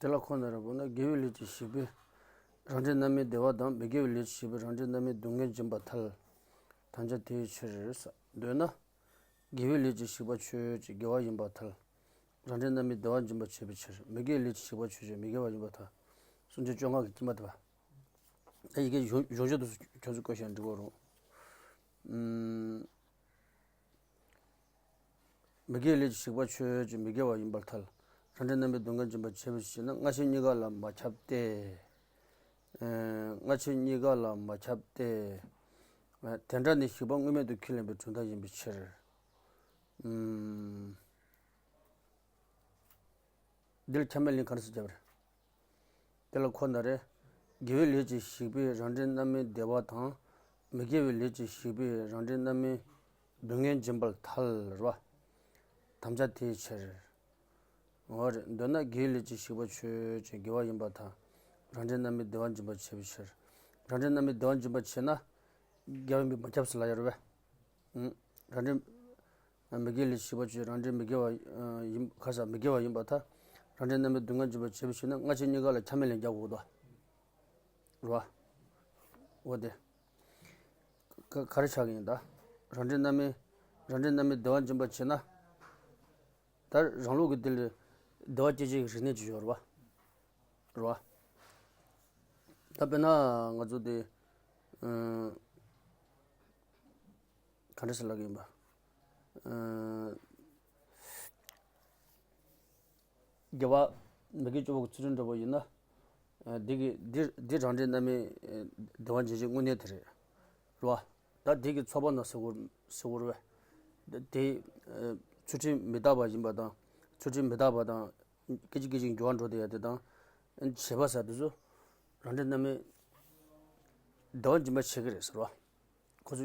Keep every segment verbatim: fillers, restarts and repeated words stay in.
དེ་ལ་ཁོ་ན་ར་བོ་ན། དགེ་བའི་ལས་ཀྱི་ཞིག་པས་རང་འདྲའི་རྣམ་སྨིན་བདེ་བ་དང་། མི་དགེ་བའི་ལས་ཀྱི་ཞིག་པས་རང་འདྲའི་རྣམ་སྨིན་སྡུག་བསྔལ་འབྱིན་པར་ཐལ། དམ་བཅའ་དེའི་ཕྱིར་ཟེར། འདོད་ན། དགེ་བའི་ལས་ཀྱི་ཞིག་པ་ཆོས་ཅན། དགེ་བ་ཡིན་པར་ཐལ། རང་འདྲའི་རྣམ་སྨིན་བདེ་བ་འབྱིན་པར་བྱེད་པའི་ཕྱིར། མི་དགེ་བའི་ལས་ཀྱི་ཞིག་པ་ཆོས་ཅན། མི་དགེ་བ་ཡིན་པར་ཐལ། སུམ་ཅུ་སོ་ལྔ་གི་དཀྱིལ་མ་དེ་བ། ད་ཡི་གེ་གཞུང་གཞུང་ཆོས་དུ་ཁྱོད་ཚོས་བཀོད་བཞག་འགྲིག་གོ་རུང་། ཨུམ། མི་དགེ་ལས་ཀྱི་ཞིག་པ་ཆོས་ཅན། མི་དགེ་བ་ཡིན་པར་ཐལ། རང་འདྲའི་རྣམ་སྨིན་སྡུག་བསྔལ་འབྱིན་པར་བྱེད་པའི་ཕྱིར་ན། སྔ་ཕྱི་གཉིས་ཀ་ལ་མ་ཁྱབ་སྟེ། ཨེ། སྔ་ཕྱི་གཉིས་ཀ་ལ་མ་ཁྱབ་སྟེ། ཨེ། དེ་འདྲ་ནི་ཞིག་པ་དངོས་མེད་དུ་ཁས་ལེན་པའི་གྲུབ་མཐའ་ཡིན་པའི་ཕྱིར། ཨུམ། འདིར་ཁྱབ་མེད་ལན་ག་རེ་ཟེར་བྱ་བ་རེད། དེ་ལ་ཁོ་ན་རེ། དགེ་བའི་ལས་ཀྱི་ཞིག་པས་རང་འདྲའི་རྣམ་སྨིན་བདེ་བ་དང་། མི་དགེ་བའི་ལས་ཀྱི་ཞིག་པས་རང་འདྲའི་རྣམ་སྨིན་སྡུག་བསྔལ་འབྱིན་པར་ཐལ་རེད་བ། དམ་བཅའ་དེའི་ཕྱིར། འོ་རེད། འདོད་ན་དགེ་བའི་ལས་ཀྱི་ཞིག་པ་ཆོས་ཅན། དགེ་བ་ཡིན་པར་ཐལ། རང་འདྲའི་རྣམ་སྨིན་བདེ་བ་འབྱིན་པར་བྱེད་པའི་ཕྱིར། རང་འདྲའི་རྣམ་སྨིན་བདེ་བ་འབྱིན་པར་བྱེད་ན། དགེ་བ་མི་མ་ཁྱབ་ཟེར་ལ་ཡོད་རེད་བས། ཨུམ། རང་འདྲའི་མི་དགེ་ལས་ཞིག་པ་ཆོས། རང་འདྲའི་མི་དགེ་བ་ཡིན། ཁ་ས་མི་དགེ་བ་ཡིན་པར་ཐལ། རང་འདྲའི་རྣམ་སྨིན་སྡུག་བསྔལ་འབྱིན་པར་བྱེད་པའི་ཕྱིར་ན། སྔ་ཕྱི་གཉིས་ཀ་ལ་ཁྱབ་མེད་ལན་རྒྱག་དགོས་དོ། རེད་བ། འོ་དེ། ག་ག་རེ་ཆགས་ཀྱི་ཡིན་ད། རང་འདྲའི་རྣམ་སྨིན། རང་འདྲའི་རྣམ་སྨིན་བདེ་བ་འབྱིན་པར་བྱེད་ན། ད་རང་ལུགས་ཀྱི་དེ་ལས་བདེ་བ་སྐྱེད་བྱེད་ཀྱི་རིགས་གནས་ཅིག་ཡོད་རེད་བ། རེད་བ། ད་དཔེར་ན་ང་ཚོ་དེ། ཨ། ག་འདྲ་ཟེར་ལབ་ཀྱི་ཡིན་པ། ཨ། དགེ་བ་མི་དགེ་བཅུ་པོ་གི་ཚུལ་ཁྲིམས་འགྲོ་བ་ཡིན་ན། ཨ། འདི་གི་འདི་འདི་རང་འདྲའི་རྣམ་སྨིན་བདེ་བ་འབྱིན་བྱེད་དངོས་གནས་དེ་རེད། རེད་བ། ད་འདི་གི་ཚོགས་པ་ན་ཟེར་བ་ཟེར་བ་རེད་བས། དེ། ཨ། ཚུལ་ཁྲིམས་མི་རྟག་པ་ཡིན་པ་དང་། ཚུལ་ཁྲིམས་མི་རྟག་པ་དང་། སྐད་ཅིག་སྐད་ཅིག་འགྱུར་བ་འགྲོ་བསྡད་ཡ་དེ་དང་། བྱེད་པ་ཟེར་དུས་སུ། རང་འདྲའི་རྣམ་སྨིན་བདེ་བ་འབྱིན་པར་བྱེད་ཀྱི་རེད་ཟེར་བ། ཁོ་ཚོ་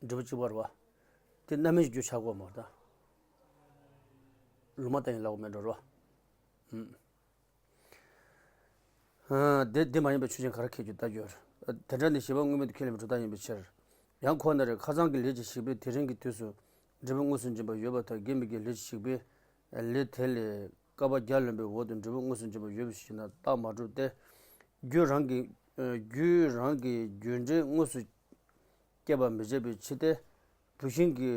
འབྲས་བུ་གཅིག་པ་རེད་བ། དེ་རྣམ་སྨིན་གྱི་རྒྱུ་ཆགས་དགོས་མ་རེད་ད། ལུང་མ་བསྟན་ཡིན་ལབ་དགོས་མེད་འགྲོ་རེད་བ། ཨུམ། ཨ། དེ་དེ་མ་ཡིན་པའི་ཆོས་ཅན་ག་རེ་ཁྱད་ཀྱི་ལྟ་རྒྱུ་རེད། དེ་འདྲ་ནི་ཞིག་པ་དངོས་མེད་དུ་ཁས་ལེན་པའི་གྲུབ་མཐའ་ཡིན་པའི་ཕྱིར། ཡང་ཁོ་ན་རེ། ཁ་སང་གི་ལས་ཀྱི་ཞིག་པས་དེ་རིང་གི་དུས་སུ་འབྲས་བུ་དངོས་སུ་འབྱིན་པ་ཡོད་པར་ཐལ། དགེ་མི་དགེའི་ལས་ཀྱི་ཞིག་པས་ལས་དེ་ལས་བསྐལ་པ་བརྒྱ་ལོན་པའི་འོག་ཏུ་འབྲས་བུ་དངོས་སུ་འབྱིན་པ་ཡོད་པའི་ཕྱིར་ན་རྟགས་མ་གྲུབ་སྟེ། རྒྱུ་རང་གི། ཨ། རྒྱུ་རང་གི་རྒྱུ་འབྲས་དངོས་སུ་སྐྱེད་པར་མི་བྱེད་པའི་ཕྱིར་ཏེ། བུད་ཤིང་གི་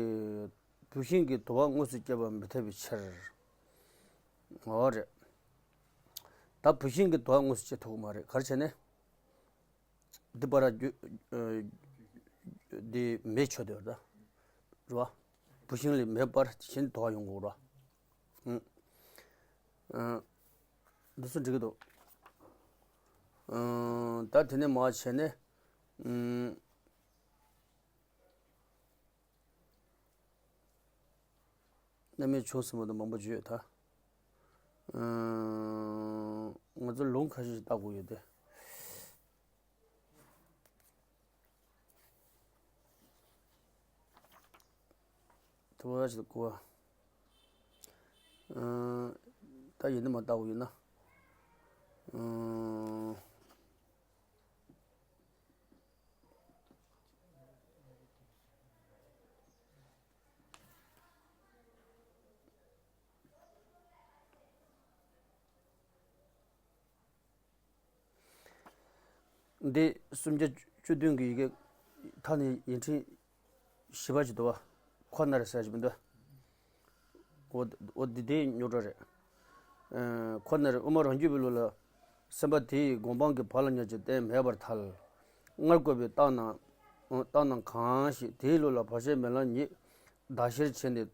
བུད་ཤིང་གི་དུ་བ་དངོས་སུ་སྐྱེད་པར་མི་འཐད་པའི་ཕྱིར། འོ་རེད། ད་བུད་ཤིང་གི་དུ་བ་དངོས་སུ་སྐྱེད་ཐུབ་ཀྱི་མ་རེད། ག་རེ་བྱས་ནས། འདི་པར་རྒྱུ། ཨ། འདི་མེ་མཆོད་དེ་རེད་ད། རེད་བ། བུད་ཤིང་ལས་མེ་འབར་བཞིན་དུ་དུ་བ་ཡོང་གི་རེད་བ། ཨུམ། ཨ། འདི་ཚོ་འགྲིག་གི་འདུག། ཨ། ད་དེ་ནས་མར་བྱས་ནས། ཨུམ། རྣམ་སྨིན་ཆུང་ཟེར་མ་གཏོགས་མང་པོ་བརྗོད་ཡོད་ད། ཨ། ང་ཚོ་ལུང་ཁ་ཤས་ཤིག་བལྟ་དགོས་ཡོད་དེ། ཐུབ་པ་ཞིག་གོ། ཨ། ད་ཡིན་ན་མ་བལྟ་དགོས་ཡོད་ན། ཨ། འདི་སུམ་བརྒྱ་བཅུ་བདུན་གྱི་ཡི་གེ་མཐའ་ནས་ཡིག་ཕྲེང་བཞི་པ་ཞིག་འདུག་བ། ཁོ་ན་རེ་ཟེར་ཞིག་མི་འདུག། འོ་འོ་འདི་དེའི་རྙོག་དྲ་རེད། ཨ། ཁོ་ན་རེ། དབུ་མ་རང་རྒྱུད་པའི་ལུགས་ལ། སེམས་པ་དེ་ཡི་སྒོམ་སྤང་གི་བག་ལ་ཉལ་གྱི་རྟེན་མེད་པར་ཐལ། སྔར་བཀོད་པའི་རྟགས་རྣམས་རྟགས་རྣམས་གང་ཞིག་དེའི་ལུགས་ལ་བར་ཆད་མེད་ལམ་ཉིད་བདག་གཞིར་བྱས་ནས་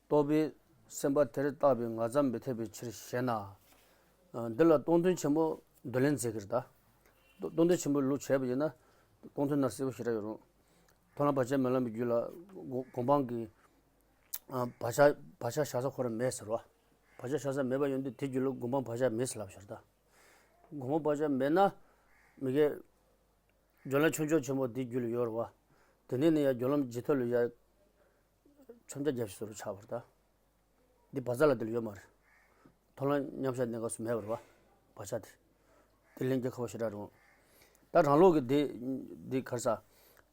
རྟོགས་པའི་སེམས་པ་དེར་བཏགས་པའི་ངར་ཙམ་མི་འཐད་པའི་ཕྱིར་ཞེ་ན། ཨ། འདི་ལ་སྟོང་ཐུན་ཆེན་མོ་འདོད་ལན་མཛད་ཀྱི་རེད་ད། སྟོང་ཐུན་ཆེན་མོའི་ལུགས་བྱས་པ་ཡིན་ན། སྟོང་ཐུན་ན་གསལ་པོ་ཞེ་དྲག་ཡོད་རུང་། མཐོང་ལམ་བར་ཆད་མེད་ལམ་གྱི་རྒྱུད་ལ་སྒོ་སྒོམ་སྤང་གི། ཨ། བག་ཆགས་བག་ཆགས་བཞག་ས་ཁོ་རང་མེད་ཟེར་བ། བག་ཆགས་བཞག་ས་མེད་པ་ཡིན་དུས་དེའི་རྒྱུད་ལ་སྒོམ་སྤང་བག་ཆགས་མེད་ཟེར་ལབ་ཤར་ད། སྒོམ་སྤང་བག་ཆགས་མེད་ན། མི་དགེ། སྦྱོར་ལམ་ཆུང་ཆུང་ཆེན་མོ་དེའི་རྒྱུད་ལ་ཡོད་རེད་བ། དེ་ནས་ནི་ཡང་སྦྱོར་ལམ་ཇི་ཐོབ་ལ་ཡང་མཆོང་རྒྱ་རྒྱབ་ཤིག་བཟོ་རུ་ཆགས་པ་རེད་ད། འདི་བཛྲ་ལ་དེ་ལ་ཡོད་མ་རེད། མཐོང་ལམ་མཉམ་བཞག་གནས་སྐབས་སུ་མེད་པ་རེད་བ། བག་ཆགས་དེ། དེ་ལན་རྒྱག་ཁག་པོ་ཞེ་དྲག་རེད། ད་རང་ལུགས་ཀྱི་འདི་འདི་ག་རེ་ཟ།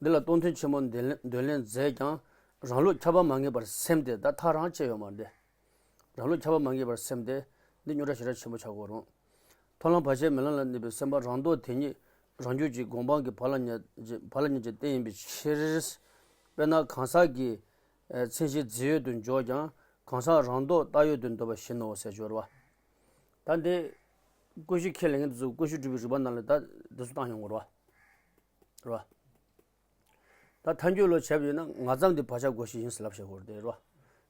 འདི་ལ་སྟོང་ཐུན་ཆེན་མོ་འདོད་ལན་འདོད་ལན་མཛད་ཀྱང་རང་ལུགས་ཁྱབ་པ་མ་ངེས་པར་སེམས་ཏེ། ད་ཐག་རང་བཅད་ཡོད་མ་རེད། རང་ལུགས་ཁྱབ་པ་མ་ངེས་པར་སེམས་ཏེ། འདི་རྙོག་དྲ་ཞེ་དྲག་ཆེན་པོ་ཆགས་ཀྱི་ཡོད་རུང་། མཐོང་ལམ་བར་ཆད་མེད་ལམ་ལ་གནས་པའི་སེམས་པ་རང་ལྡོག་དེ་ཉིད་རང་རྒྱུད་ཀྱི་སྒོམ་སྤང་གི་བག་ལ་ཉལ་བག་ལ་ཉལ་གྱི་རྟེན་ཡིན་པའི་ཕྱིར། དཔེར་ན་གང་ཟག་གི་མཚན་གཞི་རྫས་ཡོད་དུ་འཇོག་ཀྱང་གང་ཟག་རང་ལྡོག་བཏགས་ཡོད་དུ་འདོད་པ་བཞིན་ནོ་ཟེར་སྦྱོར་བ། ད་འདི་ཀུན་གཞི་ཁས་ལེན་མཁན་དེ་ཚོ་ཀུན་གཞི་སྒྲུབ་པའི་རིགས་པ་ནང་ལ་ད་འདི་ཚོ་བཏང་ཡོང་དགོས་རེད་བ། རེད་བ། ད་ཐལ་འགྱུར་ལ་བྱས་པ་ཡིན་ན་ང་ཙམ་དེ་བག་ཆགས་བསྒོ་བྱེད་ཡིན་ཟེར་ལབ་བྱེད་དགོས་རེད་དེ་རེད་བ།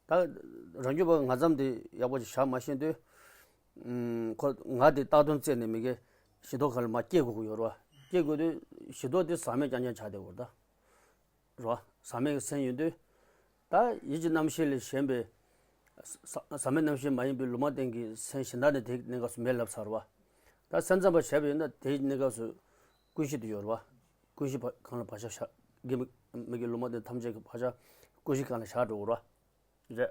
ད་རང་རྒྱུད་པ་ང་ཙམ་དེ་ཡག་པོ་ཞིག་བཞག་མ་ཤེས་དུས། ཁོ་ང་དེ་བཏགས་དོན་བཙལ་ནས་མི་དགེ་བཞི་ལྡོག་གང་ལ་མར་སྐྱེ་དགོས་ཀྱི་ཡོད་རེད་བ། སྐྱེ་དགོས་དུས་བཞི་ལྡོག་དེ་ཟག་མེད་རྐྱང་རྐྱང་ཆགས་བསྡད་དགོས་རེད་ད། རེད་བ། ཟག་མེད་ཀྱི་སེམས་ཡིན་དུས། ད་ཡིད་ཀྱི་རྣམ་ཤེས་ལས་གཞན་པའི་ཟ་ཟག་མེད་རྣམ་ཤེས་མ་ཡིན་པའི་ལུང་མ་བསྟན་གྱི་སེམས་གཞན་དག་ནི་དེའི་གནས་སྐབས་སུ་མེད་ལབ་ཚར་བ། ད་སེམས་ཙམ་པ་བྱས་པ་ཡིན་ན་དེའི་གནས་སྐབས་སུ་ཀུན་གཞི་དེ་ཡོད་རེད་བ། ཀུན་གཞི་བ་གང་ལ་བག་ཆགས་བཞག་གི་མི་མི་དགེ་ལུང་མ་བསྟན་ཐམས་ཅད་ཀྱི་བག་ཆགས་ཀུན་གཞི་གང་ལ་བཞག་འགྲོ་གི་རེད་བ། རེད།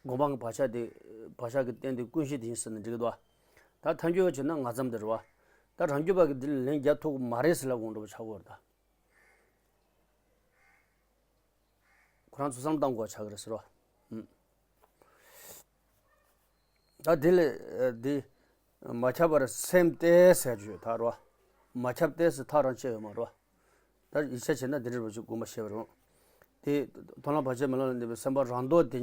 སྒོམ་སྤང་གི་བག་ཆགས་དེ་བག་ཆགས་ཀྱི་རྟེན་དེ་ཀུན་གཞི་དེ་ཡིན་ཟེར་ན་འགྲིག་གི་འདུག་བ། ད་ཐལ་འགྱུར་བ་བྱས་ན་ང་ཙམ་དེ་རེད་བ། ད་རང་རྒྱུད་པ་གི་དེ་ལ་ལན་རྒྱག་ཐུབ་ཀྱི་མ་རེད་ཟེར་ལབ་དགོངས་འགྲོ་བ་ཆགས་ཀྱི་ཡོད་རེད་ད། ཁོ་རང་ཚོ་བསམ་བློ་བཏང་དགོས་ཆགས་ཀྱི་རེད་ཟེར་བ། ཨུམ། ད་དེ་ལས་ཨ་འདི་མ་ཁྱབ་པར་སེམས་ཏེ་ཟེར་རྒྱུ་ཡོད་ད་རོ། མ་ཁྱབ་སྟེ་ཟེར་ཐག་རང་བཅད་ཡོད་མ་རོ། ད་ཡིག་ཆ་བྱས་ན་འདི་འདྲ་རོ་ཅིག་དགོངས་པ་བཞེས་པ་རེད། དེ་མཐོང་ལམ་བར་ཆད་མེད་ལམ་ལ་གནས་པའི་སེམས་པ་རང་ལྡོག་དེ་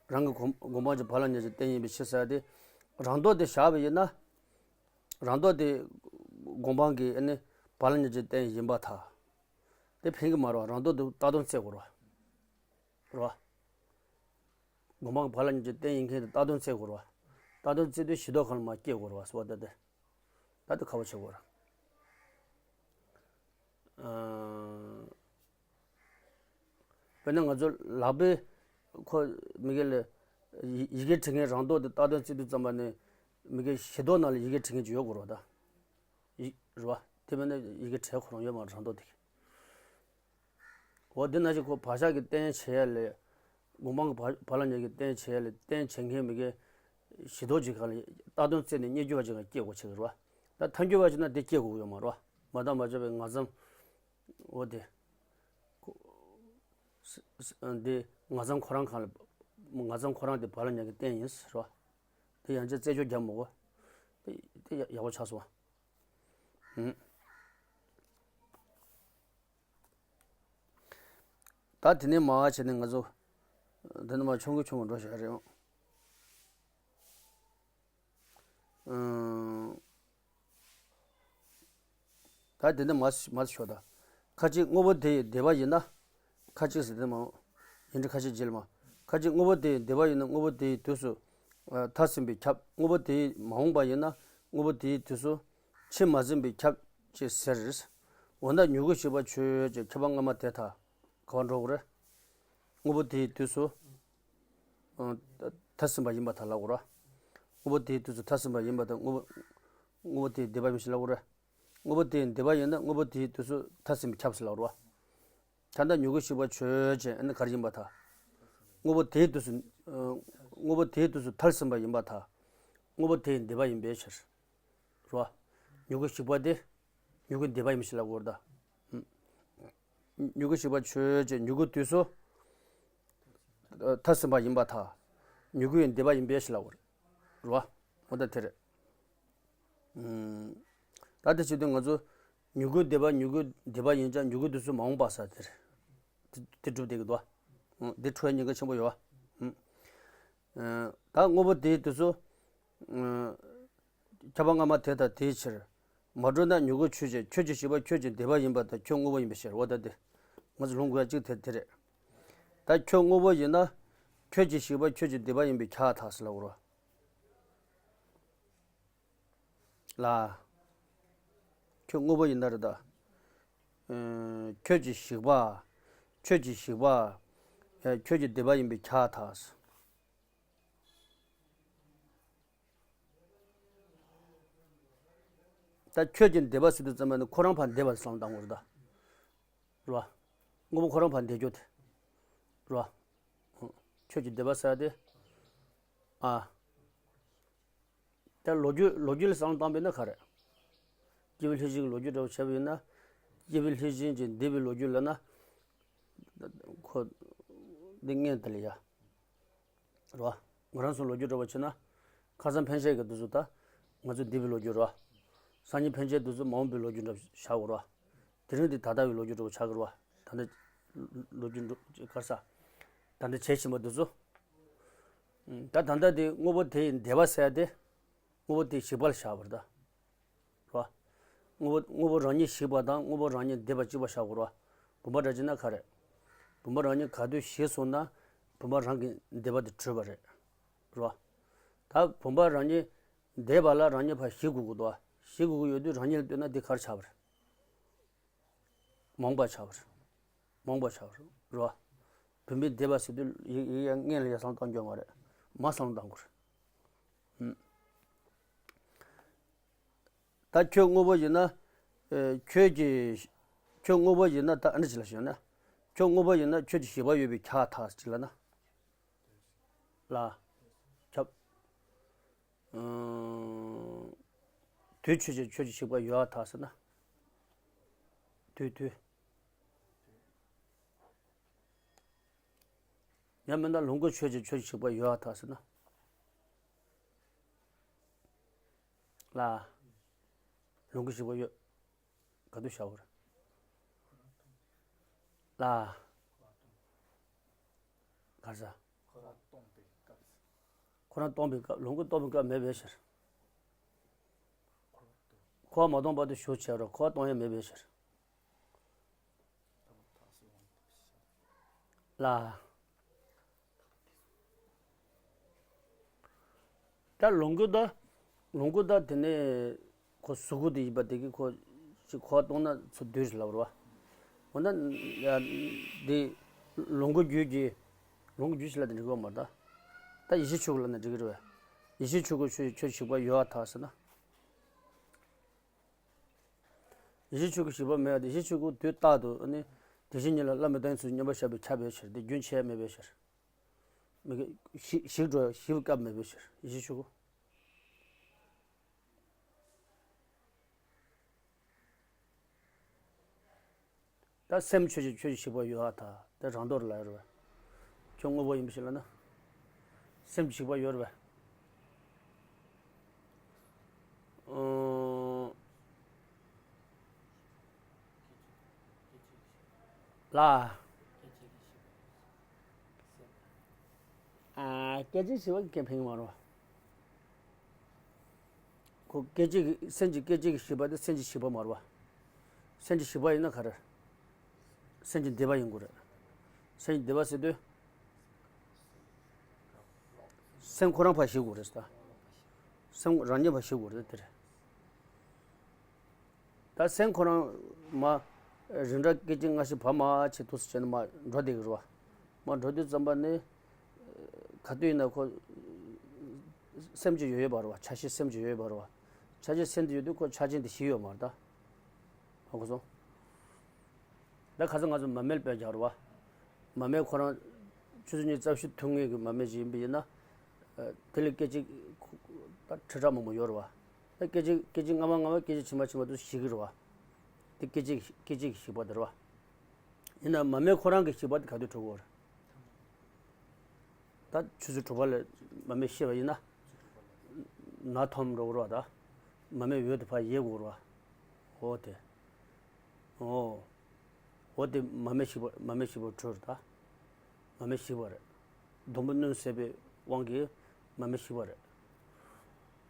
རང་གི་གོམས་གོམས་སྤང་གྱི་བག་ལ་ཉལ་གྱི་རྟེན་ཡིན་པའི་ཕྱིར་ཟེར་ཏེ། རང་ལྡོག་དེ་བཞག་པ་ཡིན་ན། རང་ལྡོག་དེ་གོམས་སྤང་གི་ཨ་ནི་བག་ལ་ཉལ་གྱི་རྟེན་ཡིན་པར་ཐལ། དེ་ཕན་གྱི་མ་རེད་བ། རང་ལྡོག་དེ་བཏགས་དོན་བཙལ་དགོས་རེད་བ། རེད་བ། གོམས་སྤང་གི་བག་ལ་ཉལ་གྱི་རྟེན་ཡིན་མཁན་དེ་བཏགས་དོན་བཙལ་དགོས་རེད་བ། བཏགས་དོན་བཙལ་དུས་བཞི་ལྡོག་གང་ལ་མར་སྐྱེ་དགོས་རེད་བ་ཟེར་བ་ད་དེ། ད་དེ་ཁ་བ་ཆེ་དགོས་རེད། ཨ། དཔེར་ན་ང་ཚོ་ལག་པས་ཁོ་མི་དགེ་ལ་ཡི་ཡི་གེ་བྲི་མཁན་རང་ལྡོག་དེ་བཏགས་དོན་བཙལ་དུས་ཙམ་པ་ནས་མི་དགེ་བཞི་ལྡོག་ནང་ལ་ཡི་གེ་བྲི་མཁན་ཅིག་ཡོད་དགོས་རེད་བ་ད། ཡི་རེད་བ། དེ་མིན་ན་ཡི་གེ་བྲལ་ཁོ་རང་ཡོད་མ་རེད་རང་ལྡོག་དེ་གི། འོ་དེ་ན་ཞིག་ཁོ་བག་ཆགས་ཀྱི་རྟེན་བྱེད་ཡ་ལས། གོམས་སྤང་གི་བག་བག་ལ་ཉལ་གྱི་རྟེན་བྱེད་ཡ་ལས་རྟེན་བྱེད་མཁན་མི་དགེ་བཞི་ལྡོག་ཅིག་ག་ལ་བཏགས་དོན་བཙལ་ནས་རྙེད་རྒྱུ་བ་ཅིག་ག་སྐྱེ་དགོས་ཆགས་ཀྱི་རེད་བ། ད་ཐལ་འགྱུར་བ་ཅིག་ན་དེ་སྐྱེ་དགོས་ཀྱི་ཡོད་མ་རེད་བ། མ་བཏགས་མ་བརྗོད་པའི་ང་ཙམ། འོ་དེ། ཁོ། ས་ས་འདི་ང་ཙམ་ཁོ་རང་གང་ལ། ང་ཙམ་ཁོ་རང་དེ་བག་ལ་ཉལ་གྱི་རྟེན་ཡིན་ཟེར་བ། དེ་ཡང་ཅིག་རྩད་གཅོད་རྒྱག་མི་དགོས། དེ་དེ་ཡག་ཡག་པོ་ཆགས་སོང་བ། ཨུམ། ད་དེ་ནས་མར་བྱས་ནས་ང་ཚོ། འདི་ནས་མར་ཆུང་གི་ཆུང་གི་འགྲོ་བཞག་རེད། ཨང་། ད་དེ་ནས་མར་མར་ཤོག་ད། ཁ་ཅིག་དངོས་པོ་དེ་ཡི་འདས་པ་ཡིན་ན། ཁ་ཅིག་ཟེར་དེ་མ། ཡིན་གྱི་ཁ་ཅིག་རྗེས་ལ་མ། ཁ་ཅིག་དངོས་པོ་དེ་ཡི་འདས་པ་ཡིན་ན་དངོས་པོ་དེ་ཡི་དུས་སུ། ཨ། མཐར་ཕྱིན་པས་ཁྱབ། དངོས་པོ་དེ་ཡི་མ་འོངས་པ་ཡིན་ན་དངོས་པོ་དེ་ཡི་དུས་སུ། ཕྱིས་མ་ཟིན་པས་ཁྱབ་ཅེས་ཟེར། འོ་ན་མྱུ་གུ་ཞིག་པ་ཆོས་ཅན། ཁྱབ་པ་སྔ་མ་དེ་དག་ག་པར་འགྲོ་དགོས་རེད། དངོས་པོ་དེའི་དུས་སུ། ཨ། མཐར་ཕྱིན་པ་ཡིན་པར་ཐལ་ལབ་དགོས་རེད། དངོས་པོ་དེའི་དུས་སུ་མཐར་ཕྱིན་པ་ཡིན་པར་ཐལ། དངོས་པོ། དངོས་པོ་དེའི་འདས་པ་ཡིན་ཞེས་ལབ་དགོས་རེད། དངོས་པོ་དེའི་འདས་པ་ཡིན་ན་དངོས་པོ་དེའི་དུས་སུ་མཐར་ཕྱིན་པས་ཁྱབ་ཟེར་ལབ་དགོས་རེད། ད་ལྟ་མྱུ་གུ་ཞིག་པ་ཆོས་ཅན། ཨ་ནི་ག་རེ་ཡིན་པར་ཐལ། དངོས་པོ་དེའི་དུས་སུ། ཨ། དངོས་པོ་དེའི་དུས་སུ་མཐར་ཕྱིན་པ་ཡིན་པར་ཐལ། དངོས་པོ་དེའི་འདས་པ་ཡིན་པའི་ཕྱིར། རེད་བ། མྱུ་གུ་ཞིག་པ་དེ། མྱུ་གུའི་འདས་པ་ཡིན་ཞེས་ལབ་དགོས་རེད་ད། མྱུ་གུ་ཞིག་པ་ཆོས་ཅན། མྱུ་གུའི་དུས་སུ། ཨ། མཐར་ཕྱིན་པ་ཡིན་པར་ཐལ། མྱུ་གུའི་འདས་པ་ཡིན་པའི་ཕྱིར་ལབ་དགོས་རེད། རེད་བ། འོ་ད་དེ་རེད། ཨུམ། ད་དེ་བྱེད་དུས་ང་ཚོ། མྱུ་གུའི་འདས་པ་མྱུ་གུའི་འདས་པ་ཡིན་ཀྱང་མྱུ་གུའི་དུས་སུ་མ་འོངས་པ་ཟེར་དེ་རེད། དེ་དེ་སྒྲུབ་བསྡད་ཀྱི་འདུག་བ། ཨུམ། དེ་འཁྲུལ་བའི་ཉེན་ཁ་ཆེན་པོ་ཡོད་བ། ཨུམ། ཨ། ད་དངོས་པོ་དེའི་དུས་སུ། ཨ། ཁྱབ་པ་སྔ་མ་དེ་དག་དེའི་ཕྱིར། མ་གྲུབ་ན་མྱུ་གུ་ཆོས་ཅན། ཁྱོད་ཀྱིས་ཞིག་པ་ཁྱོད་ཀྱི་འདས་པ་ཡིན་པར་ཐལ། ཁྱོད་དངོས་པོ་ཡིན་པའི་ཕྱིར། འོ་ད་དེ། ང་ཚོ་ལུང་དགོས་ཡ་གཅིག་དེ་དེ་རེད། ད་ཁྱོད་དངོས་པོ་ཡིན་ན། ཁྱོད་ཀྱིས་ཞིག་པ་ཁྱོད་ཀྱི་འདས་པ་ཡིན་པས་ཁྱབ་པར་ཐལ་ཟེར་ལབ་དགོས་རེད། ལ། ཁྱོད་དངོས་པོ་ཡིན་ན་རེད་ད། ཨ། ཁྱོད་ཀྱིས་ཞིག་པ། ཁྱོད་ཀྱིས་ཞིག་པ། ཨ། ཁྱོད་ཀྱི་འདས་པ་ཡིན་པས་ཁྱབ་པར་ཐལ། ད་ཁྱོད་ཀྱི་འདས་པ་ཟེར་དུས་ཙམ་པ་ནི་ཁོ་རང་ཕར་འདས་པ་བསམ་བཏང་དགོས་རེད་ད། རེད་བ། དངོས་པོ་ཁོ་རང་ཕར་འདས་རྒྱུ་དེ། རེད་བ། ཁྱོད་ཀྱི་འདས་པ་ཟེར་དེ། ཨ། ད་ལོ་རྒྱུས་ལོ་རྒྱུས་ལ་བསམ་བློ་བཏང་པས་ན་ག་རེ། སྐྱེས་བུ་ལྷས་བྱིན་གྱི་ལོ་རྒྱུས་འདྲ་བོ་བྱས་པ་ཡིན་ན། སྐྱེས་བུ་ལྷས་བྱིན་གྱིས་འདས་པའི་ལོ་རྒྱུས་ལབ་ན། ཁོ། འདི་སྔོན་དེ་ལ་ཡ། རེད་བ། ང་རང་ཚོ་ལོ་རྒྱུས་འདྲ་བོ་བྱས་ན། ཁ་སང་ཕན་ཆད་ཀྱི་དུས་སུ་ད། ང་ཚོ་འདས་པའི་ལོ་རྒྱུས་རེད་ སང་ཉིན་ཕན་ཆད་དེ་ཚོ་མ་འོངས་པའི་ལོ་རྒྱུས་འདྲ་བཞག་དགོས་རེད་བ། དེ་རིང་འདི་ད་ལྟ་བའི་ལོ་རྒྱུས་འདྲ་བོ་ཆགས་ཀྱི་རེད་བ། ད་ལྟ་ལོ་རྒྱུས་འགྲོ་ག་རེ་ཟ། ད་ལྟ་བྱེད་བཞིན་པ་འདི་ཚོ། ད་ད་ལྟ་དེ་དངོས་པོ་དེ་ཡི་འདས་པ་ཟེར་ཡ་དེ། དངོས་པོ་དེ་ཞིག་པ་ལ་བཞག་པ་རེད་ད། རེད་བ། དངོས་པོ་དངོས་པོ་རང་ཉིད་ཞིག་པ་དང་དངོས་པོ་རང་ཉིད་འདས་པ་གཅིག་པ་བཞག་དགོས་རེད་བ། བུམ་པ་འདྲ་བྱས་ན་ག་རེད། བུམ་པ་རང་ཉིད་ག་དུས་ཞིག་སོང་ན་བུམ་པ་རང་གི་འདས་པ་དེ་གྲོལ་བ་རེད། རེད་བ། ད་བུམ་པ་རང་ཉིད་འདས་པ་ལ་རང་ཉིད་ཕར་ཞིག་དགོས་ཀྱི་འདུག་བ། ཞིག་དགོས་ཀྱི་ཡོད་དུས་རང་ཉིད་ལ་ལྟོས་ན་འདི་ག་རེ་ཆགས་པ་རེད། རྨོངས་པ་ཆགས་པ་རེད། རྨོངས་པ་ཆགས་པ་རེད། རེད་བ། བུམ་པའི་འདས་པ་ཟེར་དུས་ཡིག་ཡིག་ཡང་སྔོན་ལ་ཡར་སང་གཏོང་རྒྱུ་མ་རེད། མར་སང་གཏོང་དགོས་རེད། ཨུམ། ད་ཁྱོད་དངོས་པོ་ཡིན་ན། ཨེ། ཁྱོད་ཀྱི། ཁྱོད་དངོས་པོ་ཡིན་ན་ད་ཨ་ནི་ཅི་ལ་ཞུས་ན། ཁྱོད་དངོས་པོ་ཡིན་ན་ཁྱོད་ཀྱི་ཞིག་པ་ཡོད་པའི་ཁྱབ་ཐག་ཅི་ལ་ན། ལ། ཁྱབ། ཨང་། དུས་ཆོས་ཅན་ཁྱོད་ཀྱི་ཞིག་པ་ཡོད་ཐག་ཟེར་ན། དུས་དུས། ཡང་མིན་ན་ལོངས་སྐུ་ཆོས་ཅན་ཁྱོད་ཀྱི་ཞིག་པ་ཡོད་ཐག་ཟེར་ན། ལ། ལོངས་སྐུ་ཞིག་པ་ཡོད། ག་དུས་བཞག་པ་རེད། ལ། ག་རེ་ཟ། ཁོ་རང་སྟོང་པའི་སྐབས། ཁོ་རང་སྟོང་པའི་སྐབས། ལོངས་སྐུ་སྟོང་པའི་སྐབས་མེད་པའི་ཕྱིར། འཁོར་བ་མ་སྟོང་བར་དུ་བཞུགས་བྱས་རོགས། འཁོར་བ་སྟོང་ཡས་མེད་པའི་ཕྱིར། ལ། ད་ལོངས་སྐུ་ད། ལོངས་སྐུ་ད་དེ་ནས་ཁོ་གཟུགས་སྐུ་དེ་ཡིན་པ་དེ་གིས་ཁོ་ཅིག་འཁོར་བ་སྟོང་ན་ཚུར་འདུས་ལབ་རེད་བ། འོ་ན་ཡ། འདི་ལོངས་སྐུ་རྒྱུད་ཀྱི། ལོངས་སྐུ་རྒྱུད་ཅེས་ལབ་ན་འགྲིག་གི་མ་རེད་ད། ད་ཡེ་ཤེས་ཆོས་སྐུ་ལབ་ན་འགྲིག་གི་རེད་བས། ཡེ་ཤེས་ཆོས་སྐུ་ཁྱོད་ཁྱོད་ཞིག་པ་ཡོད་ཐག་ཟེར་ན། ཡེ་ཤེས་ཆོས་སྐུ་ཞིག་པ་མེད་པ་དེ། ཡེ་ཤེས་ཆོས་སྐུ་དུས་རྟག་ཏུ་ཨ་ནི་དེ་བཞིན་ཉིད་ལ་བླ་མེད་མདོ་ཡི་ཚུལ་མཉམ་པར་བཞག་པའི་ཁྱབ་པའི་ཕྱིར་ཏེ། རྒྱུན་ཆད་མེད་པའི་ཕྱིར། མི་དགེ་ཞིག་ཞིག་འགྲོ་ཞིག་སྐབས་མེད་པའི་ཕྱིར་ཡེ་ཤེས་ཆོས་སྐུ། ད་སེམས་ཆོས་ཅན་ཁྱོད་ཀྱི་ཞིག་པ་ཡོད་ཨ་ཐ་དེ་རང་དོར་ལ་ཡོད་རེད་བས། ཁྱོད་དངོས་པོ་ཡིན་པ་ཞིག་ལ་ན། སེམས་ཀྱི་ཞིག་པ་ཡོད་རེད་བས། ཨང་། ལ། ཨ། སྐད་ཅིག་ཞིག་པ་སྐད་ཕན་གྱི་མ་རེད་བ། ཁོ་སྐད་ཅིག་གི་སེམས་ཀྱི་སྐད་ཅིག་གི་ཞིག་པ་དེ་སེམས་ཀྱི་ཞིག་པ་མ་རེད་བ། སེམས་ཀྱི་ཞིག་པ་ཡིན་ན་ག་རེ། སེམས་ཀྱི་འདས་པ་ཡིན་དགོས་རེད། སེམས་ཀྱི་འདས་པ་ཟེར་དུས། སེམས་ཁོ་རང་ཕར་ཞིག་དགོས་རེད་ད། སེམས་རང་ཉིད་ཕར་ཞིག་དགོས་རེད་དེ་རེད། ད་སེམས་ཁོ་རང་མ། རིགས་འདྲ་སྐད་ཅིག་སྔ་ཕྱི་བར་མ་ཆད་དུས་སུ་བྱས་ནས་མ་འགྲོ་བསྡད་ཀྱི་རེད་བ། མ་འགྲོ་དུས་ཙམ་པ་ནི། ག་དུས་ཡིན་ན་ཁོ། སེམས་ཀྱི་ཡོད་ཡོད་པ་རེད་བ། ཆ་ཤས་སེམས་ཀྱི་ཡོད་ཡོད་པ་རེད་བ། ཆ་ཤས་སེམས་དེ་ཡོད་དུས་ཁོ་ཆ་ཅན་དེ་ཞིག་ཡོད་མ་རེད་ད། ཧ་གོ་སོང་། ད་ཁ་སང་ང་ཚོ་མ་སྨད་དཔེ་རྒྱག་རེད་བ། མ་སྨད་ཁོ་རང་ཆུ་ཚོད་ཉི་ཤུ་རྩ་བཞི་ཐུག་ངེས་ཀྱི་མ་སྨད་ཅིག་ཡིན་པ་ཡིན་ན། ཨ། དེ་ལས་སྐད་ཅིག་ཁོ་ད་ཁྲི་ཕྲག་མང་པོ་ཡོད་རེད་བ། ད་སྐད་ཅིག་སྐད་ཅིག་སྔ་མ་སྔ་མ་སྐད་ཅིག་ཕྱི་མ་ཕྱི་མ་དུ་ཞིག་གི་རེད་བ། དེ་སྐད་ཅིག་སྐད་ཅིག་གི་ཞིག་པ་དེ་རེད་བ། ཡིན་ན་མ་སྨད་ཁོ་རང་གི་ཞིག་པ་དེ་ག་དུས་གྲུབ་ཀྱི་ཡོད་རེད། ད་ཆུ་ཚོད་དྲུག་པ་ལ་མ་སྨད་ཤི་བ་ཡིན་ན། ནག་འཐོམ་འགྲོ་གི་རེད་བ་ད། མ་སྨད་འོད་དེ་ཕར་ཡལ་དགོས་རེད་བ། འོ་དེ། འོ། འོ་དེ་མ་སྨད་ཞིག་པ་མ་སྨད་ཞིག་པ་གྲོལ་རེད་ད། མ་སྨད་ཞིག་པ་རེད། སྡོང་པོ་གནོན་ཟད་པའི་དབང་གིས་མ་སྨད་ཞིག་པ་རེད།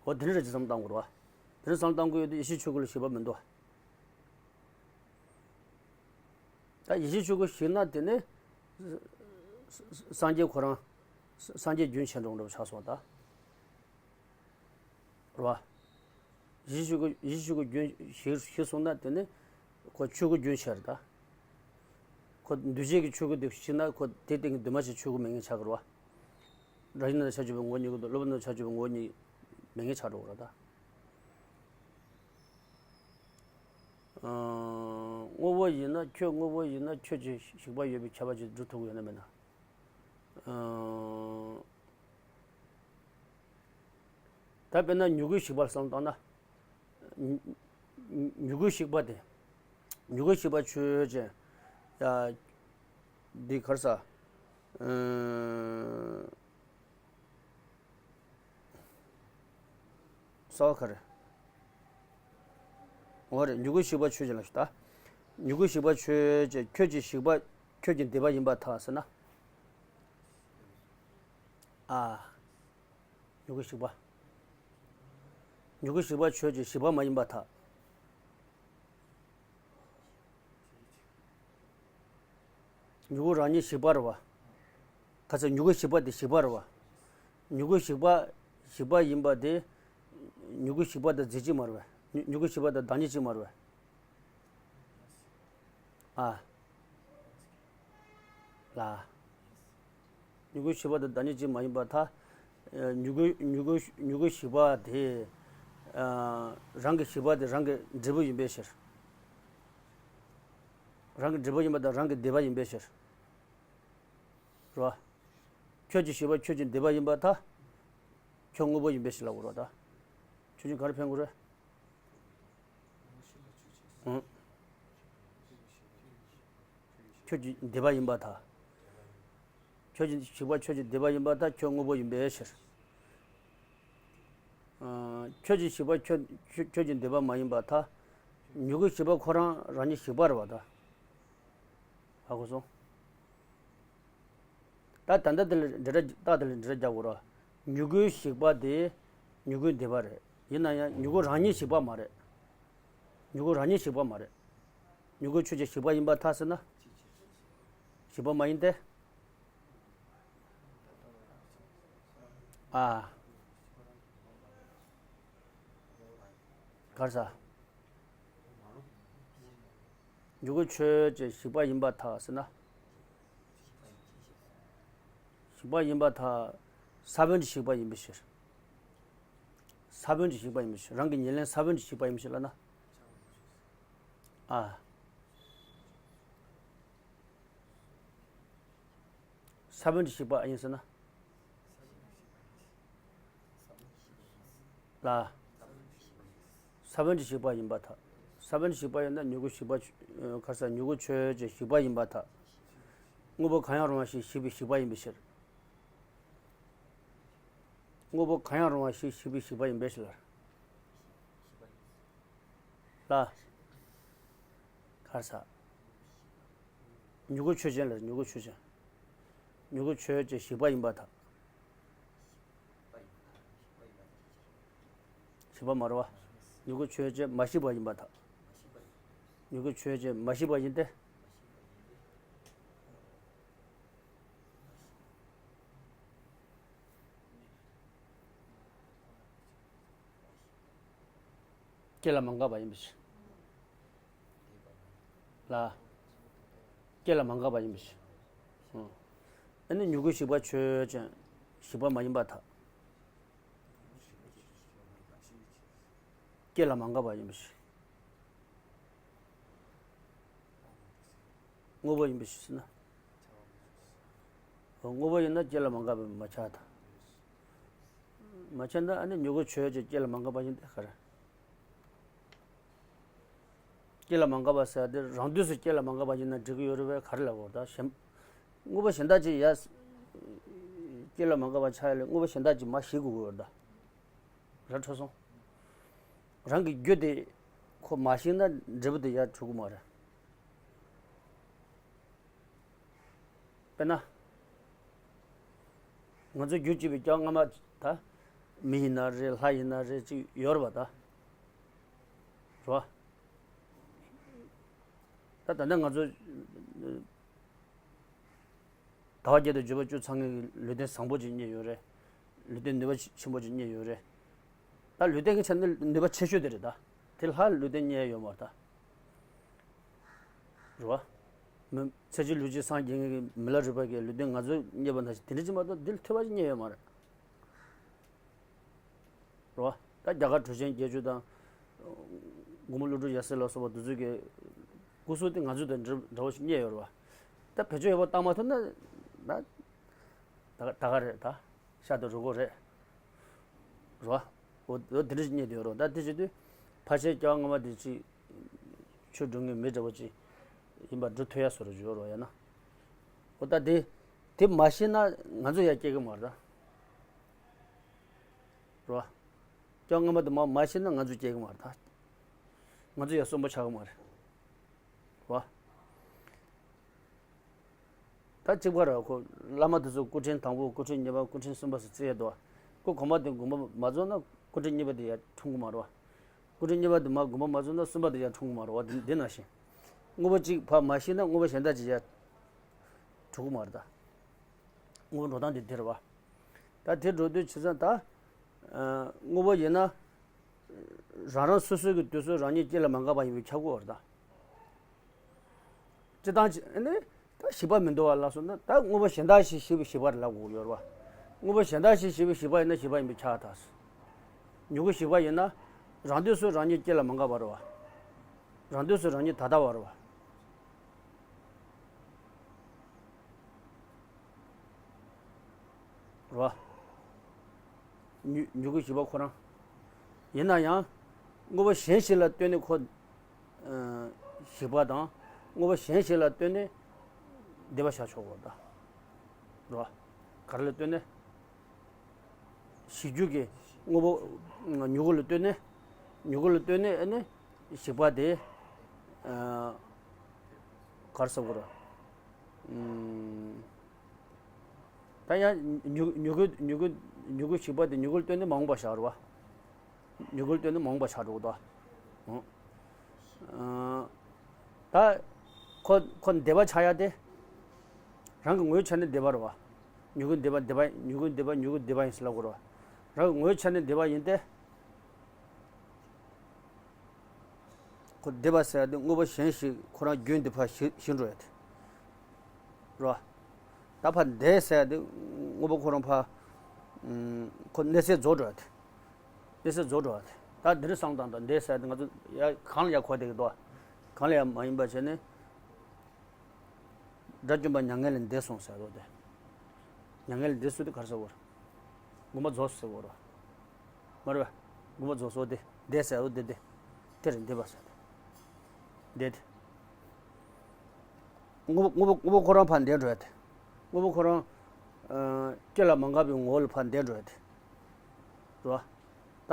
འོ་དེ་འདྲ་ཅིག་བསམ་བཏང་དགོས་རེད་བ། དེ་འདྲ་བསམ་བཏང་དགོས་ཡོད་དུས་ཡེ་ཤེས་ཆོས་སྐུ་ལ་ཞིག་པ་མི་འདུག་བ། ད་ཡེ་ཤེས་ཆོས་སྐུ་ཞིག་ན་དེ་ནི། སངས་རྒྱས་ཁོ་རང་། སངས་རྒྱས་རྒྱུན་ཆད་འགྲོ་འགྲོ་ཆགས་སོང་ད། རེད་བ། ཡེ་ཤེས་ཆོས་སྐུ་ཡེ་ཤེས་ཆོས་སྐུ་རྒྱུན་ཞིག་ཞིག་སོང་ན་དེ་ནི། ཁོ་ཆོས་སྐུ་རྒྱུན་ཆད་རེད་ད། ཁོ་འདུས་བྱས་ཀྱི་ཆོས་སྐུ་དེ་ཞིག་ན་ཁོ་དེ་སྟེང་གི་འདུས་མ་བྱས་ཆོས་སྐུ་མེད་མཁན་ཆགས་ཀྱི་རེད་བ། རང་བཞིན་གནས་ལུགས་ཆ་བཅུ་པའི་ངོ་བོ་ཉིད་ཀྱི་དོན། སློབ་པ་གནས་ལུགས་ཆ་བཅུ་པའི་ངོ་བོ་ཉིད་མེད་མཁན་ཆགས་འགྲོ་གི་རེད་ད། ཨང་། དངོས་པོ་ཡིན་ན་ཁྱོད་དངོས་པོ་ཡིན་ན་ཁྱོད་ཀྱི་ཞིག་པ་ཡོད་པའི་ཁྱབ་པ་ཅིག་སྒྲུབ་ཐུབ་ཀྱི་ཡོད་ན་མེད་ན། ཨང་། ད་དཔེར་ན་མྱུ་གུའི་ཞིག་པ་ལ་བསམ་བཏང་ན། མྱུ་མྱུ་གུའི་ཞིག་པ་དེ། མྱུ་གུའི་ཞིག་པ་ཆོས་ཅན། ཡ། འདི་ག་རེ་ཟ། ཨང་། གསལ་བ་ག་རེ། འོ་རེད། མྱུ་གུ་ཞིག་པ་ཆོས་ཅན་ལ་ཞུ་ད། མྱུ་གུ་ཞིག་པ་ཆོས་ཅན། ཁྱོད་ཀྱི་ཞིག་པ་ཁྱོད་ཀྱི་འདས་པ་ཡིན་པར་ཐལ་ཟེར་ན། ཨ། མྱུ་གུ་ཞིག་པ། མྱུ་གུ་ཞིག་པ་ཆོས་ཅན། ཞིག་པ་མ་ཡིན་པར་ཐལ། མྱུ་གུ་རང་ཉིད་ཞིག་པ་རེད་བ། ག་ཚོད་མྱུ་གུ་ཞིག་པ་དེ་ཞིག་པ་རེད་བ། མྱུ་གུ་ཞིག་པ་ཞིག་པ་ཡིན་པ་དེ། མྱུ་གུ་ཞིག་པ་དང་རྫས་གཅིག་མ་རེད་བས། མྱུ་མྱུ་གུ་ཞིག་པ་དང་བདག་ཉིད་གཅིག་མ་རེད་བས། ཨ། ལ། མྱུ་གུ་ཞིག་པ་དང་བདག་ཉིད་གཅིག་མ་ཡིན་པར་ཐལ། ཨ། མྱུ་གུ་མྱུ་གུ་མྱུ་གུ་ཞིག་པ་དེ། ཨ། རང་གི་ཞིག་པ་དེ་རང་གི་འབྲས་བུ་ཡིན་པའི་ཕྱིར། རང་གི་འབྲས་བུ་ཡིན་པ་དང་རང་གི་འདས་པ་ཡིན་པའི་ཕྱིར། རེད་བ། ཁྱོད་ཀྱི་ཞིག་པ་ཁྱོད་ཀྱི་འདས་པ་ཡིན་པར་ཐལ། ཁྱོད་དངོས་པོ་ཡིན་པའི་ཕྱིར་ལབ་དགོས་རེད་བ་ད། ཁྱོད་ཀྱིས་ག་རེ་ཕན་དགོས་རེད། ཨང་། ཁྱོད་ཀྱི་འདས་པ་ཡིན་པར་ཐལ། ཁྱོད་ཀྱི་ཞིག་པ་ཁྱོད་ཀྱི་འདས་པ་ཡིན་པར་ཐལ། ཁྱོད་དངོས་པོ་ཡིན་པའི་ཕྱིར། ཨ། ཁྱོད་ཀྱི་ཞིག་པ་ཁྱོད་ཁྱོད་ཁྱོད་ཀྱི་འདས་པ་མ་ཡིན་པར་ཐལ། མྱུ་གུ་ཞིག་པ་ཁོ་རང་རང་ཉིད་ཞིག་པ་རེད་བ་ད། ཧ་གོ་སོང་། ད་ད་ལྟ་དེ་ལ་འབྲེལ་སྒྲ་རྟགས་དེ་ལ་འབྲེལ་སྒྲ་རྒྱག་དགོས་རེད། མྱུ་གུའི་ཞིག་པ་དེ་མྱུ་གུའི་འདས་པ་རེད། ཡིན་ན་ཡང་མྱུ་གུ་རང་ཉིད་ཞིག་པ་མ་རེད། མྱུ་གུ་རང་ཉིད་ཞིག་པ་མ་རེད། མྱུ་གུ་ཆོས་ཅན། ཞིག་པ་ཡིན་པར་ཐལ་ཟེར་ན། ཞིག་པ་མ་ཡིན་ཏེ། ཨ། ག་རེ་ཟ། མྱུ་གུ་ཆོས་ཅན། ཞིག་པ་ཡིན་པར་ཐལ་ཟེར་ན། ཞིག་པ་ཡིན་པར་ཐལ། ས་བོན་གྱི་ཞིག་པ་ཡིན་པའི་ཕྱིར། ས་བོན་གྱི་ཞིག་པ་ཡིན་པའི་ཕྱིར། རང་གི་ཉེར་ལེན་ས་བོན་གྱི་ཞིག་པ་ཡིན་པའི་ཕྱིར་ལབ་ན། ཨ། ས་བོན་གྱི་ཞིག་པ་ཡིན་ཟེར་ན། ལ། ས་བོན་གྱི་ཞིག་པ་ཡིན་པར་ཐལ། ས་བོན་གྱི་ཞིག་པ་ཡིན་ན་མྱུ་གུ་ཞིག་པ་ཆོས། ཨ། ག་རེ་ཟ། མྱུ་གུ་ཆོས་ཅན། ཞིག་པ་ཡིན་པར་ཐལ། དངོས་པོ་གང་ཡང་རུང་བ་ཞིག་ཞིག་པའི་ཞིག་པ་ཡིན་པའི་ཕྱིར། དངོས་པོ་གང་ཡང་རུང་བ་ཞིག་ཞིག་པའི་ཞིག་པ་ཡིན་པའི་ཕྱིར་ལ། ལ། ག་རེ་ཟ། མྱུ་གུ་ཆོས་ཅན་ལ། མྱུ་གུ་ཆོས་ཅན། མྱུ་གུ་ཆོས་ཅན། ཞིག་པ་ཡིན་པར་ཐལ། ཞིག་པ་མ་རེད་བ། མྱུ་གུ་ཆོས་ཅན། མ་ཞིག་པ་ཡིན་པར་ཐལ། མྱུ་གུ་ཆོས་ཅན། མ་ཞིག་པ་ཡིན་ཏེ། སྐྱེ་ལ་མ་འགགས་པ་ཡིན་པའི་ཕྱིར། ལ། སྐྱེ་ལ་མ་འགགས་པ་ཡིན་པའི་ཕྱིར། ཨ་ནི་མྱུ་གུ་ཞིག་པ་ཆོས་ཅན། ཞིག་པ་མ་ཡིན་པར་ཐལ། སྐྱེ་ལ་མ་འགགས་པ་ཡིན་པའི་ཕྱིར། དངོས་པོ་ཡིན་པའི་ཕྱིར་ཟེར་ན། དངོས་པོ་ཡིན་ན་སྐྱེ་ལ་མ་འགགས་པ་མ་ཆགས་ད། མ་ཆགས་ན་ཨ་ནི་མྱུ་གུ་ཆོས་ཅན། སྐྱེ་ལ་མ་འགགས་པ་ཡིན་ཏེ་ག་རེ། སྐྱེ་ལ་མ་འགགས་པ་ཟེར་དེ་རང་དུས་སུ་སྐྱེ་ལ་མ་འགགས་པ་ཡིན་ན་འགྲིག་གི་ཡོད་རེད་པས། ག་རེ་ལབ་དགོས་རེད་ད། གཞན། དངོས་པོ་གཞན་དག་ཅིག་ཡ། སྐྱེ་ལ་མ་འགགས་པ་ཆགས་ཡ་ལས་དངོས་པོ་གཞན་དག་ཅིག་མར་ཞིག་དགོས་ཀྱི་ཡོད་རེད་ད། ར་འཕྲོད་སོང་། རང་གི་རྒྱུ་དེ་ཁོ་མ་ཞིག་ན་འབྲས་བུ་དེ་ཡར་འཕྲོད་ཀྱི་མ་རེད། དཔེར་ན། ང་ཚོ་རྒྱུད་གཅིག་པའི་སྐྱེ་བ་སྔ་མ་ད། མི་ཡིན་ན་རེད། ལྷ་ཡིན་ན་རེད། ཅིག་ཡོད་རེད་པ་ད། རེད་པ། ད་ད་ནི་ང་ཚོ། ཟླ་བ་བརྒྱད་དང་འབྱོར་པ་བཅུ་ཚང་མཁན་གྱི་ལུས་རྟེན་བཟང་པོ་ཅིག་རྙེད་ཡོད་རེད། ལུས་རྟེན་ནུས་པ་ཆེན་པོ་ཅིག་རྙེད་ཡོད་རེད། ད་ལུས་རྟེན་གྱི་ཆ་ནས་ནུས་པ་ཆེ་ཤོས་དེ་རེད་ད། དེ་ལྷ་ལུས་རྟེན་རྙེད་ཡོད་མ་རེད་ད། རེད་བ། མི་ཚེ་གཅིག་ལུས་གཅིག་སངས་རྒྱས་མཁན་གྱི་མི་ལ་རས་པ་གིས་ལུས་རྟེན་ང་ཚོས་རྙེད་པ་ནང་བཞིན་དེ་འདྲ་ཅིག་མ་གཏོགས་འདི་ལ་ཐོས་པ་ཅིག་རྙེད་ཡོད་མ་རེད། རེད་བ། ད་རྒྱ་གར་གྲུབ་ཆེན་བརྒྱད་ཅུ་དང་། མགོན་པོ་ཀླུ་སྒྲུབ་ཡབ་སྲས་ལ་སོགས་པ་འདི་ཚོ་གི་སྐུ་གཟུགས་དེ་ང་ཚོ་དང་འདྲ་འདྲ་བོ་ཞིག་རྙེད་ཡོད་རེད་བ། ད་བེད་སྤྱོད་ཡག་པོ་བཏང་མ་ཐུབ་ན། ད་ད་ག་རེད་ད། ཤ་དང་རུས་ཁོག་རེད། རེད་བ། འོ་འོ་དེ་འདྲ་ཞིག་རྙེད་བསྡད་ཡོད་རེད་བ། ད་དེ་བྱེད་དུས་ཕལ་ཆེར་སྐྱེ་བ་སྔ་མ་དེ་ཅིག་ཆོས་སྒྲུབ་མཁན་མི་འདྲ་བོ་ཅིག་ཡིན་པ་སྒྲུབ་ཐུབ་ཡ་བཟོ་འདྲ་ཅིག་ཡོད་རེད་བ། ཡང་ན། འོ་ད་དེ་དེ་མ་ཤེས་ན་ང་ཚོ་ཡ་སྐྱེ་གི་མ་རེད་ད། རེད་བ། སྐྱེ་བ་སྔ་མ་དེ་མ་མ་ཤེས་ན་ང་ཚོ་སྐྱེ་གི་མ་རེད་ད། ང་ཚོ་ཡང་གསོན་པོ་ཆགས་ཀྱི་མ་རེད་བ། ད་གཅིག་པ་ར་ཁོ་བླ་མ་དེ་ཚོ་སྐུ་ཕྲེང་དང་པོ། སྐུ་ཕྲེང་གཉིས་པ། སྐུ་ཕྲེང་གསུམ་པ་ཟེར་རྩི་ཡ་འདུག་བ། ཁོ་གོང་མ་དེ་དགོངས་པ་མ་རྫོགས་ན་སྐུ་ཕྲེང་གཉིས་པ་དེ་ཡར་འཁྲུངས་ཀྱི་མ་རེད་བ། སྐུ་ཕྲེང་གཉིས་པ་དེ་མར་དགོངས་པ་མ་རྫོགས་ན་གསུམ་པ་དེ་ཡར་འཁྲུངས་ཀྱི་མ་རེད་བ། དེ་འདི་ནང་བཞིན། དངོས་པོ་གཅིག་ཕར་མ་ཤི་ན་དངོས་པོ་གཞན་དག་ཅིག་ཡར་འགྲོ་གི་མ་རེད་ད། དངོས་པོ་འགྲོ་སྟངས་དེ་དེ་རེད་བ། ད་དེ་འགྲོ་དུས་བྱས་ཙང་ད། ཨ། དངོས་པོ་ཡིན་ན། རང་རང་སོ་སོའི་གི་དུས་སུ་རང་ཉིད་སྐྱེ་ལ་མ་འགགས་པ་ཡིན་པས་ཁྱབ་དགོས་པ་རེད་ད། སྤྱིར་བཏང་ཅི་ནི་ད་ཞིག་པ་མི་འདུག་བ་ལབ་སོང་ན། ད་དངོས་པོ་གཞན་དག་ཞིག་ཞིག་པའི་ཞིག་པ་རེད་ལབ་དགོས་ཡོད་རེད་བ། དངོས་པོ་གཞན་དག་ཞིག་ཞིག་པའི་ཞིག་པ་ཡིན་ན་ཞིག་པ་ཡིན་པས་ཁྱབ་ད། མྱུ་གུ་ཞིག་པ་ཡིན་ན། རང་དུས་སུ་རང་ཉིད་སྐྱེ་ལ་མ་འགགས་པ་རེད་བ། རང་དུས་སུ་རང་ཉིད་ད་ལྟ་བ་རེད་བ། རེད་བ། མྱུ་མྱུ་གུ་ཞིག་པ་ཁོ་རང་། ཡིན་ན་ཡང་། དངོས་པོ་གཞན་ཞིག་ལ་ལྟོས་ནས་ཁོ། ཨ། ཞིག་པ་དང་། དངོས་པོ་གཞན་ཞིག་ལ་ལྟོས་ནས་འདས་པ་བཞག་ཆོག་གོ་ད། རེད་བ། ག་རེ་ལ་ལྟོས་ནས། གཞི་རྒྱུ་གི་དངོས་པོ། མྱུ་གུ་ལ་ལྟོས་ནས། མྱུ་གུ་ལ་ལྟོས་ནས་ཨ་ནི་ཞིག་པ་དེ། ཨ། ག་རེ་ཟེར་དགོས་རེད། ཨུམ། ད་ཡང་མྱུ་མྱུ་གུ་མྱུ་གུ་མྱུ་གུ་ཞིག་པ་དེ་མྱུ་གུ་ལ་ལྟོས་ནས་མ་འོངས་པ་བཞག་རེད་བ། མྱུ་གུ་ལ་ལྟོས་ནས་མ་འོངས་པ་བཞག་འགྲོ་གི་འདུག་ཨ། ད་ཁོ་ཁོ་འདས་པ་ཆགས་ཡ་དེ། རང་གི་ངོའི་ཆ་ནས་འདས་པ་རེད་བ། མྱུ་གུ་འདས་པ་འདས་པ། མྱུ་གུ་འདས་པ་མྱུ་གུ་འདས་པ་ཡིན་ཟེར་ལབ་དགོས་རེད་བ། རང་གི་ངོའི་ཆ་ནས་འདས་པ་ཡིན་ཏེ། ཁོ་འདས་པ་ཟེར་ཡ་དེ་དངོས་པོ་གཞན་ཞིག་ཁོ་རང་རྒྱུན་དུ་ཕར་ཞིག་ཞིག་འགྲོ་ཡ་དེ་རེད་བ། ད་ཕར་འདས་ཟེར་ཡ་དེ་དངོས་པོ་ཁོ་རང་ཕར། ཨུམ། ཁོ་གནས་ཚད་རྫོགས་འགྲོ་ཡ་དེ། གནས་ཚད་རྫོགས་འགྲོ་ཡ་དེ། ད་འདི་རེད་བསམ་བློ་བཏང་དང་། འདས་ཟེར་ཡ་དེ་ང་ཚོ་ཡ་གང་ལ་ཡ་གོ་བསྡད་ཀྱི་འདུག་གང་ལ་ཡ་མ་ཡིན་པ་བྱས་ནས། དགྲ་བཅོམ་པ་མྱ་ངན་ལས་འདས་སོང་ཟེར་བ་དེ། མྱ་ངན་ལས་འདས་ཟེར་དེ་ག་རེ་ཟེར་བ་རེད། དགོངས་པ་རྫོགས་ཟེར་བ་རེད། མ་རེད་པས། དགོངས་པ་རྫོགས་སོ་དེ། འདས་ཟེར་བ་དེ་དེ། དེ་རེད། འདས་པ་ཟེར་དེ། འདས་དེ། དངོས་པོ་དངོས་པོ་དངོས་པོ་ཁོ་རང་ཕར་འདས་འགྲོ་ཡ་དེ། དངོས་པོ་ཁོ་རང་། ཨ། སྐྱེ་ལ་མ་འགགས་པའི་ངོ་བོ་ལ་ཕར་འདས་འགྲོ་ཡ་དེ། རེད་བ། ད་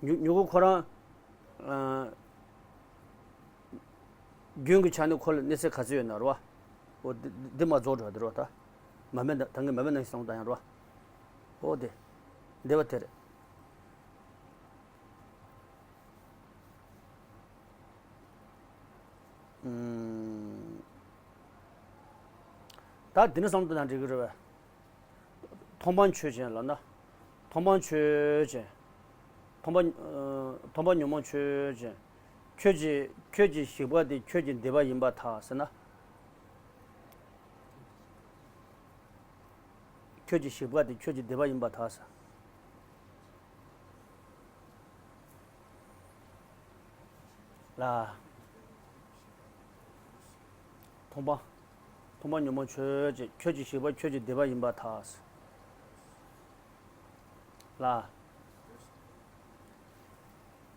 མྱུ་མྱུ་གུ་ཁོ་རང་། ཨ། རྒྱུན་གྱི་ཆ་ནས་ཁོ་ལ་གནས་ཚད་ག་ཚོད་ཡོད་ན་རེད་བ། འོ་འདི་འདི་མར་རྫོགས་འགྲོ་ཡ་དེ་རེད་བ། ད་མ་སྨད་ད་ད་གིན་མ་སྨད་ནང་བཞིན་བསམ་བློ་བཏང་ཡ་རེད་བ། འོ་དེ་འདས་པ་དེ་རེད། ཨུམ། ད་འདི་ནས་བསམ་བློ་བཏང་ན་འགྲིག་གི་རེད་བས། མཐོང་སྤང་ཆོས་ཅན་ལབ་ན། མཐོང་སྤང་ཆོས་ཅན། མཐོང་སྤང་། ཨ། མཐོང་སྤང་ཉོན་མོངས་ཆོས་ཅན། ཁྱོད་ཀྱི་ཁྱོད་ཀྱི་ཞིག་པ་དེ་ཁྱོད་ཀྱི་འདས་པ་ཡིན་པར་ཐལ་ཟེར་ན། ཁྱོད་ཀྱི་ཞིག་པ་དེ་ཁྱོད་ཀྱི་འདས་པ་ཡིན་པར་ཐལ་ཟེར། ལ། མཐོང་སྤང་། མཐོང་སྤང་ཉོན་མོངས་ཆོས་ཅན། ཁྱོད་ཀྱི་ཞིག་པ་ཁྱོད་ཀྱི་འདས་པ་ཡིན་པར་ཐལ། ལ།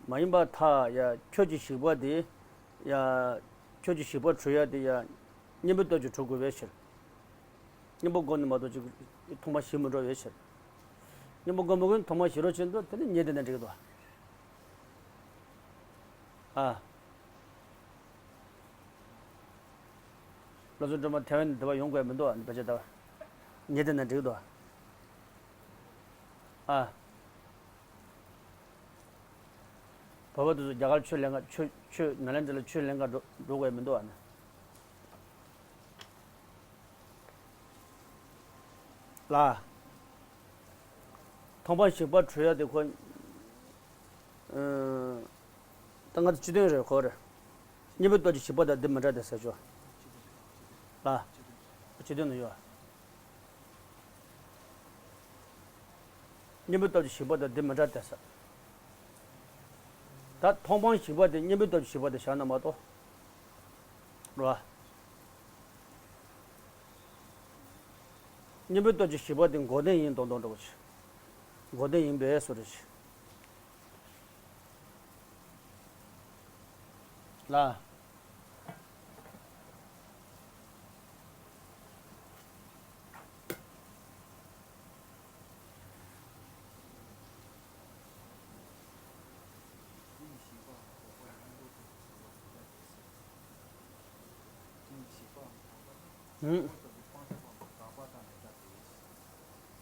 མ་ཡིན་པར་ཐལ་ཡ། ཁྱོད་ཀྱི་ཞིག་པ་དེ་ཡ། ཁྱོད་ཀྱི་ཞིག་པ་གྲོལ་ཡ་དེ་ཡ། གཉེན་པོའི་སྟོབས་ཀྱིས་གྲོལ་དགོས་པའི་ཕྱིར། གཉེན་པོ་བསྒོམས་ནས་མ་གཏོགས་ཅིག་མཐོང་སྤང་ཞིག་མི་འགྲོ་བའི་ཕྱིར། གཉེན་པོ་བསྒོམ་མི་དགོས། མཐོང་སྤང་ཞིག་རོགས་བྱེད་འདུག་དེ་ནི་ཉེ་དེ་ན་འགྲིག་གི་འདུག་ཨ། བློ་བཟང་སྒྲོལ་མ་ཐེ་ཝན་ནས་འདི་པར་ཡོང་དགོས་མི་འདུག་ཨ། འདི་པར་ཆ་ད་ཉེ་དེ་ན་འགྲིག་གི་འདུག་ཨ། བོད་པ་དེ་ཚོ་རྒྱ་གར་ཆོས་ལེན་ག་ཆོས་ཆོས་ནཱ་ལེནྡྲ་ལ་ཆོས་ལེན་ག་འགྲོ་འགྲོ་དགོས་མི་འདུག་ཨ་ནི། ལ། མཐོང་སྤང་ཞིག་པ་གྲོལ་ཡ་དེ་ཁོ། ཨ། ད་ང་ཚོ་སྤྱི་དོན་རེད་ཁོ་རེད། གཉེན་པོའི་སྟོབས་ཀྱིས་ཞིག་པ་དང་འདི་མི་འདྲ་སྟེ་ཟེར་ཆོག་ལ། སྤྱི་དོན་ན་ཡོད། གཉེན་པོའི་སྟོབས་ཀྱིས་ཞིག་པ་དང་འདི་མི་འདྲ་སྟེ་ཟེར། ད་མཐོང་སྤང་ཞིག་པ་དེ་གཉེན་པོའི་སྟོབས་ཀྱིས་ཞིག་པ་དེ་བཞག་ན་མ་གཏོགས། རེད་བ། གཉེན་པོའི་སྟོབས་ཀྱིས་ཞིག་པ་དེ་འགོག་བདེན་ཡིན་མདོག་མདོག་འདྲ་བོ་ཞིག་འགོག་བདེན་ཡིན་པའི་བཟོ་འདྲ་ཞིག་ལ། ཧུམ།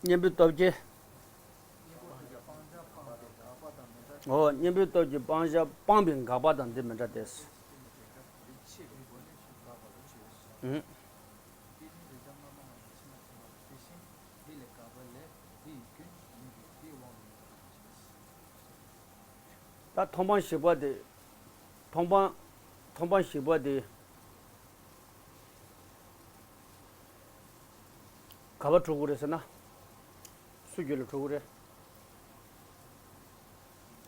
གཉེན་པོའི་སྟོབས་ཀྱིས། འོ། གཉེན་པོའི་སྟོབས་ཀྱིས་སྤང་བྱ་སྤངས་པའི་འགག་པ་དང་འདི་མི་འདྲ་སྟེ། ཧུམ། ད་མཐོང་སྤང་ཞིག་པ་དེ། མཐོང་སྤང་། མཐོང་སྤང་ཞིག་པ་དེ། ག་པར་གྲུབ་ཀྱི་རེད་ཟེར་ན། སུ་རྒྱུད་ལ་གྲུབ་ཀྱི་རེད།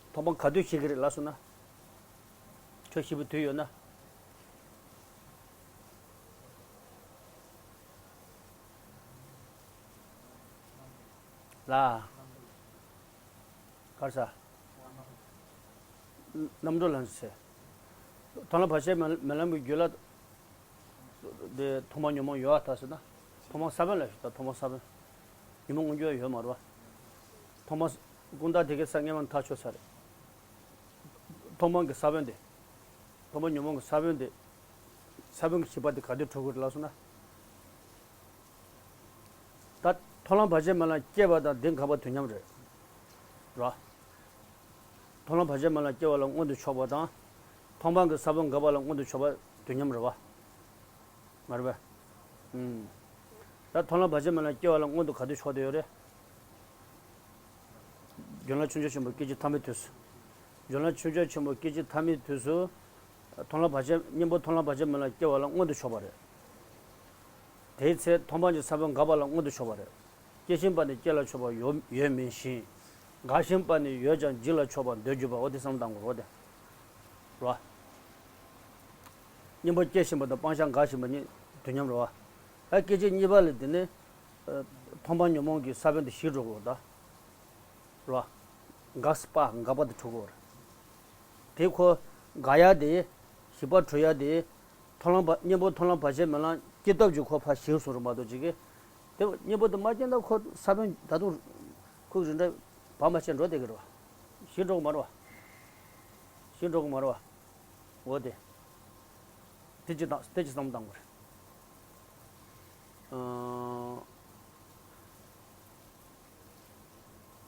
མཐོང་སྤང་ག་དུས་ཞིག་གི་རེད་ལབ་སོང་ན། ཁྱོད་ཞིག་པའི་དུས་ཡོད་ན། ལ། གར་ས། རྣམ་གྲོལ་ལམ་ཟེར། མཐོང་ལམ་བར་ཆད་མེད་ལམ་གྱི་རྒྱུད་ལ། དེ་མཐོང་སྤང་ཉོན་མོངས་ཡོད་ཨ་ད་ཟེར་ན། མཐོང་སྤང་ས་བོན་ལ་ཞུ་ད་མཐོང་སྤང་ས་བོན། ཉོན་མོངས་མངོན་གྱུར་ཡོད་མ་རེད་བ། མཐོང་སྤང་། ཀུན་བརྟགས་དེ་གའི་ས་ངེས་པ་ཐག་ཆོད་ས་རེད། མཐོང་སྤང་གི་ས་བོན་དེ། མཐོང་སྤང་ཉོན་མོངས་ཀྱི་ས་བོན་དེ། ས་བོན་གྱི་ཞིག་པ་དེ་ག་དུས་གྲུབ་ཀྱི་རེད་ལབ་སོང་ན། ད་མཐོང་ལམ་བར་ཆད་མེད་ལམ་སྐྱེ་བ་དང་དེ་འགག་པ་དུས་མཉམ་རེད། ར། མཐོང་ལམ་བར་ཆད་མེད་ལམ་སྐྱེ་བ་ལ་མངོན་དུ་ཕྱོགས་པ་དང་། མཐོང་སྤང་གི་ས་བོན་འགག་པ་ལ་མངོན་དུ་ཕྱོགས་པ་དུས་མཉམ་རེད་བ། མ་རེད་པས། ཨུམ། ད་མཐོང་ལམ་བར་ཆད་མེད་ལམ་སྐྱེ་བ་ལ་མངོན་དུ་ག་དུས་ཕྱོགས་བསྡད་ཡོད་རེད། སྦྱོར་ལམ་ཆོས་འབྱུང་ཆེན་པོ་སྐད་ཅིག་ཐ་མའི་དུས་སུ། སྦྱོར་ལམ་ཆོས་འབྱུང་ཆེན་པོ་སྐད་ཅིག་ཐ་མའི་དུས་སུ། མཐོང་ལམ་བར་ཆད། གཉེན་པོ་མཐོང་ལམ་བར་ཆད་མེད་ལམ་སྐྱེ་བ་ལ་མངོན་དུ་ཕྱོགས་པ་རེད། དེའི་ཚེ་མཐོང་སྤང་གི་ས་བོན་འགག་པ་ལ་མངོན་དུ་ཕྱོགས་པ་རེད། སྐྱེ་བཞིན་པ་ནི་སྐྱེ་ལ་ཕྱོགས་པ་ཡོད་ཡོད་མིན་ཞིང་། འགག་བཞིན་པ་ནི་ཡོད་ཀྱང་འཇིག་ལ་ཕྱོགས་པ་འདོད་གྱུར་པའོ། དེ་བསམ་བློ་བཏང་དགོས་རེད་དེ། རེད་བ། གཉེན་པོ་སྐྱེ་བཞིན་པ་དང་སྤང་བྱ་འགག་བཞིན་པ་གཉིས་དུས་མཉམ་རེད་བ། ད་སྐད་ཅིག་གཉིས་པ་ལ་དེ་ནི། ཨ། མཐོང་སྤང་ཉོན་མོངས་ཀྱི་ས་བོན་དེ་ཞིག་འགྲོ་དགོས་རེད་ད། རེད་བ། འགག་པ་འགག་པ་དེ་གྲུབ་དགོས་རེད། དེ་ཁོ་འགག་ཡ་དེ། ཞིག་པ་གྲུབ་ཡ་དེ། མཐོང་ལམ་བར། གཉེན་པོ་མཐོང་ལམ་བར་ཆད་མེད་ལམ་སྐྱེ་སྟོབས་ཀྱིས་ཁོ་ཕར་ཞིག་སོང་རེད་མ་གཏོགས་ཅིག་གིས། དེ་གཉེན་པོ་དེ་མ་སྐྱེས་ན་ཁོ་ས་བོན་ད་དུང་ཁོ་རིན་འདྲ་བར་མ་ཆད་འགྲོ་བསྡད་ཀྱི་རེད་བ། ཞིག་འགྲོ་གི་མ་རེད་བ། ཞིག་འགྲོ་གི་མ་རེད་བ། འོ་དེ། དེ་ཅི་དང་དེ་ཅི་བསམ་བློ་བཏང་དགོས་རེད། ཨ།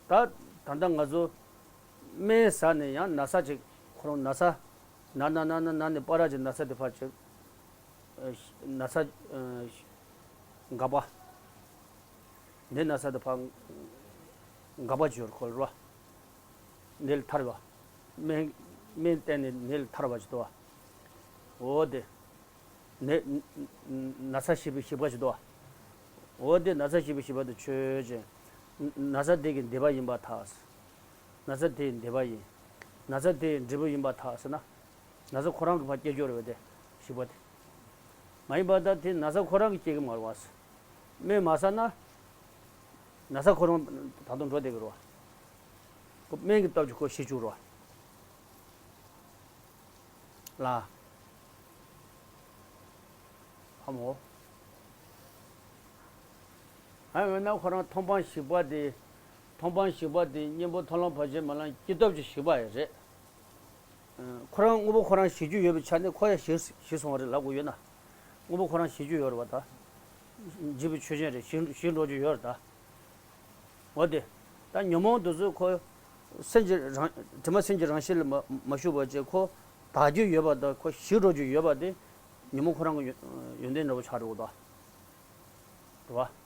ད་ད་ལྟ་ང་ཚོ་སྨན་ཟ་ནས་ཡང་ན་ཚ་ཅིག་ཁོ་རང་ན་ཚ་ན་ན་ན་ན་ན་ནས་པ་ར་ཅིག་ན་ཚ་དེ་ཕར་ཅིག་ཨ། ན་ཚ། ཨ། འགག་པ། འདི་ན་ཚ་དེ་ཕར་འགག་པ་ཅིག་ཡོད་རེད་ཁོ་ལ་རེད་བ། འདི་ལས་ཐར་བ། སྨན་སྨན་བསྟེན་ནས་འདི་ལས་ཐར་བ་ཅིག་འདུག་བ། འོ་དེ། ནད། ན་ཚ་ཞི་བའི་ཞིག་པ་ཞིག་འདུག་བ། འོ་དེ་ན་ཚ་ཞི་བའི་ཞིག་པ་དེ་ཆོས་ཅན། ན་ཚ་དེ་གི་འདེབས་པ་ཡིན་པར་ཐལ། ན་ཚ་དེ་ཡི་འདེབས་པ་ཡིན། ན་ཚ་དེ་ཡི་འབྲས་བུ་ཡིན་པར་ཐལ་ཟེར་ན། ན་ཚ་ཁོ་རང་གི་ཕར་སྐྱེ་རྒྱུ་རེད་བ་དེ། ཞིག་པ་དེ། མ་ཡིན་པར་ད་དེ་ན་ཚ་ཁོ་རང་གིས་སྐྱེ་གི་མ་རེད་བ། སྨན་མ་ཟ་ན། ན་ཚ་ཁོ་རང་ད་དུང་འགྲོ་བསྡད་ཀྱི་རེད་བ། ཁོ་སྨན་གྱི་སྟོབས་ཀྱིས་ཁོ་ཞི་བཅུག་རེད་བ། ལ། ཧ་མོ། ཨ། འོ་ན་ཁོ་རང་མཐོང་སྤང་ཞིག་པ་དེ། མཐོང་སྤང་ཞིག་པ་དེ་གཉེན་པོ་མཐོང་ལམ་བར་ཆད་མེད་ལམ་སྐྱེ་སྟོབས་ཀྱི་ཞིག་པ་ཡང་རེད། ཁོ་རང་དངོས་པོ་ཁོ་རང་ཞི་རྒྱུ་ཡོད་པའི་ཆ་ནས་ཁོ་ཡང་ཞི་ཞི་སོང་བ་རེད་ལབ་དགོས་ཡོད་ན། དངོས་པོ་ཁོ་རང་ཞི་རྒྱུ་ཡོད་རེད་བ་ད། འཇིག་པའི་ཆོས་ཅན་རེད། ཞི་ཞི་འགྲོ་རྒྱུ་ཡོད་རེད་ད། འོ་དེ། ད་ཉོན་མོངས་དེ་ཚོ་ཁོ། སེམས་ཀྱི་རང་། དྲི་མ་སེམས་ཀྱི་རང་བཞིན་ལ་མ་མ་ཞུགས་པ་བྱས་ཁོ། དག་རྒྱུ་ཡོད་པ་དང་ཁོ་ཞི་འགྲོ་རྒྱུ་ཡོད་པ་དེ། ཉོན་མོངས་ཁོ་རང་གི་ཡོན་ཡོན་ཏན་འདྲ་བོ་ཆགས་འགྲོ་གི་འདུག་བ། རེད་བ།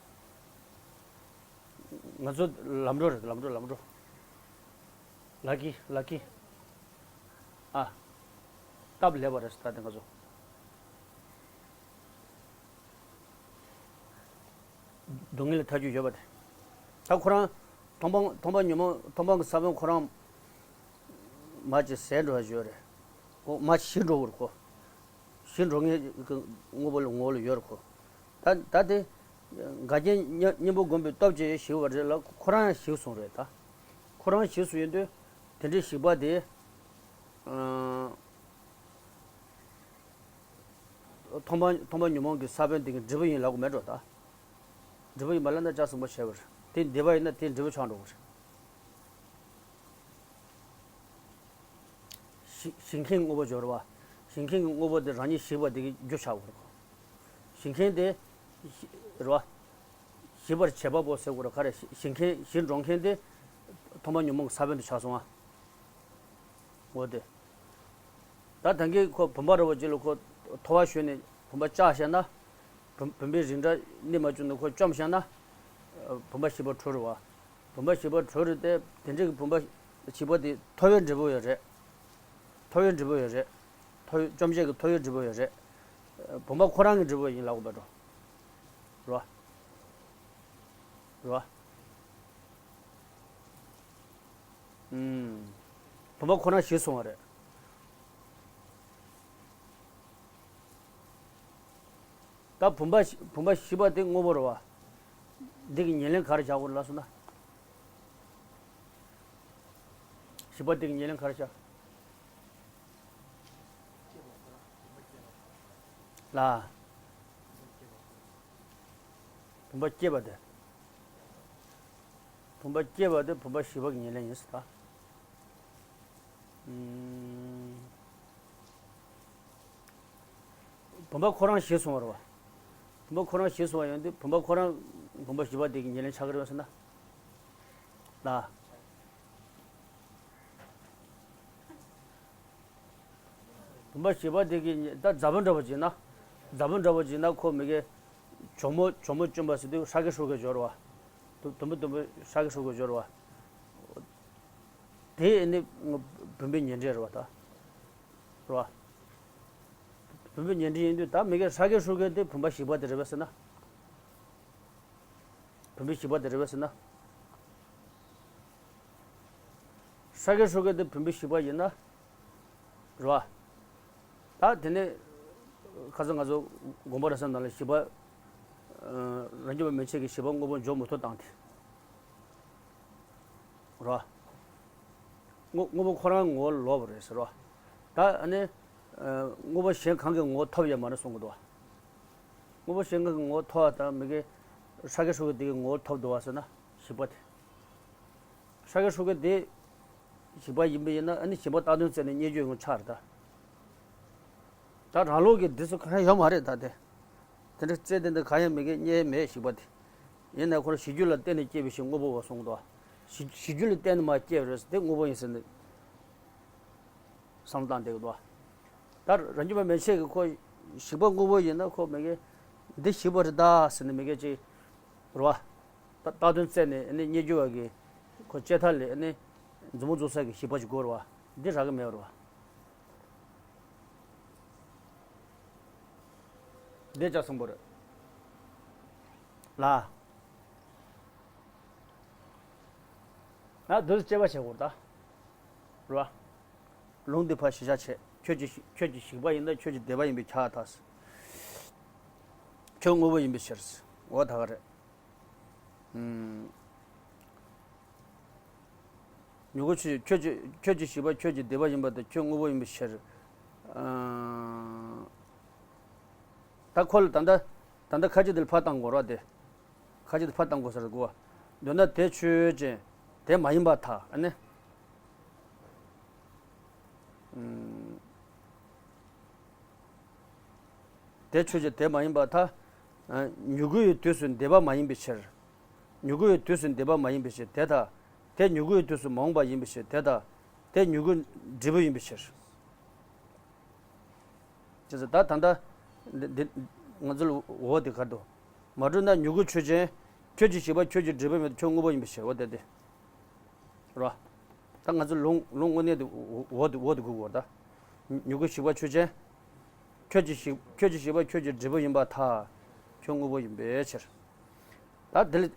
ང་ཚོ་ལམ་འགྲོ་རེད། ལམ་འགྲོ་ལམ་འགྲོ། ལ་ཀི་ལ་ཀི། ཨ། སྟབས་ལེགས་པ་རེད་ད་དེ་ང་ཚོ། སྡུག་བསྔལ་ལས་ཐར་རྒྱུ་ཡོད་པ་དེ། ད་ཁོ་རང་མཐོང་སྤང་མཐོང་སྤང་ཉོན་མོངས་མཐོང་སྤང་གི་ས་བོན་ཁོ་རང་མར་ཅིག་ཟད་འགྲོ་ཡ་ཡོད་རེད། ཨོ་མར་ཞི་འགྲོ་གི་རེད་ཁོ། ཞི་འགྲོ་མཁན་གྱི་དངོས་པོ་ལ་ངོ་བོ་ལ་ཡོད་རེད་ཁོ། ད་ད་དེ། འགལ་རྐྱེན་གཉེན་གཉེན་པོ་བསྒོམས་པའི་སྟོབས་ཀྱིས་ཞི་བ་རེད་ལ་ཁོ་རང་ཡང་ཞི་སོང་རེད་ད། ཁོ་རང་ཞི་སོང་ཡིན་དུས་དེ་འདྲའི་ཞིག་པ་དེ། ཨ། མཐོང་སྤང་མཐོང་སྤང་ཉོན་མོངས་ཀྱི་ས་བོན་དེ་གི་འབྲས་བུ་ཡིན་ལབ་དགོས་མེད་འགྲོ་ད། འབྲས་བུ་ཡིན་པ་ལ་ན་ཅང་གསུངས་པ་བྱས་པ་རེད། དེ་འདེབས་པ་ཡིན་ན་དེ་འབྲས་བུ་ཆགས་འགྲོ་གི་རེད། ཞི་ཞི་མཁན་དངོས་པོ་སྦྱོར་བ། ཞི་མཁན་གྱི་དངོས་པོ་དེ་རང་ཉིད་ཞིག་པ་དེ་གི་རྒྱུ་ཆགས་དགོས་རེད། ཞི་མཁན་དེ་ རེད་བ། ཞི་བར་བྱེད་པ་པོ་ཟེར་དགོས་རེད། ག་རེ་ཞི་མཁན་ཞི་འགྲོ་མཁན་དེ་མཐོང་བ་ཉོན་མོངས་ས་བོན་དུ་ཆགས་སོང་ང་། འོ་དེ། ད་ད་གིན་ཁོ་བུམ་པ་ར་བ་ཅིག་ལ་ཁོ་ཐོ་བ་ཞོན་ནས་བུམ་པ་བཅག་བཞག་ན། བུམ་བུམ་པའི་རིགས་འདྲ་གནས་མ་བཅུག་ནས་ཁོ་བཅོམ་བཞག་ན། བུམ་པ་ཞི་བ་གྲུབ་རེད་བ། བུམ་པ་ཞི་བ་གྲུབ་རེད་དེ། དེ་འདྲའི་གི་བུམ་པ་ཞི་བ་དེ་ཐོ་བའི་འབྲས་བུ་ཡོད་རེད། ཐོ་བའི་འབྲས་བུ་ཡོད་རེད། ཐོ་བའི་བཅོམ་བྱེད་ཀྱི་ཐོ་བའི་འབྲས་བུ་ཡོད་རེད། བུམ་པ་ཁོ་རང་གི་འབྲས་བུ་ཡིན་ལབ་དགོས་པ་འགྲོ། རེད་བ། རེད་བ། ཨུམ། བུམ་པ་ཁོ་རང་ཞི་སོང་བ་རེད། ད་བུམ་པ་ཞི་བུམ་པ་ཞི་བ་དེ་དངོས་པོ་རེད་བ། འདི་གི་ཉེར་ལེན་ག་རེ་བྱ་དགོས་རེད་ལབ་སོང་ན། ཞི་བ་དེ་གི་ཉེར་ལེན་ག་རེ་བྱ། ལ། བུམ་པ་སྐྱེས་པ་དེ། བུམ་པ་སྐྱེས་པ་དེ་བུམ་པ་ཞི་བ་གི་ཉེར་ལེན་ཡིན་ཟེར་ད། ཨུམ། བུམ་པ་ཁོ་རང་ཞི་སོང་བ་རེད་བ། བུམ་པ་ཁོ་རང་ཞི་སོང་བ་ཡིན་དུས་བུམ་པ་ཁོ་རང་བུམ་པ་ཞི་བ་དེ་གི་ཉེར་ལེན་ཆགས་ཀྱི་རེད་བ་ཟེར་ན། ལ། བུམ་པ་ཞི་བ་དེ་གི་ཉེ་ད་རྫ་བུམ་འདྲ་བོ་བྱས་ན། རྫ་བུམ་འདྲ་བོ་བྱས་ན་ཁོ་མི་གི་གྱོག་མོ་གྱོག་མོ་བཅོམ་པ་ཟེར་དུས་ཧྲ་གི་ཧྲུག་གི་སྦྱོར་བ། དུ་དུམ་བུ་དུམ་བུ་ཧྲ་གི་ཧྲུག་གི་སྦྱོར་བ། དེ་ནི་བུམ་པའི་ཉེར་འབྲེལ་རེད་བ་ད། རེད་བ། བུམ་པའི་ཉེར་འབྲེལ་ཡིན་དུས་ད་མི་གི་ཧྲ་གི་ཧྲུག་གི་དེ་བུམ་པ་ཞི་བ་དེ་རེད་བས་ཟེར་ན། བུམ་པའི་ཞི་བ་དེ་རེད་བས་ཟེར་ན། ཧྲ་གི་ཧྲུག་གི་དེ་བུམ་པའི་ཞི་བ་ཡིན་ན། རེད་བ། ད་དེ་ནས་ཁ་སང་ང་ཚོ་དགོངས་པ་རབ་གསལ་ནང་ལ་ཞི་བ། རང་རྒྱུད་པ་མན་ཆད་ཀྱི་ཞི་བ་དངོས་པོ་འཇོག་མི་ཐུབ་སྟངས་དེ། རེད་བ། དངོས་དངོས་པོ་ཁོ་རང་ངོ་བོ་ལོག་པ་རེད་ཟེར་བ། ད་ཨ་ནི། དངོས་པོ་གཞན་གང་གི་ངོ་བོ་ཐོབ་ཡོད་མ་རེད་གསུང་གི་འདུག་བ། དངོས་པོ་གཞན་གང་གི་ངོ་བོ་ཐོབ་པ་དང་མི་དགེ། ཧྲ་གི་ཧྲུག་གི་དེ་གི་ངོ་བོ་ཐོབ་འདུག་བ་ཟེར་ན་ཞི་བ་དེ། ཧྲ་གི་ཧྲུག་གི་དེ། ཞི་བ་ཡིན་པ་ཡིན་ན་ཨ་ནི་ཞི་བ་རྟགས་དོན་བཙལ་ནས་རྙེད་རྒྱུ་ཡོང་ཆགས་རེད་ད། ད་རང་ལུགས་ཀྱི་འདི་ཚོ་གང་ཡང་ཡོད་མ་རེད་ད་དེ། དེ་འདྲ་རྩལ་དེ་འདྲ་གང་ཡང་མི་དགེ་རྙེད་མེད་ཞི་བ་དེ། ཡིན་ནའི་ཁོ་རང་གཞི་རྒྱུད་ལ་བརྟེན་ནས་སྐྱེས་པའི་ཞིང་དངོས་པོ་བ་གསུངས་འདུག་གཞི་གཞི་རྒྱུད་ལ་བརྟེན་ནས་མ་སྐྱེས་པ་རེད་ཟེར་དེ་དངོས་པོ་ཡིན་ཟེར་ནས་བསམ་བློ་བཏང་བསྡད་ཀྱི་འདུག་ད་རང་རྒྱུད་པ་མན་ཆད་ཀྱི་ཁོ་ཞི་བ་དངོས་པོ་ཡིན་ན་ཁོ་མི་དགེ་འདི་ཞི་བ་རེད་ད་ཟེར་ནས་མི་དགེ་ཅིག་རེད་བ། ད་རྟགས་དོན་བཙལ་ནས་ནི་རྙེད་རྒྱུ་བ་གི་ཁོ་བཅད་ཐབས་ལས་ནི་མཛུབ་མོ་འཛུགས་ས་གི་ཞི་བ་ཅིག་དགོས་རེད་བ། འདི་རག་གི་མེད་པ་རེད་བ། འདི་ལྕགས་སྲིན་པོ་རེད། ལ། ང་འདུལ་དཔྱད་པ་བྱེད་དགོས་ད། རེད་བ། ལུང་འདི་ཕར་གཞི་བཞག་བྱས། ཁྱོད་ཀྱི་ཁྱོད་ཀྱི་ཞི་བ་ཡིན་ན་ཁྱོད་ཀྱི་བདེ་བ་ཡིན་པས་ཁྱབ་ད། ཁྱོད་དངོས་པོ་ཡིན་པའི་ཕྱིར། འོ་ད་ག་རེད། ཨུམ། མྱུ་གུ་ཆོས་ཁྱོད་ཀྱི་ཁྱོད་ཀྱི་ཞི་བ་ཁྱོད་ཀྱི་བདེ་བ་ཡིན་པ་དང་ཁྱོད་དངོས་པོ་ཡིན་པའི་ཕྱིར། ཨ། ད་ཁོ་ལ་ད་ལྟ་ད་ལྟ་ཁ་ཅིག་དེ་ལ་ཕར་བཏང་དགོས་རེད་དེ། ཁ་ཅིག་དེ་ཕར་བཏང་དགོས་ས་རེད་གོ། མདོར་ན་དེ་ཆོས་ཅན། དེ་མ་ཡིན་པར་ཐལ། ཨ་ནི། ཨུམ། དེ་ཆོས་ཅན། དེ་མ་ཡིན་པར་ཐལ། མྱུ་གུ་ཡི་དུས་སུ་འདས་པ་མ་ཡིན་པའི་ཕྱིར། མྱུ་གུ་ཡི་དུས་སུ་འདས་པ་མ་ཡིན་པའི་ཕྱིར། དེ་ལྟར། དེ་མྱུ་གུ་ཡི་དུས་སུ་མ་འོངས་པ་ཡིན་པའི་ཕྱིར། དེ་ལྟར། དེ་མྱུ་གུ་འབྲས་བུ་ཡིན་པའི་ཕྱིར། ཅེས་སོ། ད་ད་ལྟ་འདི་འདི་ང་ཚོ་ལ་འོ་དེ་གར་དུ་མ་གྲུབ་ན་མྱུ་གུ་ཆོས་ཅན། ཁྱོད་ཀྱི་ཞི་བ་ཁྱོད་ཀྱི་འབྲས་བུ་མེད་དུ་ཁྱོད་དངོས་པོ་ཡིན་པའི་ཕྱིར། འོ་དེ་དེ་རེད་བ། ད་ང་ཚོ་ལུང་ལུང་དངོས་གནས་དེ་འོ་དེ་འོ་དེ་དགོས་དགོས་ད། མྱུ་གུ་ཞི་བ་ཆོས་ཅན། ཁྱོད་ཀྱི་ཞི་ཁྱོད་ཀྱི་ཞི་བ་ཁྱོད་ཀྱི་འབྲས་བུ་ཡིན་པར་ཐལ། ཁྱོད་དངོས་པོ་ཡིན་པའི་ཕྱིར། ད་དེ་ལ་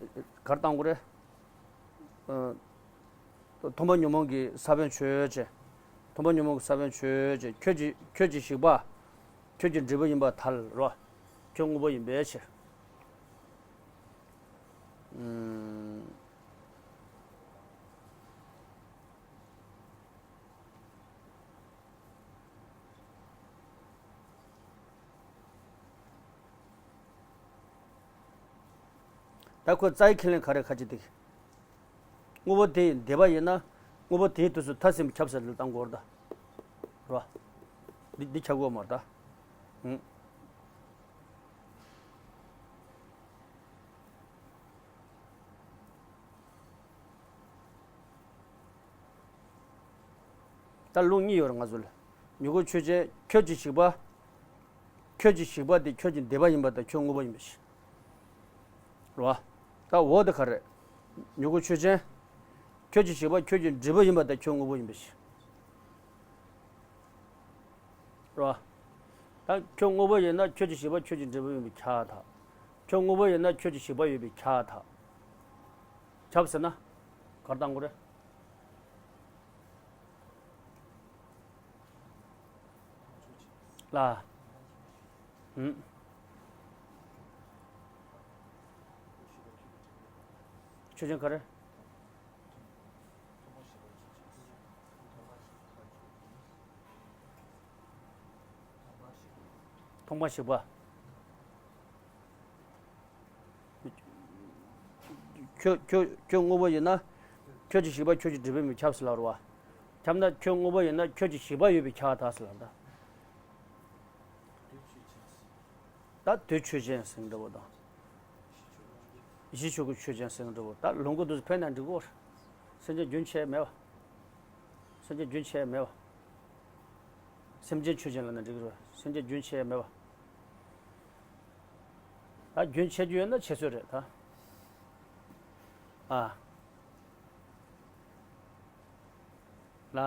གར་བཏང་དགོས་རེད། མཐོང་བ་ཉོན་མོངས་ཀྱི་ས་བོན་ཆོས་ཅན། མཐོང་བ་ཉོན་མོངས་ཀྱི་ས་བོན་ཆོས་ཅན། ཁྱོད་ཀྱི་ཁྱོད་ཀྱི་ཞི་བ། ཁྱོད་ཀྱི་འབྲས་བུ་ཡིན་པར་ཐལ་རོ། ཁྱོད་དངོས་པོ་ཡིན་པའི་ཕྱིར། ད་ཁོས་རྩ་བའི་ཁས་ལེན་ག་རེ་ཁ་ཅིག་དེ། དངོས་པོ་དེ་ཡི་འདས་པ་ཡིན་ན། དངོས་པོ་དེའི་དུས་སུ་མཐར་ཕྱིན་པ་ཁྱབ་ཟེར་ལ་བཏང་དགོས་རེད་ད། རེད་བ། འདི་འདི་ཁྱབ་དགོས་མ་རེད་ད། ཨང་། ད་ལུང་གཉིས་ཡོད་རེད་ང་ཚོ་ལ། མྱུ་གུ་ཆོས་ཅན། ཁྱོད་ཀྱི་བྱིས་པ། ཁྱོད་ཀྱི་བྱིས་པ་དེ་ཁྱོད་ཀྱི་འདས་པ་ཡིན་པ་དང་ཁྱོད་དངོས་པོ་ཡིན་པ་ཞིག་རེད་བ། ད་འོ་དེ་ག་རེད། མྱུ་གུ་ཆོས་ཅན། ཁྱོད་ཀྱི་བྱིས་པ་ཁྱོད་ཀྱི་འབྲས་བུ་ཡིན་པ་དང་ཁྱོད་དངོས་པོ་ཡིན་པ་ཞིག་རེད་བ། ད་ཁྱོད་དངོས་པོ་ཡིན་ན་ཁྱོད་ཀྱི་བྱིས་པ་ཁྱོད་ཀྱི་འབྲས་བུ་ཡིན་པས་ཁྱབ་ད། ཁྱོད་དངོས་པོ་ཡིན་ན་ཁྱོད་ཀྱི་བྱིས་པ་ཡོད་པས་ཁྱབ་ད། ཁྱབ་ཟེར་ན། ག་རེ་བཏང་དགོས་རེད། ལ། ཧུམ། ཆོས་ཅན་ག་རེ། ཐོག་མ་ཞིག་པ། ཁྱོད་ཁྱོད་ཁྱོད་དངོས་པོ་ཡིན་ན། ཁྱོད་ཀྱི་བྱིས་པ་ཁྱོད་ཀྱི་འབྲས་བུ་མི་ཁྱབ་ཟེར་ལབ་རེད་བ། ཁྱབ་ན་ཁྱོད་དངོས་པོ་ཡིན་ན་ཁྱོད་ཀྱི་བྱིས་པ་ཡོད་པས་ཁྱབ་ད་ཟེར་ལབ་ད། ད་དུས་ཆོས་ཅན་ཟེར་འདྲ་བོ་དང་། གཞི་ཆོས་ཀྱི་ཆོས་ཅན་ཟེར་འདྲ་བོ་ད་ལུང་གོ་དུས་ཕན་ན་འགྲིག་གོ། སེམས་ཅན་རྒྱུན་ཆད་མེད་པ། སེམས་ཅན་རྒྱུན་ཆད་མེད་པ། སེམས་ཅན་ཆོས་ཅན་ལབ་ན་འགྲིག་གི་རེད། སེམས་ཅན་རྒྱུན་ཆད་མེད་པ། ད་རྒྱུན་ཆད་རྒྱུ་ཡོད་ན་ཆད་སྲོལ་རེད་ད། ཨ། ལ།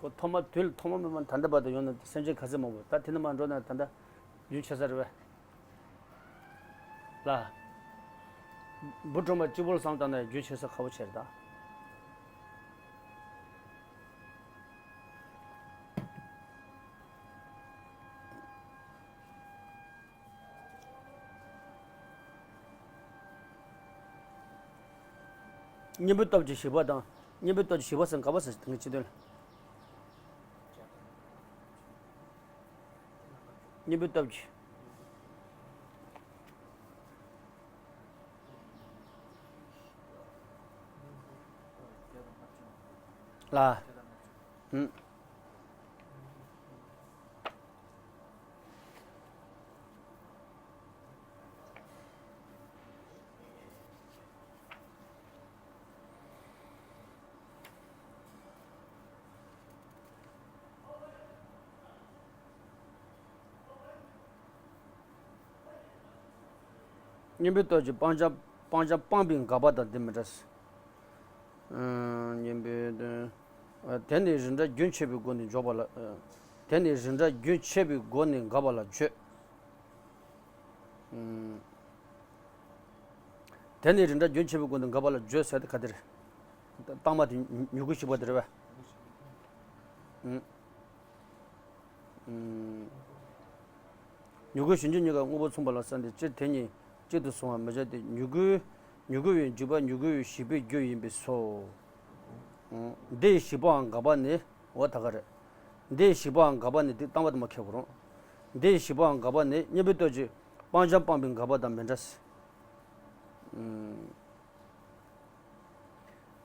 ཁོ་ཐོག་མ་དུས་ཐོག་མ་མེད་པ་ད་ལྟ་བར་དུ་ཡོང་ན་སེམས་ཅན་ག་ཚད་མང་པོ་ད་དེ་ནས་མར་འགྲོ་ན་ད་ལྟ་རྒྱུན་ཆད་ས་རེད་པས། ལ། འབུ་གྲོག་མ་གཅིག་པོ་ལ་བསམ་བཏང་ན་རྒྱུན་ཆད་ས་ཁག་པོ་ཆེ་རེད་ད། གཉེན་པོའི་སྟོབས་ཀྱིས་ཞིག་པ་དང་། གཉེན་པོའི་སྟོབས་ཀྱིས་ཞིག་པ་ཟེར་ག་པ་ཟེར་དེ་ངས་ཅི་འདོད། གཉེན་པོའི་སྟོབས་ཀྱིས། ལ། ཧུམ། གཉེན་པོའི་སྟོབས་ཀྱིས་སྤང་བྱ། སྤང་བྱ་སྤངས་པའི་འགག་པ་དང་དེ་མི་འདྲ། གཉེན་པོའི་དོན། དེ་ནི་རིགས་འདྲ་རྒྱུན་ཆད་པའི་སྒོ་ནས་འཇོག་པ་ལ། དེ་ནི་རིགས་འདྲ་རྒྱུན་ཆད་པའི་སྒོ་ནས་འགག་པ་ལ་བརྗོད། དེ་ནི་རིགས་འདྲ་རྒྱུན་ཆད་པའི་སྒོ་ནས་འགག་པ་ལ་བརྗོད་ཟེར་ཏེ་ག་དེ་རེད། རྟགས་མ་དེ་མྱུ་གུ་ཞིག་པ་དེ་རེད་པས། མྱུ་གུ་གཞན་རྒྱུ་གཉིས་ཀ་དངོས་པོ་མཚུངས་པ་ལ་བསམས་ཏེ་སྤྱིར་དེ་གཉིས་གཅིག་ཏུ་སོང་བར་མི་བྱ་སྟེ་མྱུ་གུ། མྱུ་གུ་བའི་འཇིགས་པ་མྱུ་གུ་བའི་ཞིག་པའི་རྒྱུ་ཡིན་པས་སོ། འདི་ཡི་ཞིག་པའང་འགག་པ་ནི། འོ་ད་ག་རེད། འདི་ཡི་ཞིག་པའང་འགག་པ་ནི་དེ་རྟགས་མ་དེ་མ་ཁེལ་གོ་རུང་། འདི་ཡི་ཞིག་པའང་འགག་པ་ནི་གཉེན་པོའི་སྟོབས་ཀྱིས་སྤང་བྱ་སྤངས་པའི་འགག་པ་དང་མི་འདྲ།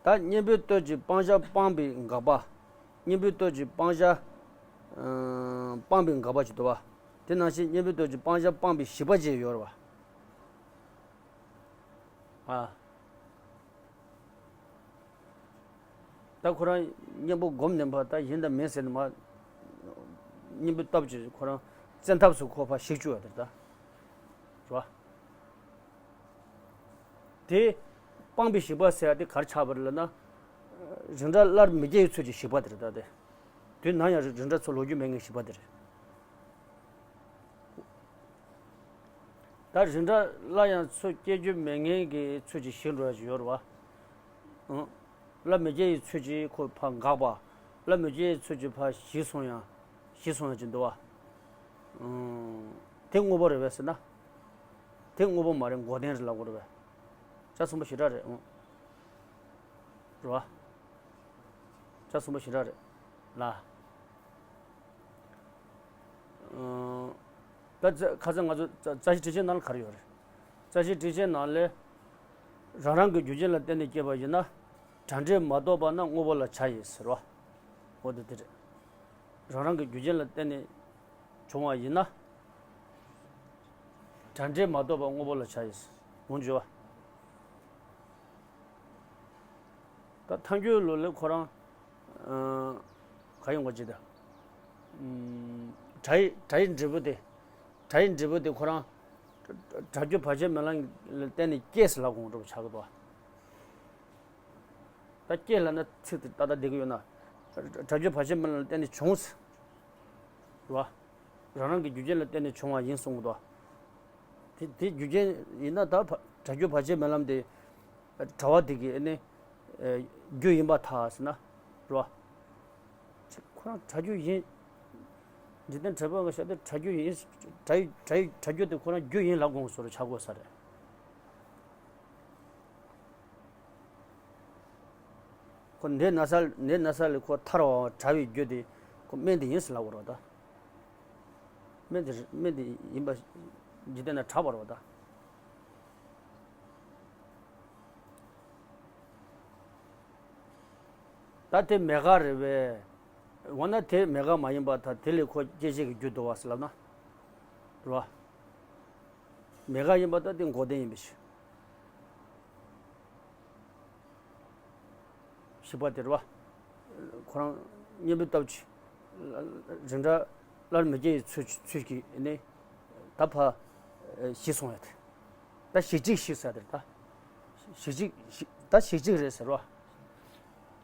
ད་གཉེན་པོའི་སྟོབས་ཀྱིས་སྤང་བྱ་སྤངས་པའི་འགག་པ། གཉེན་པོའི་སྟོབས་ཀྱིས་སྤང་བྱ། ཨ། སྤངས་པའི་འགག་པ་ཅིག་འདུག་པ། དེ་ནང་བཞིན་གཉེན་པོའི་སྟོབས་ཀྱིས་སྤང་བྱ་སྤངས་པའི་ཞིག་པ་ཅིག་ཡོད་རེད་པ། ཨ། ད་ཁོ་རང་གཉེན་པོ་སྒོམ་ནས་པ་ད་ཡིན་དང་མིན་ཟེར་ནས་མ། གཉེན་པོའི་སྟོབས་ཀྱིས་ཁོ་རང་བཙན་ཐབས་སུ་ཁོ་ཕར་ཞིག་བཅུག་ཡོད་དེ་ད། རེད་པ། དེ་སྤངས་པའི་ཞིག་པ་ཟེར་ཡ་དེ་ག་རེ་ཆགས་པ་རེད་ལབ་ན། རིགས་འདྲ་སླར་མི་སྐྱེ་བའི་ཚུལ་གྱི་ཞིག་པ་དེ་རེད་ད་དེ། དུས་ནམ་ཡང་རིགས་འདྲ་ཚུར་ལོག་རྒྱུ་མེད་མཁན་ཞིག་པ་དེ་རེད། ད་རིགས་འདྲ་སླར་ཡང་ཚུར་སྐྱེ་རྒྱུ་མེད་མཁན་གྱི་ཚུལ་གྱི་ཞིག་འགྲོ་ཡ་ཞིག་ཡོད་རེད་པ། ཨང་། སླར་མི་སྐྱེ་བའི་ཚུལ་གྱིས་ཁོ་ཕར་འགག་པ། སླར་མི་སྐྱེ་བའི་ཚུལ་གྱིས་ཕར་ཞིག་སོང་ཡང་། ཞིག་སོང་ཡང་ཅི་འདུག་པ། ཨང་། དེ་དངོས་པོ་རེད་པས་ཟེར་ན། དེ་དངོས་པོ་མ་རེད་འགོག་བདེན་རེད་ལབ་དགོས་རེད་པས། ཆ་ཚང་པོ་ཞེ་དྲག་རེད་ཨང་། རེད་པ། ཆ་ཚང་པོ་ཞེ་དྲག་རེད་ལ། ཨང་། ད་ཁ་སང་ང་ཚོ་རྩ་རྩ་ཤེ་ཊཱིཀ་ཆེན་ནང་ལ་ག་རེ་ཡོད་རེད། རྩ་ཤེ་ཊཱིཀ་ཆེན་ནང་ལས། རང་རང་གི་རྒྱུ་རྐྱེན་ལ་བརྟེན་ནས་སྐྱེས་པ་ཡིན་ན། བྲལ་འབྲས་མ་གཏོགས་པ་ན་དངོས་པོ་ལ་བྱ་ཡིན་ཟེར་བ། འོ་དེ་དེ་རེད། རང་རང་གི་རྒྱུ་རྐྱེན་ལ་བརྟེན་ནས་བྱུང་བ་ཡིན་ན། བྲལ་འབྲས་མ་གཏོགས་པ་དངོས་པོ་ལ་བྱ་ཡིན་ཟེར། འོང་བརྗོད་པ། ད་ཐལ་འགྱུར་ལུགས་ལ་ཁོ་རང་ཨ་ག་ཡོང་ག་ཅི་ད། ཨམ། སྒྲ་ཡི་སྒྲ་ཡི་འབྲས་བུ་དེ། སྒྲ་ཡི་འབྲས་བུ་དེ་ཁོ་རང་སྒྲ་སྒྱུར་བར་ཆད་མེད་ལམ་ལ་བརྟེན་ནས་སྐྱེས་ཟེར་ལབ་དགོས་འགྲོ་བ་ཆགས་ཀྱི་འདུག་ད་སྐྱེས་ལབ་ན་ཚིག་དེ་ཏག་ཏག་བསྡད་ཀྱི་ཡོད་ན། སྒྲ་སྒྱུར་བར་ཆད་མེད་ལམ་ལ་བརྟེན་ནས་བྱུང་ཟེར། རེད་བ། རང་རང་གི་རྒྱུ་རྐྱེན་ལ་བརྟེན་ནས་བྱུང་བ་ཡིན་གསུངས་ཀྱི་འདུག་དེ་དེ་རྒྱུ་རྐྱེན་ཡིན་ན་ད་བ་སྒྲ་སྒྱུར་བར་ཆད་མེད་ལམ་དེ། དྲ་བ་དེ་གི་ཨ་ནི། ཨ། རྒྱུ་ཡིན་པར་ཐལ་ཟེར་ན། རེད་བ། ཁོ་རང་སྒྲ་རྒྱུ་ཡིན། འཇིག་རྟེན་བྲལ་བའི་ངང་ཤར་དེ་སྒྲ་རྒྱུ་ཡིན། སྒྲ་ཡི་སྒྲ་ཡི་སྒྲ་རྒྱུ་དེ་ཁོ་རང་རྒྱུ་ཡིན་ལབ་དགོས་བཟོ་འདྲ་ཆགས་དགོས་ས་རེད། ཁོ་ནད་ན་ཚ་ནད་ན་ཚ་ལས་ཁོ་ཐར་བ་དྲ་བའི་རྒྱུ་དེ་ཁོ་སྨན་དེ་ཡིན་ཟེར་ལབ་དགོས་རེད་བ་ད། སྨན་དེ་སྨན་དེ་ཡིན་པ་འཇིག་རྟེན་ན་གྲགས་པ་རེད་བ་ད། ད་དེ་མེད་དགག་རེད་པས། འོ་ན་དེ་མེད་དགག་མ་ཡིན་པར་ཐལ། དེ་ལས་ཁོ་སྐྱེད་བྱེད་ཀྱི་རྒྱུ་འདུ་བ་ཟེར་ལབ་ན། རེད་བ། མེད་དགག་ཡིན་པར་ཐལ། དེ་འགོག་བདེན་ཡིན་པའི་ཕྱིར། ཞིག་པ་དེ་རེད་བ། ཁོ་རང་གཉེན་པོའི་སྟོབས་ཀྱིས། རིགས་འདྲ་སླར་མི་སྐྱེ་བའི་ཚུལ་ཚུལ་གྱིས་ནི། ད་ཕ། ཞིག་སོང་ཡ་དེ། ད་ཞིག་གཅིག་ཞིག་ཟེར་དེ་རེད་ད། ཞིག་གཅིག་ཞིག་ད་ཞིག་གཅིག་རེད་ཟེར་བ།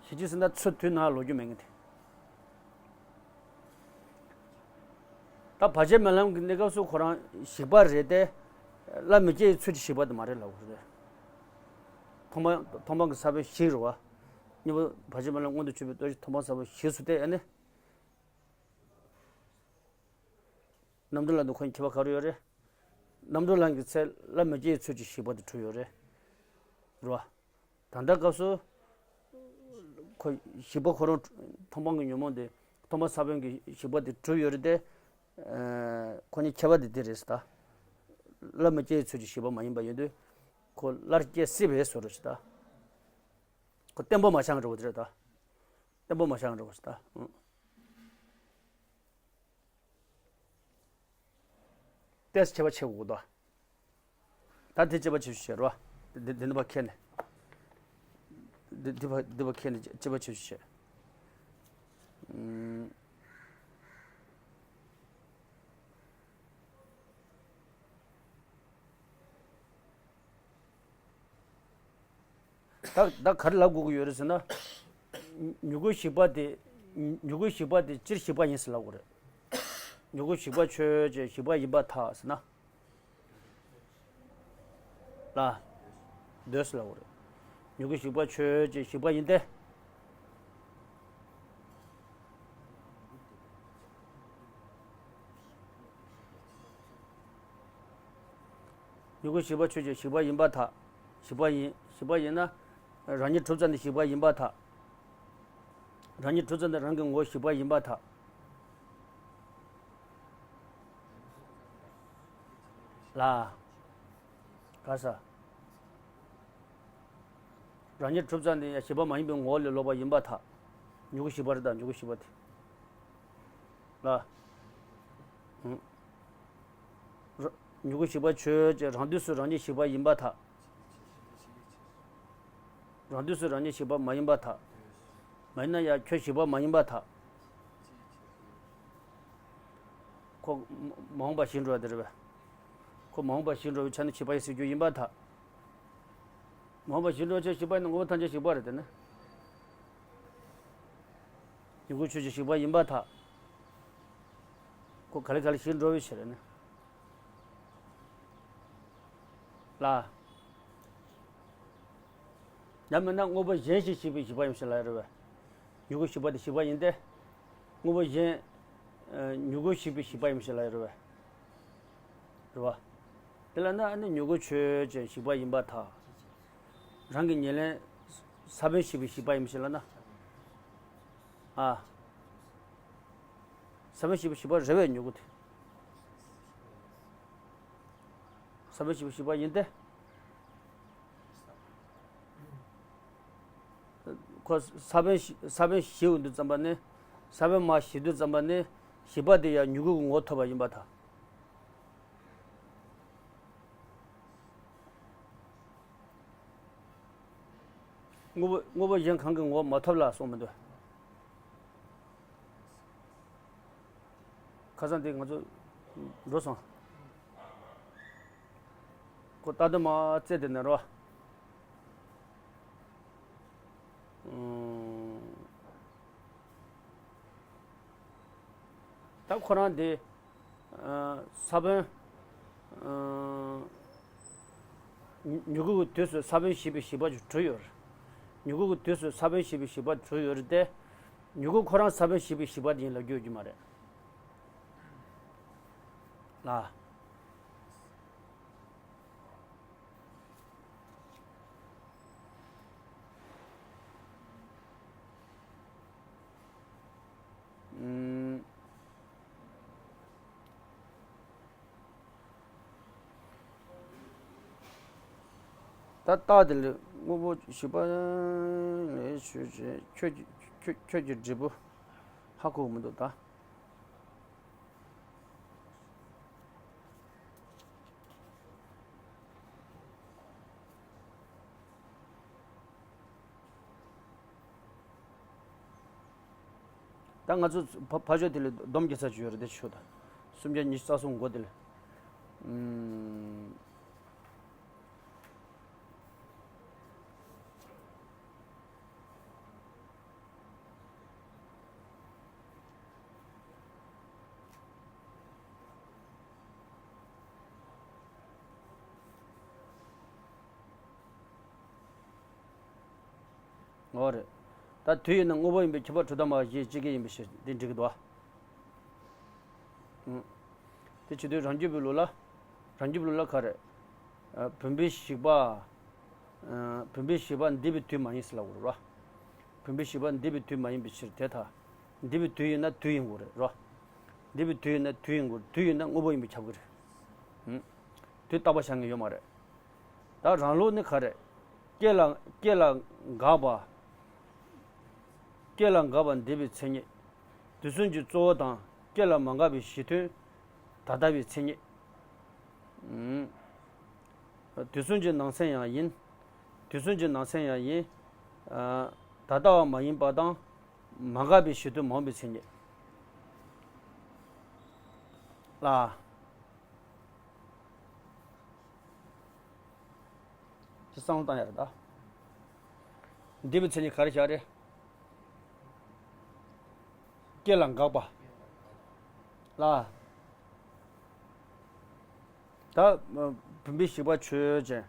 ཞིག་གཅིག་ཟེར་ན་ཚུར་དུས་ནང་ལོག་རྒྱུ་མེད་མཁན་དེ། ད་བར་ཆད་མེད་ལམ་གྱི་གནས་སྐབས་སུ་ཁོ་རང་ཞིག་པ་རེད་དེ། སླར་མི་སྐྱེ་བའི་ཚུལ་གྱིས་ཞིག་པ་དེ་མ་རེད་ལབ་དགོས་རེད། མཐོང་སྤང་མཐོང་སྤང་གི་ས་བོན་ཞིག་རེད་བ། གཉེན་པོ་བར་ཆད་མེད་ལམ་མངོན་དུ་གྱུར་པའི་སྟོབས་ཀྱིས་མཐོང་སྤང་ས་བོན་ཞིག་སུ་སྟེ་ཨ་ནི། རྣམ་གྲོལ་ལམ་དུ་ཁོ་ཁྱད་པར་ག་རེ་ཡོད་རེད། རྣམ་གྲོལ་ལམ་གྱི་ཚེ་སླར་མི་སྐྱེ་བའི་ཚུལ་གྱིས་ཞིག་པ་དེ་གྲུབ་ཡོད་རེད། རེད་བ། ད་ལྟ་སྐབས་སུ། ཁོ་ཞིག་པ་ཁོ་རང་མཐོང་སྤང་གི་ཉོན་མོངས་དེ་མཐོང་སྤང་ས་བོན་གྱི་ཞིག་པ་དེ་གྲུབ་ཡོད་རེད་དེ། ཁོ་གཉིས་ཁྱད་པར་དེ་དེ་རེད་ཟེར་ད། སླར་མི་སྐྱེ་བའི་ཚུལ་གྱིས་ཞིག་པ་མ་ཡིན་པ་ཡིན་དུས། ཁོ་སླར་སྐྱེ་སྲིད་པའི་བཟོ་འདྲ་ཞིག་ད། ཁོ་བརྟན་པོ་མ་ཆགས་འགྲོ་བ་དེ་རེད་ད། བརྟན་པོ་མ་ཆགས་འགྲོ་བ་ཞིག་ད། ཏེས་ཁྱད་པར་ཕྱེ་དགོས་དོ། ད་དེ་དཔྱད་པ་བྱེད་ཤོག་ཞེས་རོ། འདི་འདི་འདི་པ་ཁྱེར་ནས། འདི་འདི་པ་འདི་པ་ཁྱེར་ནས་དཔྱད་པ་བྱེད་ཤོག་ཞེས། ཨུམ། ད་ད་ག་རེ་ལབ་དགོས་ཀྱི་ཡོད་རེད་ཟེར་ན། མྱུ་གུ་ཞིག་པ་དེ། མྱུ་གུ་ཞིག་པ་དེ་སྤྱིར་ཞིག་པ་ཡིན་ཟེར་ལབ་དགོས་རེད། མྱུ་གུ་ཞིག་པ་ཆོས་ཅན་ཞིག་པ་ཡིན་པར་ཐལ་ཟེར་ན། ལ། འདོད་ཟེར་ལབ་དགོས་རེད། མྱུ་གུ་ཞིག་པ་ཆོས་ཅན་ཞིག་པ་ཡིན་ཏེ། མྱུ་གུ་ཞིག་པ་ཆོས་ཅན་ཞིག་པ་ཡིན་པར་ཐལ། ཞིག་པ་ཡིན་ཞིག་པ་ཡིན་ན། རང་ཉིད་གྲུབ་ཙམ་དེ་ཞིག་པ་ཡིན་པར་ཐལ། རང་ཉིད་གྲུབ་ཙམ་དེ་རང་གི་ངོ་བོ་ཞིག་པ་ཡིན་པར་ཐལ། ལ། ག་ས། རང་ཉིད་གྲུབ་ཙམ་དེ་ཡང་ཞིག་པ་མ་ཡིན་པའི་ངོ་བོ་ལས་ལོག་པ་ཡིན་པར་ཐལ། མྱུ་གུ་ཞིག་པ་རེད་ད་མྱུ་གུ་ཞིག་པ་དེ། ལ། ཧུམ། ར་མྱུ་གུ་ཞིག་པ་ཆོས་ཅན་རང་དུས་སུ་རང་ཉིད་ཞིག་པ་ཡིན་པར་ཐལ། རང་དུས་སུ་རང་ཉིད་ཞིག་པ་མ་ཡིན་པར་ཐལ། མ་ཡིན་ན་ཡང་ཁྱོད་ཞིག་པ་མ་ཡིན་པར་ཐལ། ཁོ་མ་འོངས་པ་ཞིག་འགྲོ་བ་དེ་རེད་པས། ཁོ་མ་འོངས་པ་ཞིག་འགྲོ་བའི་ཆ་ནས་ཞིག་པ་ཡིན་ཟེར་རྒྱུ་ཡིན་པར་ཐལ། མ་འོངས་པ་ཞིག་འགྲོ་བའི་ཆ་ཞིག་པ་ཡིན་ན་དངོས་པོ་ཐམས་ཅད་ཞིག་པ་རེད་དེ་ནི། མྱུ་གུ་ཆོས་ཅན་ཞིག་པ་ཡིན་པར་ཐལ། ཁོ་ག་ལེ་ག་ལེ་ཞིག་འགྲོ་བའི་ཕྱིར་ནི། ལ། ཡང་མིན་ན་དངོས་པོ་གཞན་ཞིག་ཞིག་པའི་ཞིག་པ་ཡིན་ཞིག་ལ་རེད་པས། མྱུ་གུ་ཞིག་པ་དེ་ཞིག་པ་ཡིན་ཏེ། དངོས་པོ་གཞན། མྱུ་གུ་ཞིག་པའི་ཞིག་པ་ཡིན་ཞིག་ལ་རེད་པས། རེད་པ། དེ་ལ་ན་ཨ་ནི་མྱུ་གུ་ཆོས་ཅན་ཞིག་པ་ཡིན་པར་ཐལ། རང་གི་ཉེར་ལེན། ས་བོན་ཞིག་པའི་ཞིག་པ་ཡིན་ཞིག་ལ་ན། ཨ། ས་བོན་ཞིག་པའི་ཞིག་པ་རེད་པས་མྱུ་གུ་དེ། ས་བོན་ཞིག་པའི་ཞིག་པ་ཡིན་ཏེ། ཁོ་ས་བོན་ཞིག་ས་བོན་ཞིག་འོང་དུས་ཙམ་པ་ནི། ས་བོན་མར་ཞིག་དུས་ཙམ་པ་ནི། ཞིག་པ་དེ་ཡང་མྱུ་གུ་གི་ངོ་བོ་ཐོབ་པ་ཡིན་པར་ཐལ། དངོས་པོ་དངོས་པོ་གཞན་གང་གི་ངོ་བོ་མ་ཐོབ་ལ་གསུངས་མི་འདུག་ཁ་སང་དེ་ང་ཚོ་འགྲོ་སོང་། ཁོ་ལྟ་དུ་མ་རྩེ་དེ་ནས་རོ། ད་ཁོ་རང་དེ་ས་བོན། མྱུ་གུ་གི་དུས་སུ་ས་བོན་བྱེད་པའི་བྱེད་པ་ཅིག་གྲུབ་ཡོད་རེད། མྱུ་གུ་གི་དུས་སུ་ས་བོན་བྱེད་པའི་བྱེད་པ་གྲུབ་ཡོད་རེད་དེ། མྱུ་གུ་ཁོ་རང་ས་བོན་བྱེད་པའི་བྱེད་པ་དེ་ཡིན་ལབ་རྒྱུ་ཡོད་ཀྱི་མ་རེད། ལ། ད་རྟགས་དེ་ལས་དངོས་པོ་ཞིག་པ་ལས་ཆོས་ཅན། ཁྱོད་ཀྱི་ཁྱོད་ཁྱོད་ཀྱི་འབྲས་བུ་ཧ་གོ་མི་འདུག་ད། ད་ང་ཚོ་ཕ་ཕ་ཕྱོགས་དེ་ལས་སྡོམ་རྒྱག་ས་ཅིག་ཡོད་རེད་དེ་ཆོས་དང་། སུམ་བརྒྱ་ཉི་ཤུ་རྩ་གསུམ་མགོ་དེ་ལས། ཨུམ། འོ་རེད། ད་དུས་ཡིན་ན་དངོས་པོ་ཡིན་པས་ཁྱབ་པ་གྲུབ་མཐའ་སྨྲ་བ་བཞིའི་སྤྱི་སྐད་ཡིན་པའི་ཕྱིར་འདི་འགྲིག་གི་འདུག་ཨ། ཨུ། དེ་བྱེད་དུས་རང་རྒྱུད་པའི་ལུགས་ལ། རང་རྒྱུད་པའི་ལུགས་ལ་ག་རེ། ཨ། བུམ་པའི་བཞི་པ། ཨ། བུམ་པའི་བཞི་པ་འདས་པའི་དུས་མ་ཡིན་ཟེར་ལབ་དགོས་རེད་རོ། བུམ་པའི་བཞི་པ་འདས་པའི་དུས་མ་ཡིན་པའི་ཕྱིར་དེ་ལྟར། འདས་པའི་དུས་ཡིན་ན་དུས་ཡིན་དགོས་རེད་རོ། འདས་པའི་དུས་ཡིན་ན་དུས་ཡིན་དགོས། དུས་ཡིན་ན་དངོས་པོ་ཡིན་པས་ཁྱབ་ཀྱི་རེད། ཨུ། དུས་རྟག་པ་བཞག་མཁན་ཡོད་མ་རེད། ད་རང་ལུགས་ནི་ག་རེ། སྐྱེ་ལ་སྐྱེ་ལ་འགག་པ། སྐྱེ་ལ་འགག་པ་འདས་པའི་མཚན་ཉིད། དུས་གསུམ་གྱི་གཙོ་བོ་དང་སྐྱེ་ལ་མ་འགགས་པའི་གཞི་མཐུན། ད་ལྟ་བའི་མཚན་ཉིད། ཨུམ། དུས་གསུམ་གྱི་ནང་ཚན་ཡང་ཡིན། དུས་གསུམ་གྱི་ནང་ཚན་ཡང་ཡིན། ཨ། ད་ལྟ་བ་མ་ཡིན་པ་དང་། མ་འགགས་པའི་གཞི་མཐུན་མ་འོངས་པའི་མཚན་ཉིད་ལ། དེ་བསམ་བློ་བཏང་ཡ་རེད་ད། འདས་པའི་མཚན་ཉིད་ག་རེ་བཞག་རེད། སྐྱེ་ལ་འགགས་པ་ལ། ད་བུམ་པའི་བཞི་པ་ཆོས་ཅན།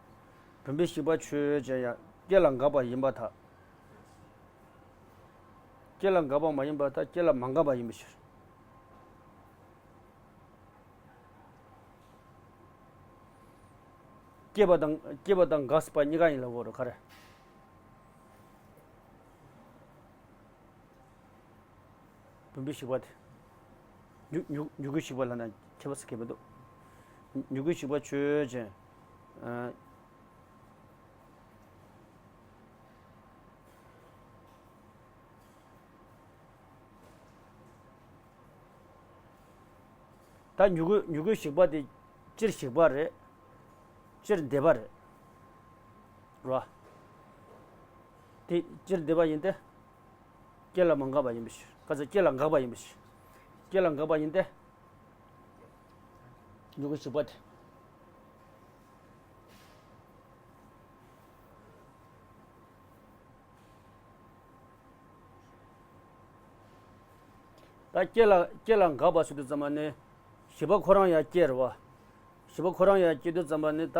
བུམ་པའི་བཞི་པ་ཆོས་ཅན་ཡང་སྐྱེ་ལ་འགགས་པ་ཡིན་པར་ཐལ། སྐྱེ་ལ་འགགས་པ་མ་ཡིན་པར་ཐལ། སྐྱེ་ལ་མ་འགགས་པ་ཡིན་པའི་ཕྱིར། སྐྱེས་པ་དང་སྐྱེས་པ་དང་འགགས་པ་གཉིས་ཀ་ཡིན་ལབ་དགོས་རེད་ག་རེ། བུམ་པའི་བཞི་པ་དེ། མྱུ་མྱུ་མྱུ་གུའི་བཞི་པ་ལབ་ན་ཁྱད་པར་ཟེར་མཁན་མི་འདུག་མྱུ་གུའི་བཞི་པ་ཆོས་ཅན། ཨ། ད་མྱུ་གུ་མྱུ་གུའི་བཞི་པ་དེ་སྤྱིར་བཞི་པ་རེད། སྤྱིར་འདས་པ་རེད། རོ། དེ་སྤྱིར་འདས་པ་ཡིན་ཏེ། སྐྱེ་ལ་མ་འགགས་པ་ཡིན་པའི་ཕྱིར། ག་ཚོད་སྐྱེ་ལ་འགགས་པ་ཡིན་པའི་ཕྱིར། སྐྱེ་ལ་འགགས་པ་ཡིན་ཏེ། མྱུ་གུ་བཞི་པ་དེ། ད་སྐྱེ་ལ་སྐྱེ་ལ་འགགས་པ་ཟེར་དུས་ཙམ་པ་ནི། བཞི་པ་ཁོ་རང་ཡང་སྐྱེ་རེད་བ། བཞི་པ་ཁོ་རང་ཡང་སྐྱེ་དུས་ཙམ་པ་ནི་ད།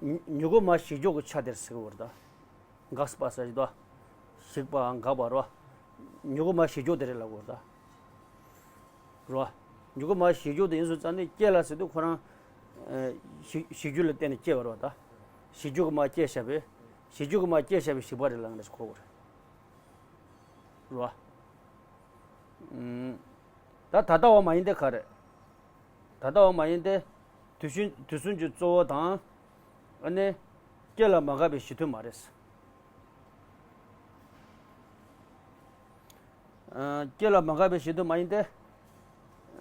མྱུ་མྱུ་གུ་མ་བཞི་འཇོག་གི་ཆ་དེར་ཟེར་གི་ཡོད་རེད་ད། འགགས་པ་ཟེར་གྱི་འདུག་བཞི་པའམ་འགགས་པ་རོ། མྱུ་གུ་མ་བཞི་འཇོག་དེ་རེད་ལབ་དགོས་རེད་ད། རོ། མྱུ་གུ་མ་བཞི་འཇོག་དེ་ཡིན་སོང་ཙང་ནི་སྐྱེ་ལ་ཟེར་དུས་ཁོ་རང་། ཨ། བཞི་བཞི་འཇོག་ལ་བརྟེན་ནས་སྐྱེ་བ་རེད་ད། བཞི་འཇོག་གི་མ་སྐྱེ་བཞག་པས། བཞི་འཇོག་གི་མ་སྐྱེ་བཞག་པའི་བཞི་པ་རེད་ལབ་ནས་གོ་དགོས་རེད། རོ། ཨུམ། ད་ད་ལྟ་བ་མ་ཡིན་ཏེ་ག་རེ། ད་ལྟ་བ་མ་ཡིན་ཏེ། དུས་གསུམ་དུས་གསུམ་གྱི་གཙོ་བོ་དང་། ཨ་ནི། སྐྱེ་ལ་མ་འགགས་པའི་གཞི་མཐུན་མ་རེད། ཨ། སྐྱེ་ལ་མ་འགགས་པའི་གཞི་མཐུན་མ་ཡིན་ཏེ།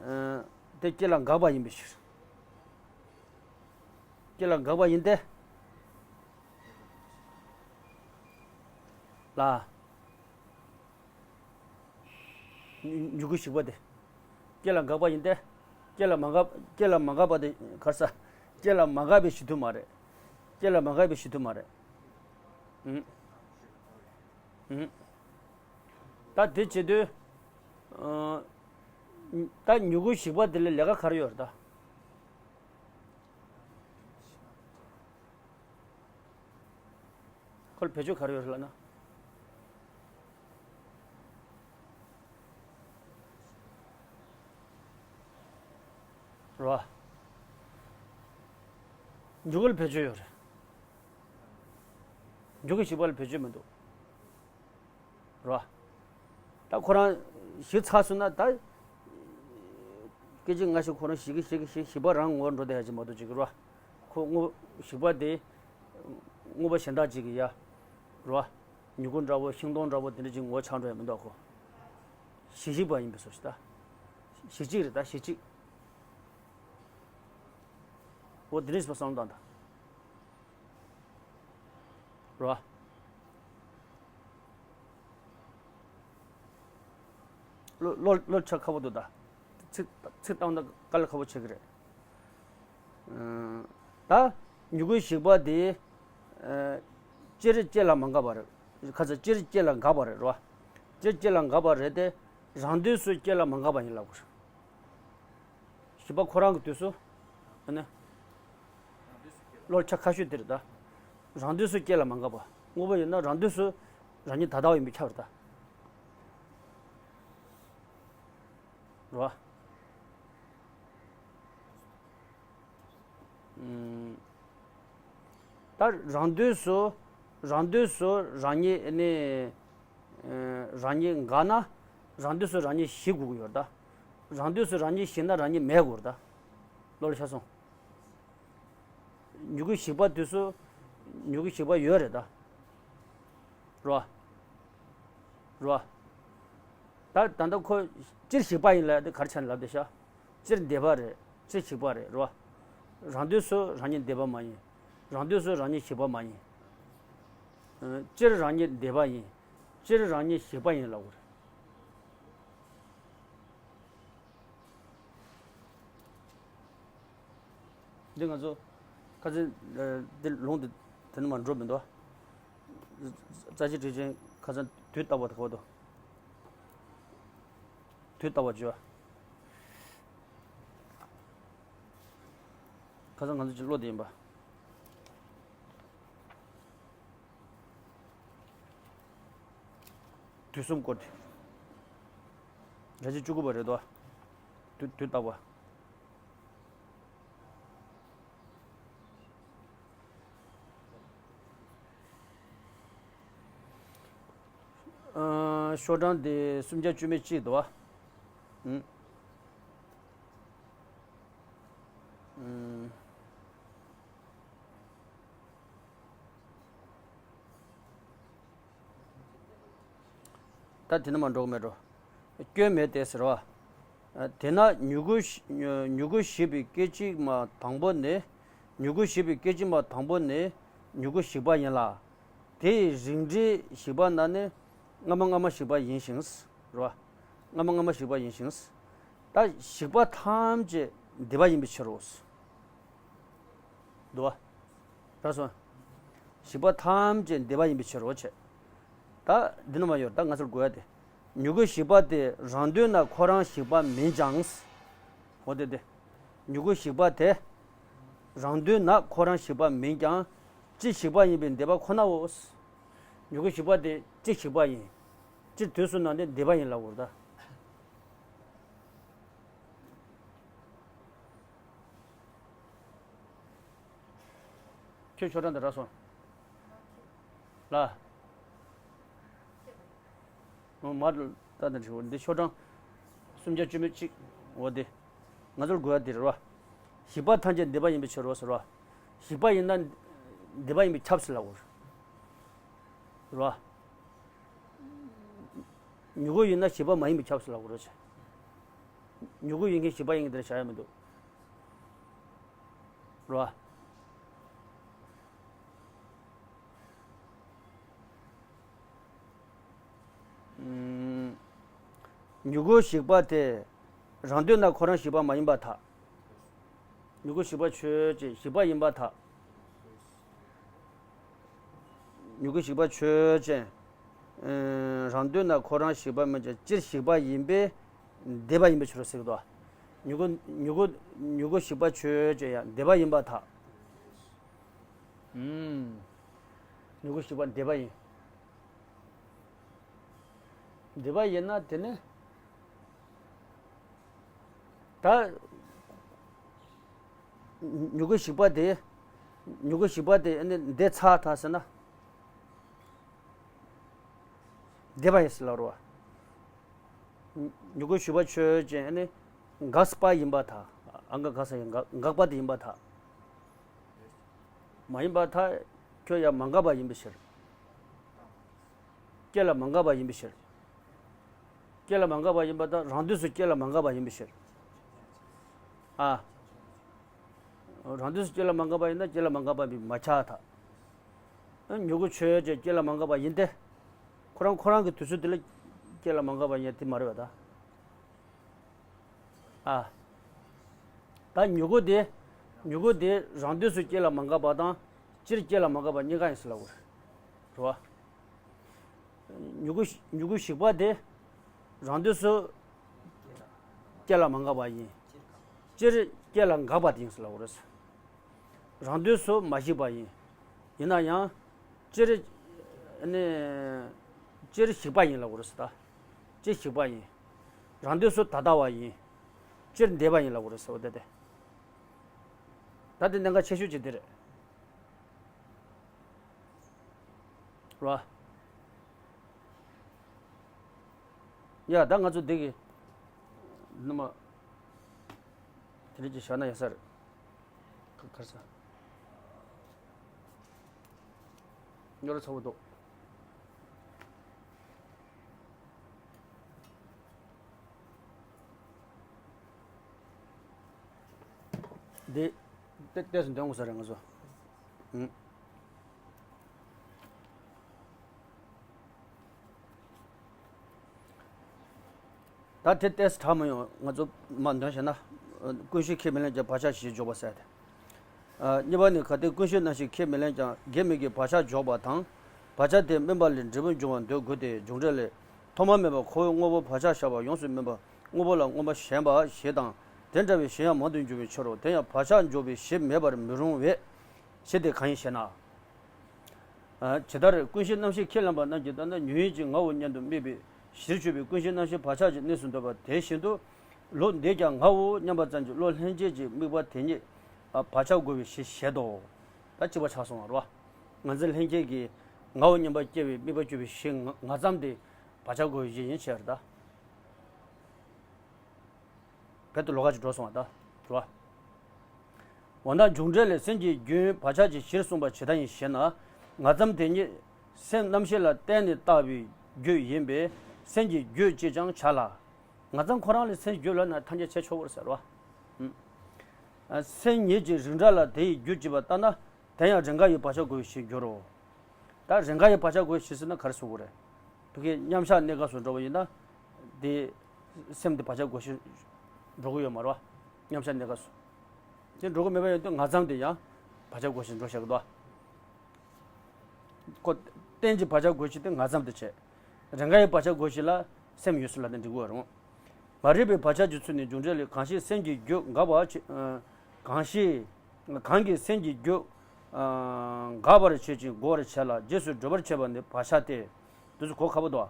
ཨ། དེ་སྐྱེ་ལ་འགགས་པ་ཡིན་པའི་ཕྱིར། སྐྱེ་ལ་འགགས་པ་ཡིན་ཏེ། ལ། མྱུ་མྱུ་གུ་ཞིག་པ་དེ། སྐྱེ་ལ་འགག་པ་ཡིན་ཏེ། སྐྱེ་ལ་མ་འགག་སྐྱེ་ལ་མ་འགག་པ་དེ་གར་ས། སྐྱེ་ལ་མ་འགག་པའི་གཞི་མཐུན་མ་རེད། སྐྱེ་ལ་མ་འགག་པའི་གཞི་མཐུན་མ་རེད། ཨུམ། ཨུམ། ད་དེ་བྱེད་དུས། ཨ། ད་མྱུ་གུ་ཞིག་པ་དེ་ལ་ལས་ཀ་ག་རེ་ཡོད་རེད་ད། ཁོ་ལ་བེད་སྤྱོད་ག་རེ་ཡོད་རེད་ལབ་ན། རེད་བ། མྱུ་གུ་ལ་བེད་སྤྱོད་ཡོད་རེད། མྱུ་གུ་ཞིག་པ་ལ་བེད་སྤྱོད་མི་འདུག་རེད་བ། ད་ཁོ་རང་ཞིག་ཚར་སོང་ན་ད། སྐད་ཅིག་སྔ་ཕྱི་ཁོ་རང་ཞིག་གི་ཞིག་གི་ཞིག་ཞིག་པ་རང་ངོ་འགྲོ་བསྡད་ཡ་ཅིག་མ་གཏོགས་ཅིག་རེད་བ། ཁོ་དངོས་ཞིག་པ་དེ། དངོས་པོ་གཞན་དག་ཅིག་གི་ཡ། རེད་བ། མྱུ་གུ་འདྲ་བོ་ཤིང་སྡོང་འདྲ་བོ་དེ་འདྲ་ཅིག་ངོ་ཆགས་འགྲོ་ཡ་མི་འདུག་ཁོ། ཞིག་ཞིག་པ་ཡིན་པའི་བཟོ་ཞིག་ད། ཞིག་གཅིག་རེད་ད་ཞིག་གཅིག་འོ་དེ་འདྲ་ཞིག་པ་བསམ་བློ་བཏང་དང་། རེད་བ། བློ་བློ་བློ་ཆགས་ཁག་པོ་འདུག་ད། ཚིག་ཚིག་བཏང་ན་དཀའ་ལས་ཁག་པོ་ཆགས་ཀྱི་རེད། ཨ། ད་མྱུ་གུའི་ཞིག་པ་དེ། ཨ། སྤྱིར་སྐྱེ་ལ་མ་འགགས་པ་རེད། ཁ་ཚ་སྤྱིར་སྐྱེ་ལ་འགགས་པ་རེད་རོ། སྤྱིར་སྐྱེ་ལ་འགགས་པ་རེད་དེ། རང་དུས་སུ་སྐྱེ་ལ་མ་འགགས་པ་ཡིན་ལབ་དགོས། ཞིག་པ་ཁོ་རང་གི་དུས་སུ། ཨ་ནི། བློར་ཆ་ཁ་ཤོས་དེ་རེད་ད། རང་དུས་སུ་སྐྱེ་ལ་མ་འགགས་པ། དངོས་པོ་ཡིན་ན་རང་དུས་སུ་རང་ཉིད་ད་ལྟ་བ་ཡིན་པས་ཁྱབ་རེད་ད། རེད་བ། ཨུམ། ད་རང་དུས་སུ། རང་དུས་སུ་རང་ཉིད་ནི། ཨ། རང་ཉིད་འགགས་ན། རང་དུས་སུ་རང་ཉིད་ཞི་དགོས་ཀྱི་ཡོད་རེད་ད། རང་དུས་སུ་རང་ཉིད་ཞི་ན་རང་ཉིད་མེད་དགོས་རེད་ད། བློ་ལ་ཆ་སོང་། མྱུ་གུ་ཞིག་པ་དུས་སུ། མྱུ་གུ་ཞིག་པ་ཡོད་རེད་ད། རོ། རོ། ད་ད་ལྟ་ཁོ་སྤྱིར་ཞིག་པ་ཡིན་ལབ་དེ་ག་རེ་ཆ་ནས་ལབ་བསྡད་ཤག་སྤྱིར་འདས་པ་རེད། སྤྱིར་ཞིག་པ་རེད་རོ། རང་དུས་སུ་རང་ཉིད་འདས་པ་མ་ཡིན། རང་དུས་སུ་རང་ཉིད་ཞིག་པ་མ་ཡིན། ཨ། སྤྱིར་རང་ཉིད་འདས་པ་ཡིན། སྤྱིར་རང་ཉིད་ཞིག་པ་ཡིན་ལབ་དགོས་རེད། འདི་ང་ཚོ་ཁ་སང་འདི་ལུང་འདི་དེ་ནས་མར་འགྲོ་མི་འདུག་རྩ་ཆེ་འགྲེལ་ཆེན་ཁ་སང་དུས་རྟག་པ་དེ་ག་བ་འདུག་དུས་རྟག་པ་བརྗོད། ཁ་སང་ང་ཚོ་ཅིག་ཀློག་བསྡད་ཡིན་པ། དུས་གསུམ་སྐོར་དེ། ར་ཅི་བཅུ་དགུ་པ་རེད་དོ། དུས་དུས་རྟག་པ། ཨ། ཤོག་གྲངས་དེ་སུམ་བརྒྱ་བཅུ་མེད་གཅིག་འདུག་བ། ཨུམ། ཨུམ། ད་དེ་ནས་མར་འགྲོ་གི་མེད་འགྲོ། སྐྱོན་མེད་དེ་ཟེར་བ། དེས་ན་མྱུ་གུ་ཞི་མྱུ་གུ་ཞིག་པའི་སྐད་ཅིག་མ་དང་པོ་ནི། མྱུ་གུ་ཞིག་པའི་སྐད་ཅིག་མ་དང་པོ་ནི་མྱུ་གུ་ཞིག་པ་ཡིན་ལ། དེ་ཡི་རིགས་འགྲེ་ཞིག་པ་ན་ནི་སྔ་མ་སྔ་མ་ཞིག་པ་ཡིན་ཞིང་། རེད་བ། སྔ་མ་སྔ་མ་ཞིག་པ་ཡིན་ཞིང་། ད་ཞིག་པ་ཐམས་ཅད་འདས་པ་ཡིན་པའི་ཕྱིར་རོ། འདུག་བ། ར་སོང་། ཞིག་པ་ཐམས་ཅད་འདས་པ་ཡིན་པའི་ཕྱིར་རོ་བྱས། ད་འདི་ནས་མར་ཡོད་ད་ང་ཚོར་དགོས་ཡ་དེ། མྱུ་གུ་ཞིག་པ་དེ་རང་དུས་ན་ཁོ་རང་ཞིག་པ་མིན་ཀྱང་། འོ་དེ་དེ། མྱུ་གུ་ཞིག་པ་དེ། རང་དུས་ན་ཁོ་རང་ཞིག་པ་མིན་ཀྱང་། སྤྱིར་ཞིག་པ་ཡིན་པས་འདས་པ་ཁོ་ནའོ། མྱུ་གུ་ཞིག་པ་དེ་སྤྱིར་ཞིག་པ་ཡིན། སྤྱིར་དུས་སུ་ན་ནི་འདས་པ་ཡིན་ལབ་དགོས་རེད་ད། ཁྱོད་ཤོག་གྲངས་དེ་རག་སོང་། ལ། མར་ལྟ་དང་འདྲི་བ་འདི་ཤོག་གྲངས་སུམ་བརྒྱ་བཅུ་མེད་གཅིག་འོ་དེ། ང་ཚོར་དགོས་ཡ་དེ་རེད་བ། ཞིག་པ་ཐམས་ཅད་འདས་པ་ཡིན་པའི་ཕྱིར་རོ་ཟེར་བ། ཞིག་པ་ཡིན་ན་འདས་པ་ཡིན་པས་ཁྱབ་ཟེར་ལབ་དགོས་རེད་བ། མྱུ་གུ་ཡིན་ན་ཞིག་པ་མ་ཡིན་པས་ཁྱབ་ཟེར་ལབ་དགོས་རེད་བ། མྱུ་གུ་ཡིན་མཁན་ཞིག་པ་ཡིན་མཁན་དེ་འདྲ་བྱ་ཡ་མི་འདུག་རེད་བ། ཨུམ། མྱུ་གུ་ཞིག་པ་དེ་རང་དུས་ན་ཁོ་རང་ཞིག་པ་མ་ཡིན་པར་ཐལ། མྱུ་གུ་ཞིག་པ་ཆོས་ཅན་ཞིག་པ་ཡིན་པར་ཐལ། མྱུ་གུ་ཞིག་པ་ཆོས་ཅན། ཨུམ། རང་དུས་ན་ཁོ་རང་ཞིག་པ་མིན་ཀྱང་སྤྱིར་ཞིག་པ་ཡིན་པས་འདས་པ་ཡིན་པའི་ཕྱིར་རོ་ཟེར་གྱི་འདུག། མྱུ་གུ་མྱུ་གུ་མྱུ་གུ་ཞིག་པ་ཆོས་ཅན་ཡང་འདས་པ་ཡིན་པར་ཐལ། ཨུམ། མྱུ་གུ་ཞིག་པ་འདས་པ་ཡིན། འདས་པ་ཡིན་ན་དེ་ནི། ད། མྱུ་གུ་ཞིག་པ་དེ། མྱུ་གུ་ཞིག་པ་དེ་ནི་འདས་ཚར་ཐལ་ཟེར་ན། འདས་པ་ཡིན་ཟེར་ལབ་རོ། མྱུ་གུ་ཞིག་པ་ཆོས་ཅན་ནི་འགགས་པ་ཡིན་པར་ཐལ། ཨ་འགགས་འགགས་ས་ཡིན་འགགས་འགགས་པ་དེ་ཡིན་པར་ཐལ། མ་ཡིན་པར་ཐལ། ཁྱོད་ཡང་མ་འགགས་པ་ཡིན་པའི་ཕྱིར། སྐྱེ་ལ་མ་འགགས་པ་ཡིན་པའི་ཕྱིར། སྐྱེ་ལ་མ་འགགས་པ་ཡིན་པར་ཐལ། རང་དུས་སུ་སྐྱེ་ལ་མ་འགགས་པ་ཡིན་པའི་ཕྱིར། ཨ། རང་དུས་སུ་སྐྱེ་ལ་མ་འགགས་པ་ཡིན་ན་སྐྱེ་ལ་མ་འགགས་པ་མི་མ་ཆགས་ཐལ། མྱུ་གུ་ཆོས་ཅན་སྐྱེ་ལ་མ་འགགས་པ་ཡིན་ཏེ། ཁོ་རང་ཁོ་རང་གི་དུས་ཚོད་དེ་ལ་སྐྱེ་ལ་མ་འགགས་པ་ཡིན་དེ་མ་རེད་པ་ད། ཨ། ད་མྱུ་གུ་དེ། མྱུ་གུ་དེ་རང་དུས་སུ་སྐྱེ་ལ་མ་འགགས་པ་དང་། སྤྱིར་སྐྱེ་ལ་མ་འགགས་པ་གཉིས་ཀ་ཡིན་ཟེར་ལབ་དགོས་རེད། རེད་བ། མྱུ་གུ་མྱུ་གུ་ཞིག་པ་དེ། རང་དུས་སུ་སྐྱེ་ལ་མ་འགགས་པ་ཡིན། སྤྱིར་སྐྱེ་ལ་འགགས་པ་དེ་ཡིན་ཟེར་ལབ་དགོས་རེད། རང་དུས་སུ་མ་ཞིག་པ་ཡིན། ཡིན་ན་ཡང་། སྤྱིར། ནི། སྤྱིར་ཞིག་པ་ཡིན་ལབ་དགོས་རེད་ཟེར་ད། སྤྱིར་ཞིག་པ་ཡིན། རང་དུས་སུ་ད་ལྟ་བ་ཡིན། སྤྱིར་འདས་པ་ཡིན་ལབ་དགོས་རེད་ཟེར་བ་དེ་སྟེ། ད་དེ་གནད་འགག་ཆེ་ཤོས་ཅིག་དེ་རེད། རེད་བ། ཡ་ད་ང་ཚོ་འདི་གི། ནུ་མ། དེ་འདྲ་ཅིག་བཞག་ན་ཡག་ས་རེད། ཁ་ཁར་ས། ཉོ་ར་ཚ་བོ་འདུག། འདི། ཏེ་ཏེས་འདོན་དགོས་ས་རེད་ང་ཚོ། ཨུམ། ད་དེ་ཏེས་དྲག་མ་ཡོང་ང་ཚོ་མ་འདོན་བྱས་ན། ཀུན་གཞི་ཁས་མི་ལེན་ཀྱང་བག་ཆགས་ཞེས་འཇོག་པ་ཟེར་ཏེ། ཨ། གཉིས་པ་ནི་གལ་ཏེ་ཀུན་གཞི་རྣམ་ཤེས་ཁས་མི་ལེན་ཀྱང་དགེ་མི་དགེ་བག་ཆགས་འཇོག་པ་དང་། བག་ཆགས་དེ་སྨིན་པ་ལས་འབྲས་བུ་འབྱུང་བར་འདོད་དགོས་ཏེ། འབྱུང་འབྲས་ལས། ཐོག་མ་མེད་པར་ཁོ་བོའི་དངོས་པོ་བག་ཆགས་ཤར་བ་ཡོངས་སུ་སྨིན་པ་དངོས་པོ་ལ་དངོས་པོ་ཞེན་པ་ཞེས་དང་། དེ་འདྲ་བའི་གཞན་ཡང་མང་དུ་འབྱུང་བའི་ཕྱིར་རོ། དེ་ཡང་བག་ཆགས་འཇོག་པའི་གཞི་མེད་པར་མི་རུང་བས། གཞི་དེ་གང་ཡིན་ཞེ་ན། ཇི་ལྟར་ཀུན་གཞི་རྣམ་ཤེས་ཁས་ལེན་པ་རྣམས་ཀྱིས་ལྟར་ན་ཉོན་ཡིད་ཀྱི་ངའོ་སྙམ་དུ་དམིགས་པའི་གཞིར་གྱུར་པའི་ཀུན་གཞི་རྣམ་ཤེས་བག་ཆགས་ཀྱི་གནས་སུ་འདོད་པ་དེ་བཞིན་དུ། བློ་འདིས་ཀྱང་ངའོ་སྙམ་པ་ཙམ་གྱིས་བློ་ལྷན་སྐྱེས་ཀྱི་དམིགས་པ་དེ་ཉིད་བག་ཆགས་བསྒོ་བའི་གཞི་བྱེད་དོ། ད་གཅིག་པ་ཆགས་སོང་བ་རེད་བ། ང་འཛིན་ལྷན་སྐྱེས་ཀྱི་ངའོ་སྙམ་པ་སྐྱེ་བའི་དམིགས་པ་སྐྱེ་བའི་གཞི་ང་ང་ཙམ་དེ་བག་ཆགས་བསྒོ་བའི་གཞི་ཡིན་ཞེས་རེད་ད། བེད་དུ་ལོག་ག་ཅིག་འགྲོ་སོང་བ་ད། རེད་བ། འོ་ན་འབྱུང་འབྲས་ལས་སེམས་ཀྱི་རྒྱུན་བག་ཆགས་ཀྱི་གཞིར་གསུངས་པ་ཇི་ལྟ་ཡིན་ཞེ་ན། ང་ཙམ་དེ་ཉིད་སེམས་རྣམ་ཤེས་ལ་བརྟེན་ནས་བཏགས་པའི་རྒྱུད་ཡིན་པས་སེམས་ཀྱི་རྒྱུད་ཅེས་ཀྱང་བྱ་ལ། ང་ཙམ་ཁོ་རང་ལ་སེམས་རྒྱུད་ལབ་ན་ཐམས་ཅད་བྱེད་ཆོག་པར་ཟེར་བ། ཨ། སེམས་ཉིད་ཀྱི་རིགས་འདྲ་ལ་དེ་ཡི་རྒྱུད་ཅེས་པ་ལྟར་ན་དེ་ཡང་རེས་འགའ་ཡི་བག་ཆགས་བསྒོ་བའི་གཞིར་འགྱུར་རོ། ད་རེས་འགའ་ཡི་བག་ཆགས་བསྒོ་བའི་གཞི་ཟེར་ན་ག་རེ་ཟེར་དགོས་རེད། ཕ་གི་མཉམ་གཞག་གནས་སྐབས་སུ་འགྲོ་བ་ཡིན་ན། དེ་སེམས་དེ་བག་ཆགས་བསྒོ་བའི་གཞིར་འགྲོ་གི་ཡོད་མ་རེད་བ། མཉམ་གཞག་གནས་སྐབས་སུ། དེ་འགྲོ་གི་མེད་པ་ཡིན་དུས་ང་ཙམ་དེ་ཡང་བག་ཆགས་བསྒོ་བའི་གཞིར་འགྲོ་བཞག་གི་འདུག། ཁོ་གཏན་གྱི་བག་ཆགས་བསྒོ་བའི་གཞི་དེ་ང་ཙམ་དེ་བྱས། རེས་འགའ་ཡི་བག་ཆགས་བསྒོ་བའི་གཞི་ལ་སེམས་ཡོད་ཚུལ་ལ་ནི་འགྲིག་གི་རེད། མ་རིག་པའི་བག་ཆགས་ཀྱི་ཚུལ་ནི་འབྱུང་འབྲས་ལས། གང་ཞིག་སེམས་ཀྱི་རྒྱུད་འགགས་པ་ཆེ། ཨ། གང་ཞིག་གང་གིས་སེམས་ཀྱི་རྒྱུད། ཨ། འགག་པར་བྱེད་ཅིང་བསྒོ་བར་བྱེད་ལ་རྗེས་སུ་སྒྲུབ་པར་བྱེད་པ་ནི་བག་ཆགས་ཏེ། འདི་ཚོ་གོ་ཁག་པོ་འདུག།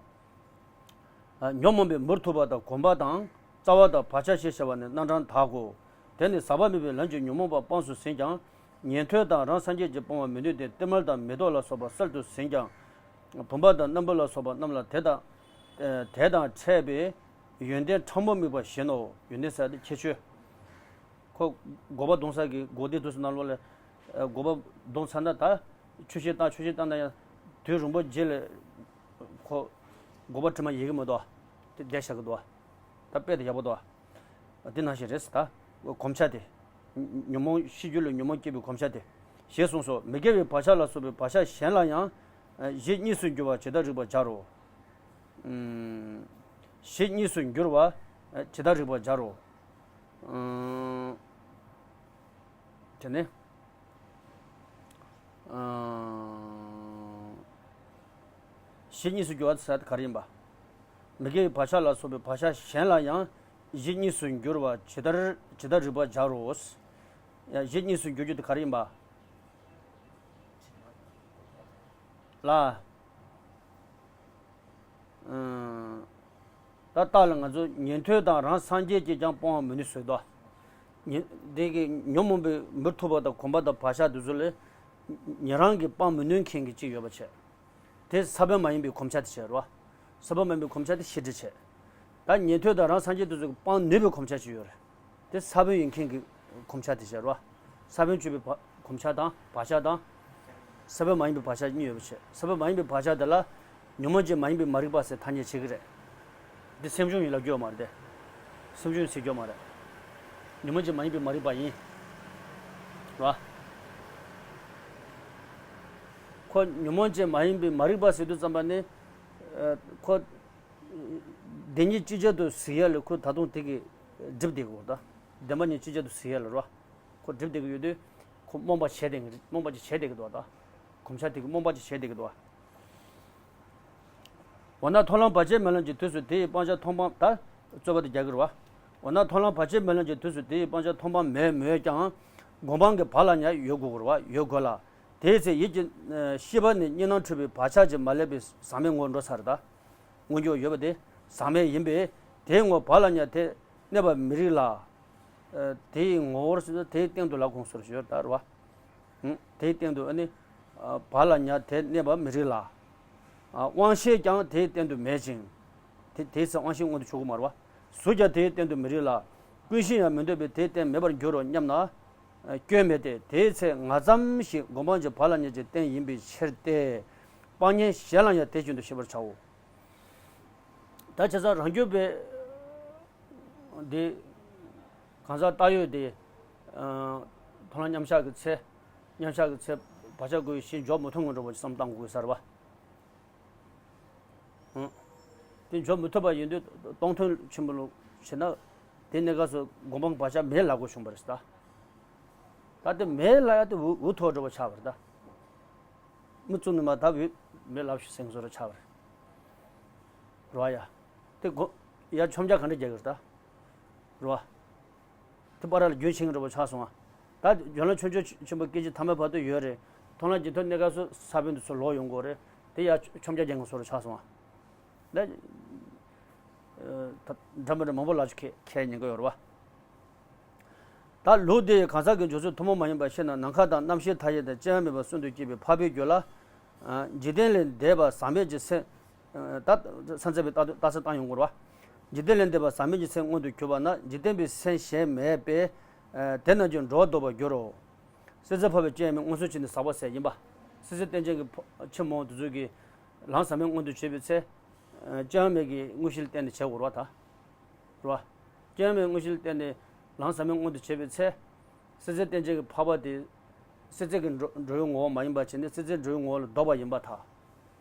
ཨ། ཉོན་མོངས་པའི་མུར་ཐུག་པ་དང་གོམས་པ་དང་རྩ་བ་དང་བག་ཆགས་ཞེས་བྱ་བ་ནི་རྣམ་གྲངས་དག་གོ། དེ་ནི་ཟག་པ་མེད་པའི་ལམ་གྱིས་ཉོན་མོངས་པ་སྤངས་སུ་ཟིན་ཀྱང་། ཉན་ཐོས་དང་རང་སངས་རྒྱས་ཀྱིས་སྤང་བར་མི་ནུས་ཏེ། ཏིལ་མར་དང་མེ་ཏོག་ལ་སོགས་པ་གསར་དུ་ཟིན་ཀྱང་། བུམ་པ་དང་སྣམ་བུ་ལ་སོགས་པ་རྣམས་ལ་དེ་དང་། ཨ། དེ་དང་འཕྲད་པའི་ཡོན་ཏན་ཕྲ་མོ་དམིགས་པ་བཞིན་ནོ། ཡོན་ཏན་ཟེར་དེ་ཁྱད་ཆོས། ཁོ་དགོས་པ་བསྡོམས་ས་གི་སྒོ་དེ་དུས་སུ་ནང་ལོགས་ལ། ཨ། དགོས་པ་བསྡོམས་ཚར་ན་ད་ཆོས་བཤད་སྟངས་ཆོས་བཤད་སྟངས་ན་ཡང་དུས་རིང་པོ་རྗེས་ལ་ཁོ་དགོས་པ་དྲི་མ་ཡོང་གི་མི་འདུག། དེ་བསྡད་བཞག་གི་འདུག། ད་དཔེ་དེ་ཡག་པོ་འདུག། དེ་ནང་བཞིན་རེད་ད། གོམས་ཆ་དེ། ཉོན་མོངས་ཤེས་རྒྱུད་ལ་ཉོན་མོངས་སྐྱེས་པའི་གོམས་ཆ་དེ། ཞེས་གསུངས་སོ། མི་དགེ་བའི་བག་ཆགས་ལ་སོགས་པའི་བག་ཆགས་གཞན་ལ་ཡང་། ཨ། གཞི་གཉིས་སུ་འགྱུར་བ་ཇི་ལྟར་རིགས་པར་སྦྱར་རོ། གཞི་གཉིས་སུ་འགྱུར་བ་ཇི་ལྟར་རིགས་པར་སྦྱར་རོ། དེ་ནས། གཞི་གཉིས་སུ་འགྱུར་བ་ཟེར་དེ་ག་རེ་ཡིན་པ། མི་དགེ་བའི་བག་ཆགས་ལ་སོགས་པའི་བག་ཆགས་གཞན་ལ་ཡང་གཞི་གཉིས་སུ་འགྱུར་བ་ཇི་ལྟར་ཇི་ལྟར་རིགས་པར་སྦྱར་རོ། ཡང་གཞི་གཉིས་སུ་འགྱུར་རྒྱུ་དེ་ག་རེ་ཡིན་པ། ལ། ད་རྟགས་ལ་ང་ཚོ་ཉན་ཐོས་དང་རང་སངས་རྒྱས་ཀྱིས་ཀྱང་སྤང་བར་མི་ནུས་ཟེར་དོ། ཉན་དེ་གི་ཉོན་མོངས་པའི་མུར་ཐུག་པ་དང་གོམས་པ་དང་བག་ཆགས་དེ་ཚོ་ལས་ཉན་རང་གིས་སྤང་མི་ནུས་མཁན་གྱི་གཅིག་ཡོད་པ་བྱས། དེ་ས་བོན་མ་ཡིན་པའི་གོམས་ཆ་དེ་བྱས་རོ། ས་བོན་མ་ཡིན་པའི་གོམས་ཆ་དེ་ཤེས་སྒྲིབ་བྱས། ད་ཉན་ཐོས་དང་རང་སངས་རྒྱས་དེ་ཚོ་གིས་སྤང་ནུས་པའི་གོམས་ཆ་ཅིག་ཡོད་རེད། དེ་ས་བོན་ཡིན་མཁན་གྱི་གོམས་ཆ་དེ་བྱས་རོ། ས་བོན་གཅོད་པའི་བ་གོམས་ཆ་དང་བག་ཆགས་དང་། ས་བོན་མ་ཡིན་པའི་བག་ཆགས་གཉིས་ཡོད་པ་བྱས། ས་བོན་མ་ཡིན་པའི་བག་ཆགས་དེ་ལ་ཉོན་མོངས་ཅན་མ་ཡིན་པའི་མ་རིག་པ་ཟེར་ཐ་སྙད་བྱེད་ཀྱི་རེད། འདི་སེམས་བྱུང་ཡིན་ལབ་རྒྱུ་ཡོད་མ་རེད་དེ། སེམས་བྱུང་ཟེར་རྒྱུ་ཡོད་མ་རེད། ཉོན་མོངས་ཅན་མ་ཡིན་པའི་མ་རིག་པ་ཡིན། རོ། ཁོ་ཉོན་མོངས་ཅན་མ་ཡིན་པའི་མ་རིག་པ་ཟེར་དུས་ཙམ་པ་ནི། ཁོ། བདེན་གཉིས་ཅིག་ཅར་དུ་གཟིགས་ཡ་ལ་ཁོ་ད་དུང་དེ་གི་སྒྲིབ་བསྡད་ཀྱི་ཡོད་ད། བདེན་པ་གཉིས་ཅིག་ཅར་དུ་གཟིགས་ཡ་ལ་རོ། ཁོ་སྒྲིབ་བསྡད་ཀྱི་ཡོད་དུས། ཁོ་རྨོངས་པ་བྱས་བསྡད་ཀྱི་རེད། རྨོངས་པ་ཅིག་བྱས་བསྡད་ཀྱི་འདུག་ད། གོམས་ཆ་དེ་གི་རྨོངས་པ་ཅིག་བྱས་བསྡད་ཀྱི་འདུག་འོ་ན་མཐོང་ལམ་བར་ཆད་མེད་ལམ་གྱི་དུས་སུ་དེ་ཡི་སྤང་བྱ་མཐོང་སྤང་ད་རྩོད་པ་དེ་རྒྱག་གི་རེད་བ། འོ་ན་མཐོང་ལམ་བར་ཆད་མེད་ལམ་གྱི་དུས་སུ་དེ་ཡི་སྤང་བྱ་མཐོང་སྤང་མེད་མོད་ཀྱང་། སྒོམ་སྤང་གི་བག་ལ་ཉལ་ཡོད་དགོས་རེད་བ། ཡོད་དགོས་ལ། དེའི་ཚེ་ཡིད་ཀྱི་ཤེས་པ་ནི་གཉིས་སྣང་འཁྲུལ་པའི་བག་ཆགས་ཀྱིས་མ་བསླད་པའི་ཟག་མེད་ངོ་འགྲོ་ཚར་ད། མངོན་གྱུར་ཡོད་པ་དེ་ཟག་མེད་ཡིན་པས་དེའི་ངོར་བག་ལ་ཉལ་དེ་གནས་པར་མི་རིགས་ལ། དེའི་ངོ་བོར་དེའི་སྟེང་དུ་ལ་དགོངས་སོ་ཞེས་ད་རེད་བ། དེའི་སྟེང་དུ་ཨ་ནི། བག་ལ་ཉལ་དེ་གནས་པར་མི་རིགས་ལ། དབང་ཤེས་ཀྱང་དེའི་སྟེང་དུ་མེད་ཅིང་། དེ་དེའི་ཚེ་དབང་ཤེས་མངོན་དུ་གྱུར་གྱི་མ་རེད་བ། གཟུགས་ཀྱང་དེའི་སྟེང་དུ་མི་རིགས་ལ། ཀུན་གཞི་ཡང་མི་འདོད་པས་དེའི་སྟེང་མེད་པར་འགྱུར་རོ་སྙམ་ན། སྐྱོན་མེད་དེ། དེའི་ཚེ་ང་ཙམ་ཞིག་སྒོམ་སྤང་གྱི་བག་ལ་ཉལ་གྱི་རྟེན་ཡིན་པའི་ཕྱིར་ཏེ། སྤང་གཉེན་གཞན་ལ་ཡང་དེ་བཞིན་དུ་ཤེས་པར་བྱའོ། ད་བྱས་ཙང་རང་རྒྱུད་པའི་འདི་གང་ཟག་ལྟ་ཡོད་དེ། མཐོང་ལམ་མཉམ་གཞག་གི་ཚེ། མཉམ་གཞག་གི་ཚེ་བག་ཆགས་ཀྱི་ཤེས་འཇོག་མི་ཐུབ་ངོ་འགྲོ་བ་བསམ་བཏང་དགོས་ས་རེད་བ། དེ་འཇོག་མི་ཐུབ་པ་ཡིན་དུས་སྟོང་ཐུན་ཆེན་པོ་ལ་བྱེད་ན། དེ་གནས་སྐབས་སུ་སྒོམ་སྤང་བག་ཆགས་མེད་ལབ་དགོས་བྱུང་བ་རེད་ད། ད་དེ་མེད་ལབ་ཡ་དེ་འུ་འུ་ཐུག་འགྲོ་བ་ཆགས་པ་རེད་ད། མུ་མཐུད་ནས་མ་ད་འུ་མེད་ལབ་ཤིག་སེང་བཟོ་ར་ཆགས་པ་རེད། རེད་བ་ཡ། དེ་གོ། ཡ་མཆོང་རྒྱག་ག་འདྲ་རྒྱག་གི་རེད་ད། རེད་བ། དེ་པར་ལ་རྒྱུན་ཆིངས་རེད་བ་ཆགས་སོང་ང་། ད་རྒྱུན་ལ་ཆོས་འབྱུང་ཆེན་པོ་སྐད་ཅིག་ཐ་མའི་བར་དུ་ཡོད་རེད། མཐོང་ལམ་གྱི་ཐོག་གནས་སྐབས་སུ་ས་བོན་དུ་ཚུར་ལོག་ཡོང་དགོས་རེད། དེ་ཡ་མཆོང་རྒྱག་རྒྱག་གི་བཟོ་ར་ཆགས་སོང་ང་། ད། འདྲ་མི་འདྲ་མང་པོ་ལ་ཁས་ཁས་ཉན་གི་ཡོད་རེད་བ། ད་ལུགས་འདི་ཡི་གང་ཟག་གི་འཇོག་ཚུལ་ཐུན་མོང་མ་ཡིན་པ་ཤེས་ན་ནམ་མཁའ་དང་རྣམ་ཤེས་མཐའ་ཡས་དང་ཅི་ཡང་མེད་པ་གསོན་དུ་སྐྱེས་པའི་འཕགས་པའི་རྒྱུད་ལ། འཇིག་རྟེན་ལས་འདས་པ་ཟག་མེད་ཀྱི་སེམས། ད་སེམས་ཙམ་པའི་རྟགས་རྟགས་གསལ་བཏང་ཡོང་དགོས་རེད་བ། འཇིག་རྟེན་ལས་འདས་པ་ཟག་མེད་ཀྱི་སེམས་མངོན་དུ་གྱུར་པ་ན་འཇིག་རྟེན་པའི་སེམས་གཞན་མེད་པས། དེ་རྣམས་ཀྱིས་འགྲོ་བ་ལྡོག་པར་འགྱུར་རོ། སྲིད་རྩེར་འཕོ་བའི་སྤྱན་ཡང་མིག་མངོན་སུམ་བྱས་ནས་ཟག་པ་ཟད་ཡིན་པ། སྲིད་རྩེ་རྟེན་ཅན་གྱི་ཕ་ཕྱི་མོ་དེ་ཚོ་གིས་ལམ་ཟག་མེད་མངོན་དུ་བྱེད་པའི་ཚེ། སྤྱན་ཡང་མིག་གི་དངོས་གཞིར་བརྟེན་ནས་བྱེད་དགོས་རེད་བ་ད། རེད་བ། སྤྱན་ཡང་མིག་དངོས་གཞིར་བརྟེན་ནས་ལམ་ཟག་མེད་མངོན་དུ་བྱེད་པའི་ཚེ། སྲིད་རྩེ་རྟེན་ཅན་གྱི་འཕགས་པ་དེ། སྲིད་རྩེ་གི་འགྲོ་འགྲོ་བའི་ངོ་བོ་མ་ཡིན་པ་བྱས་ནས་སྲིད་རྩེ་འགྲོ་བའི་ངོ་བོ་ལ་ལྡོག་པ་ཡིན་པར་ཐལ།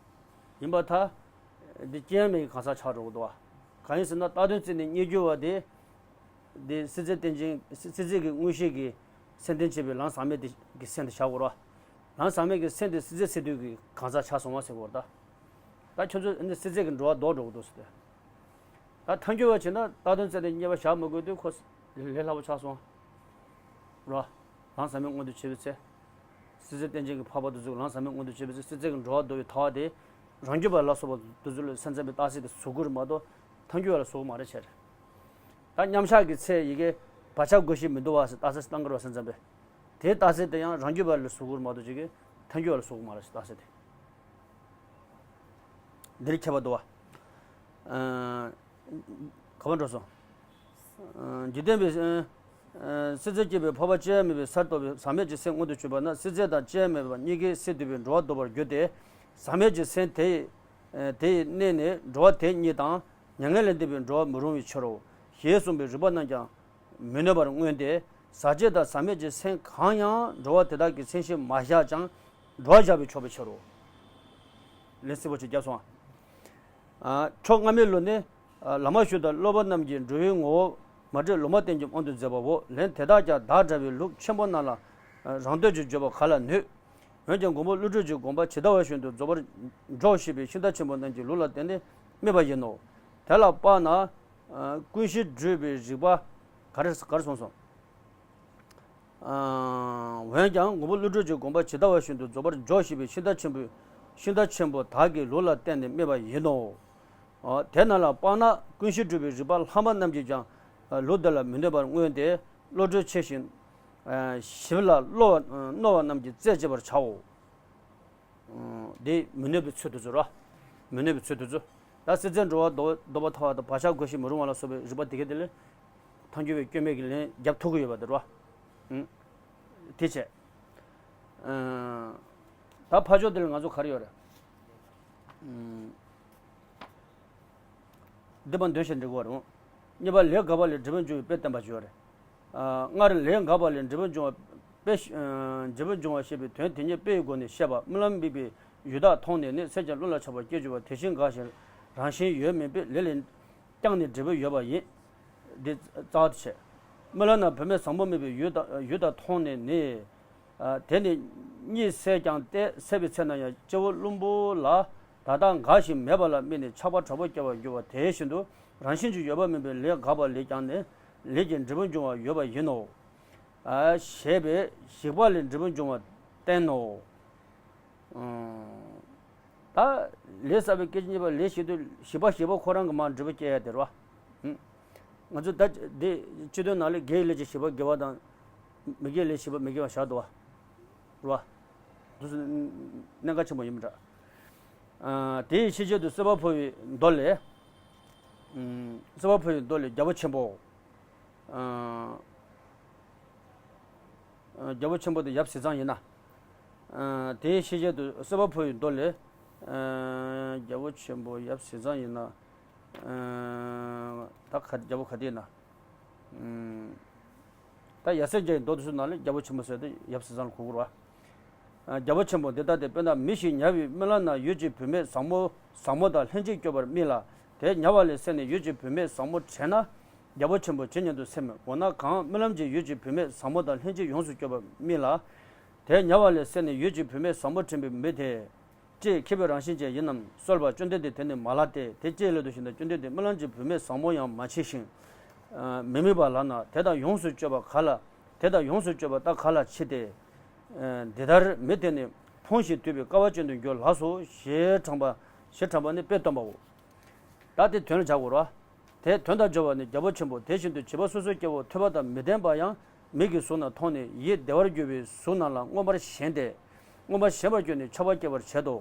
ཡིན་པར་ཐལ། འདི་སྤྱན་ཡང་མིག་གི་གང་ཟག་ཆགས་འགྲོ་གི་འདུག་བ། གང་ཡིན་ཟེར་ན་རྟག་དོན་བརྩིས་ནས་རྙེད་རྒྱུ་བ་དེ། འདི་སྲིད་རྩེ་རྟེན་ཅན་སྲིད་རྩེ་གི་དངོས་གཞི་གི་སེམས་རྟེན་བྱེད་པའི་ལམ་ཟག་མེད་དེ་གི་སེམས་དེ་བཞག་དགོས་རེད་བ། ལམ་ཟག་མེད་ཀྱི་སེམས་དེ་སྲིད་རྩེ་སྲིད་དུས་ཀྱི་གང་ཟག་ཆགས་སོང་བ་ཟེར་དགོས་རེད་ད། ད་ཁྱོད་ཚོ་འདི་སྲིད་རྩེ་གི་འགྲོ་བ་ལྡོག་འགྲོ་གི་འདུག་ཟེར་ཏེ། ད་ཐལ་འགྱུར་བ་བྱས་ན་རྟག་དོན་བརྩིས་ནས་རྙེད་པ་བཞག་མི་དགོས་དུས་ཁོ་ལས་སླ་པོ་ཆགས་སོང་། རེད་བ། ལམ་ཟག་མེད་མངོན་དུ་བྱེད་པའི་ཚེ། སྲིད་རྩེ་རྟེན་ཅན་གྱི་འཕགས་པ་དེ་ཚོས་ལམ་ཟག་མེད་མངོན་དུ་བྱེད་པའི་ཚེ་སྲིད་རྩེ་གི་འགྲོ་བ་ལྡོག་པའི་ཐལ་བ་དེ། རང་རྒྱུད་པ་ལ་སོགས་པ་དེ་ཚོ་ལ་སེམས་ཙམ་པའི་རྟགས་གསལ་དེ་བཟོ་དགོས་རེད་མ་གཏོགས་ཐལ་འགྱུར་བ་ལ་བཟོ་དགོས་མ་རེད་བྱས། ད་མཉམ་གཞག་གི་ཚེ་ཡི་གེ་བག་ཆགས་དགོས་ཤེས་མི་འདུག་བ་ཟེར་རྟགས་གསལ་བཏང་གི་རེད་བ་སེམས་ཙམ་པས། དེའི་རྟགས་གསལ་དེ་ཡང་རང་རྒྱུད་པ་ལ་བཟོ་དགོས་རེད་མ་གཏོགས་ཅིག་གིས་ཐལ་འགྱུར་བ་ལ་བཟོ་དགོས་མ་རེད་ཟེར་རྟགས་གསལ་དེ། འདིར་ཁྱད་པར་འདུག་བ། ག་པར་འགྲོ་སོང་། འཇིག་རྟེན་པའི། སྲིད་རྩེར་སྐྱེས་པའི་འཕགས་པ་སྤྱན་ཡང་མེད་པའི་སར་གཏོགས་པའི་ཟག་མེད་ཀྱི་སེམས་མངོན་དུ་གྱུར་པ་ན་སྲིད་རྩེ་དང་སྤྱན་ཡང་མེད་པ་གཉིས་ཀའི་སེལ་བསྡུས་པའི་འགྲོ་བ་ལྡོག་པར་འགྱུར་ཏེ། ཟག་མེད་ཀྱི་སེམས་དེ་ཡི་དེ་ཡི་གནས་ནས་འགྲོ་བ་དེ་གཉིས་དང་མྱ་ངན་ལས་འདས་པའི་འགྲོ་བ་མི་རུང་བའི་ཕྱིར་རོ། ཞེས་གསུངས་པའི་རིགས་པ་རྣམས་ཀྱང་མི་གནས་པར་མངོན་ཏེ། ཟག་བཅས་དང་ཟག་མེད་ཀྱི་སེམས་གང་ཡང་འགྲོ་བ་དེ་དག་གི་སེམས་ཤིང་མ་བཞག་ཀྱང་འགྲོ་བ་བཞག་པས་ཆོག་པའི་ཕྱིར་རོ། ལན་གསལ་པོ་ཅིག་བརྒྱབ་སོང་ཨ། ཨ། ཕྱོགས་སྔ་མའི་ལུགས་ནི། ཨ། བླ་མ་ཞུགས་དང་སློབ་དཔོན་རྣམས་ཀྱིས་འགྲོ་བའི་ངོ་བོ་མ་བསྒྲིབས་ལུང་མ་བསྟན་གྱི་དབང་དུ་མཛད་པའོ། ལན་དེ་དག་ཀྱང་བདག་འདྲ་བའི་ལུགས་ཆེན་པོ་རྣམས་ལ་རང་འདོད་ཀྱིས་བརྗོད་པ་ག་ལ་ནུས། འོན་ཀྱང་མགོན་པོ་ཀླུ་སྒྲུབ་ཀྱི་དགོངས་པ་ཇི་ལྟ་བ་བཞིན་དུ་རྫོགས་པར་འཇོག་ཞེས་པའི་ཤིང་རྟ་ཆེན་པོ་རྣམས་ཀྱི་ལུགས་ལ་བརྟེན་ནས་སྨྲས་པ་ཡིན་ནོ། དེ་ལ་དཔག་ན། ཨ། ཀུན་གཞི་སྒྲུབ་པའི་རིགས་པ་ག་རེ་ག་རེ་གསུངས་སོང་། ཨ། འོན་ཀྱང་མགོན་པོ་ཀླུ་སྒྲུབ་ཀྱི་དགོངས་པ་ཇི་ལྟ་བ་བཞིན་དུ་རྫོགས་པར་འཇོག་ཞེས་པའི་ཤིང་རྟ་ཆེན་པོའི་ཤིང་རྟ་ཆེན་པོ་དག་གི་ལུགས་ལ་བརྟེན་ནས་སྨྲས་པ་ཡིན་ནོ། ཨ། དེ་རྣམས་ལ་དཔག་ན་ཀུན་གཞི་སྒྲུབ་པའི་རིགས་པ་ལྷག་མ་རྣམས་ཀྱིས་ཀྱང་ལུགས་འདི་ལ་མི་གནོད་པར་མངོན་ཏེ། བློ་གྲོས་ཆེ་ཞིང་། ཨ། ཞིབ་ལ་བློ་བ་རྣོ་བ་རྣམས་ཀྱིས་རྩད་གཅོད་པར་བྱའོ། ཨ། དེ་མི་གནོད་པའི་ཚུལ་དུ་ཚུལ་རོ། མི་གནོད་པའི་ཚུལ་དུ་ཚུལ། ད་སྲིད་རྩེར་འགྲོ་བ་ལྡོག་ལྡོག་པ་ཐར་བ་དང་བག་ཆགས་བགོ་བཤའ་མི་རུང་བ་ལ་སོགས་པའི་རིགས་པ་དེ་གའི་དེ་ལས། ཐལ་འགྱུར་བའི་སྐྱོན་མེད་ཀྱི་ལན་རྒྱབ་ཐུབ་ཀྱི་ཡོད་པ་དེ་རོ། ཨ། དེ་བྱས། ཨ། ད་ཕ་ཕྱོགས་དེ་ལ་ང་ཚོ་ག་རེ་ཡོད་རེད། ཨ། སྡིག་པ་འདོད་ཞེས་འགྲིག་གོ་རུང་། གཉིས་པ་ལས་འགགས་པ་ལས་འབྲས་བུ་འབྱུང་བའི་དཔེ་བསྟན་པ་ཞིག་ཡོད་རེད། ཨ། སྔར་ལས་འགགས་པ་ལས་འབྲས་བུ་འབྱུང་བ་དཔེ་ཞིག་ཨ། འབྲས་བུ་འབྱུང་བ་ཞེས་པའི་དོན་དེ་ཉིད་དཔེ་ཡི་སྒོ་ནས་བཤད་པ། རྨི་ལམ་དམིགས་པའི་ཡུལ་དག་མཐོང་ནས་ནི། སད་ཀྱང་རླུང་ལ་ཆགས་པ་སྐྱེ་འགྱུར་བ། དེ་བཞིན་འགགས་ཤིང་རང་བཞིན་ཡོད་མིན་པས། ལས་ལས་ཀྱང་ནི་འབྲས་བུ་ཡོད་པ་ཡིན། འདི་རྩ་བ་དེ་བྱས། རྨི་ལམ་ན་བུད་མེད་བཟང་པོ་དམིགས་པའི་ཡུལ་དག་ཡུལ་དག་མཐོང་ནས་ནི། ཨ། དེ་ནི་གཉིད་སད་ཀྱང་སྟེ། སད་པའི་ཚེ་ན་ཡང་སྤྱི་བོ་རླུང་བུ་ལ་ད་ལྟ་འགགས་ཤིང་མེད་པ་ལ་དམིགས་ནས་ཆགས་པ་དྲག་པོ་སྐྱེ་བར་འགྱུར་བ་དེ་བཞིན་དུ་རང་བཞིན་གྱིས་ཡོད་པ་མིན་པའི་ལས་འགགས་པ་ལས་ཀྱང་ནི་ལས་ཀྱི་འབྲས་བུ་འབྱུང་བ་ཡོད་པ་ཡིན་ནོ། ཨ། ཞེས་པས་ཞིག་པ་ལས་འབྲས་བུ་འབྱུང་བ་བསྟན་ནོ། ཨང་། ད་ལས་བསགས་པའི་སྐད་ཅིག་གཉིས་པ་ལས་བྱེད་དུས་ཞིག་པ་ཞིག་པ་ཁོ་རང་གི་མར་འབྲས་བུ་སྐྱེ་ཡ་དེ་རེད་བ། ཨང་། ང་ཚོ་ད་འདི་སྤྱི་དོན་ནང་ལས་དགེ་བའི་ལས་ཀྱི་ཞིག་པ་དགེ་བ་དང་། མི་དགེའི་ལས་ཞིག་པ་མི་དགེ་བ་བཞག་འདུག་བ། རེད་བ། འདུག་སེ་གནད་འགག་ཆེན་པོ་ཡིན་པ་འདྲ། ཨ། དེ་ཡི་ཤེས་བྱེད་དུ་གསོད་པ་ཕོ་བའི་མདོ་ལས། ཨང་། གསོད་པ་ཕོ་བའི་མདོ་ལས་རྒྱལ་པོ་ཆེན་པོ། ཨ། རྒྱལ་པོ་ཆེན་པོ་དེ་ཡབ་ཟས་གཙང་ཡིན་ན། ཨ། དེའི་ཤེས་བྱེད་དུ་གསོད་པ་ཕོ་བའི་མདོ་ལས། ཨ། རྒྱལ་པོ་ཆེན་པོ་ཡབ་ཟས་གཙང་ཡིན་ན། ཨ། ད་ག་རྒྱལ་པོ་ག་དེ་ཡིན་ན། ཨ། ད་ཡབ་སྲས་བརྒྱ་ཡི་མདོ་དེ་ཚོའི་ནང་ལས་རྒྱལ་པོ་ཆེན་པོ་ཟེར་དེ་ཡབ་ཟས་གཙང་ལ་གོ་དགོས་རེད་བ། ཨ། རྒྱལ་པོ་ཆེན་པོ་འདི་ལྟ་སྟེ། དཔེར་ན་མི་ཞིག་ཉལ་བའི་རྨི་ལམ་ན་ཡུལ་གྱི་བུད་མེད་བཟང་མོ་བཟང་མོ་དང་ལྷན་ཅིག་སྐྱོབ་པར་རྨིས་ལ། དེ་ཉལ་བ་ལས་སད་ནས་ཡུལ་གྱི་བུད་མེད་བཟང་མོ་དྲན་ན། རྒྱལ་པོ་ཆེན་པོ་ཇི་སྙེད་དུ་སེམས། འོ་ན་གང་རྨི་ལམ་གྱི་ཡུལ་གྱི་བུད་མེད་བཟང་མོ་དང་ལྷན་ཅིག་ཡོངས་སུ་སྐྱོབ་པར་རྨིས་ལ། དེ་ཉལ་བ་ལས་སད་ནས་ཡུལ་གྱི་བུད་མེད་བཟང་མོ་དྲན་པའི་མི་དེ། ཅེས་མཁས་པའི་རང་བཞིན་ཅན་ཡིན་ནམ་གསོལ་པ། བཅོམ་ལྡན་འདས་དེ་ནི་མ་ལགས་ཏེ། དེ་ཅི་ལས་དུ་ཞེ་ན། བཅོམ་ལྡན་འདས་རྨི་ལམ་གྱི་བུད་མེད་བཟང་མོ་ཡང་མ་མཆིས་ཤིང་། ཨ། མི་དམིགས་པ་ལགས་ན། དེ་དག་ཡོངས་སུ་སྤྱོད་པ་ག་ལ། དེ་དག་ཡོངས་སུ་སྤྱོད་པ་ལྟ་ག་ལ་མཆིས་ཏེ། ཨ། འདི་ལྟར་མི་དེ་ནི་ཕོངས་ཤིང་དུད་པའི་ཀ་བ་ཅན་དུ་འགྱུར་ལགས་སོ། ཞེས་དྲངས་པ། ཞེས་དྲངས་པ་ནི་དཔེ་སྟོན་པའོ། ད་དེ་དོན་ལ་བྱ་དགོས་རོ། དེ་དོན་དང་འབྱོར་བ་ནི་རྒྱལ་པོ་ཆེན་པོ། དེ་བཞིན་དུ་བྱིས་པ་སོ་སོ་སྐྱེ་བོ་ཐོས་པ་དང་མི་ལྡན་པ་ཡང་མིག་གིས་གཟུགས་རྣམས་མཐོང་ནས་ཡིད་བདེ་བར་གྱུར་པའི་གཟུགས་རྣམས་ལ་མངོན་པར་ཞེན་ཏེ། མངོན་པར་ཞེན་པར་གྱུར་ནས་ཆགས་པ་སྐྱེ་བར་བྱེད་དོ།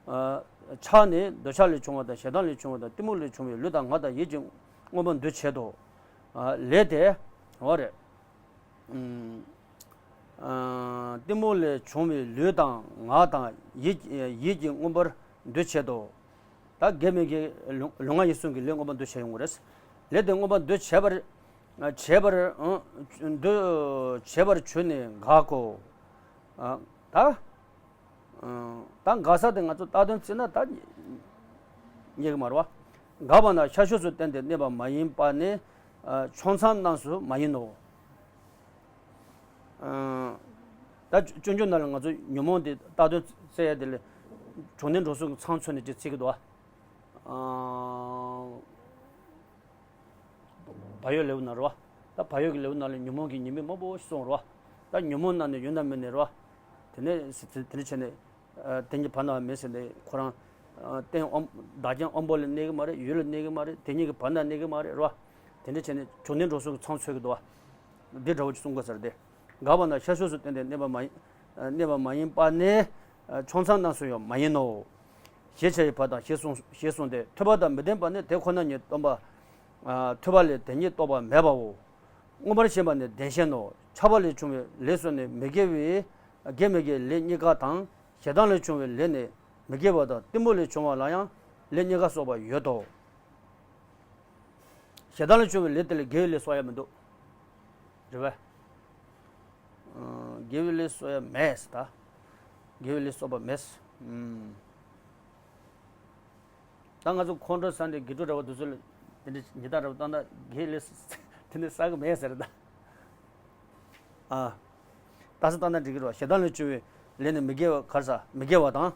ཨ། ཆགས་ནས་འདོད་ཆགས་ལས་བྱུང་བ་དང་། ཞེ་སྡང་ལས་བྱུང་བ་དང་། གཏི་མུག་ལས་བྱུང་བའི་ལུས་དང་ངག་དང་ཡིད་ཀྱིས་མངོན་པར་འདུ་བྱེད་དོ། ཨ། ལས་དེ། འོ་རེད། ཨ། གཏི་མུག་ལས་བྱུང་བའི་ལུས་དང་ངག་དང་ཡིད། ཡིད་ཀྱིས་མངོན་པར་འདུ་བྱེད་དོ། ད་དགེ་མི་དགེ་ལུས་ལུས་ངག་ཡིད་གསུམ་གྱི་ལས་མངོན་པར་འདུ་བྱེད་ཡོང་གི་རེད། ལས་དེ་མངོན་པར་འདུ་བྱེད་པར། བྱེད་པར། འདུ་བྱེད་པར་གྱུར་ནས་འགག་གོ། ཨ། ད། ཨ། ད་འགག་ས་དེ་ང་ཚོ་བཏགས་དོན་བརྩིས་ན་ད་རྙེད་ཀྱི་མ་རེད་བ། འགགས་པ་ན་ཤར་ཕྱོགས་སུ་བརྟེན་ཏེ་གནས་པ་མ་ཡིན་པ་ནི། ཨ། ཕྱོགས་མཚམས་རྣམས་སུ་མ་ཡིན་ནོ། ཨ། ད་སྤྱོད་འཇུག་ནང་ལ་ང་ཚོ་ཉོན་མོངས་དེ་བཏགས་དོན་བརྩི་ཡ་དེ་ལས་གྲོང་སྡེ་འགྲོ་སོང་གི་མཚམས་མཚོན་ནས་ཅིག་བརྩི་གི་འདུག་བ། ཨ། བག་ཡོད་ལེའུ་ནང་རེད་བ། ད་བག་ཡོད་ཀྱི་ལེའུ་ནང་ལ་ཉོན་མོངས་ཀྱི་ཉེས་དམིགས་མང་པོ་ཞིག་གསུངས་རེད་བ། ད་ཉོན་མོངས་རྣམས་ནི་ཡོད་ན་མེད་ནི་རེད་བ། དེ་ནས་དེ་འདྲ་བྱས་ནས། ཨ། དེ་གཉིས་བར་ན་མེད་ཟེར་ནས་ཁོ་རང་། ཨ། རྟེན་དབང་། བདག་རྐྱེན་དབང་པོ་ལ་གནས་ཀྱི་མ་རེད། ཡུལ་ལ་གནས་ཀྱི་མ་རེད། དེ་གཉིས་ཀྱི་བར་ན་གནས་ཀྱི་མ་རེད་རེད་བ། དེ་འདྲ་བྱས་ནས་གྲོང་སྡེ་འགྲོ་སོང་གི་མཚམས་མཚོན་གྱི་འདུག་བ། འདི་འདྲ་བོ་ཅིག་གསུང་དགོས་ས་རེད་དེ། འགགས་པ་ན་ཤར་ཕྱོགས་སུ་བརྟེན་ཏེ་གནས་པ་མ་ཡིན། གནས་པ་མ་ཡིན་པ་ནི། ཕྱོགས་མཚམས་རྣམས་སུ་ཡང་མ་ཡིན་ནོ། ཞེས་བྱ་བའི་བར་དང་ཞེས་གསུངས། ཞེས་གསུངས་ཏེ། ཐོས་པ་དང་མི་ལྡན་པ་ནི་དེ་ཁོ་ན་ཉིད་སྟོན་པ། ཨ། ཐོས་པ་ལས་དེ་ཉིད་རྟོགས་པ་མེད་པའོ། མངོན་པར་ཞེན་པ་ནི་བདེན་ཞེན་ནོ། ཆགས་པ་ལས་བྱུང་བའི་ལས་སོགས་ནི་མི་དགེ་བའི། དགེ་མི་དགེའི་ལས་གཉིས་ཀ་དང་། ཞེ་སྡང་ལས་བྱུང་བའི་ལས་ནི་མི་དགེ་བ་དང་། གཏི་མུག་ལས་བྱུང་བ་ལ་ཡང་ལས་གཉིས་ཀ་གསོག་པ་ཡོད་དོ། ཞེ་སྡང་ལས་བྱུང་བའི་ལས་དེ་ལ་དགེ་བའི་ལས་གསོག་ཡ་མི་འདུག་རེད་པས། ཨ། དགེ་བའི་ལས་གསོག་ཡ་མེད་ད། དགེ་བའི་ལས་གསོག་པ་མེད། ཨུམ། ད་ང་ཚོ་ཁོང་ཁྲོ་ཟ་ནས་དགེ་ཕྲུག་འདྲ་བོ་དེ་ཚོ་ལ་དེ་འདྲ་ཉེས་དག་འདྲ་བོ་བཏང་ན་དགེ་ལས་དེ་འདྲ་བསགས་གི་མེད་ཟེར་ད། ཨ། ད་ས་བཏང་ན་འགྲིག་གི་རེད་བ། ཞེ་སྡང་ལས་བྱུང་བའི་ལས་ནི་མི་དགེ་བ་གར་ས་མི་དགེ་བ་དང་།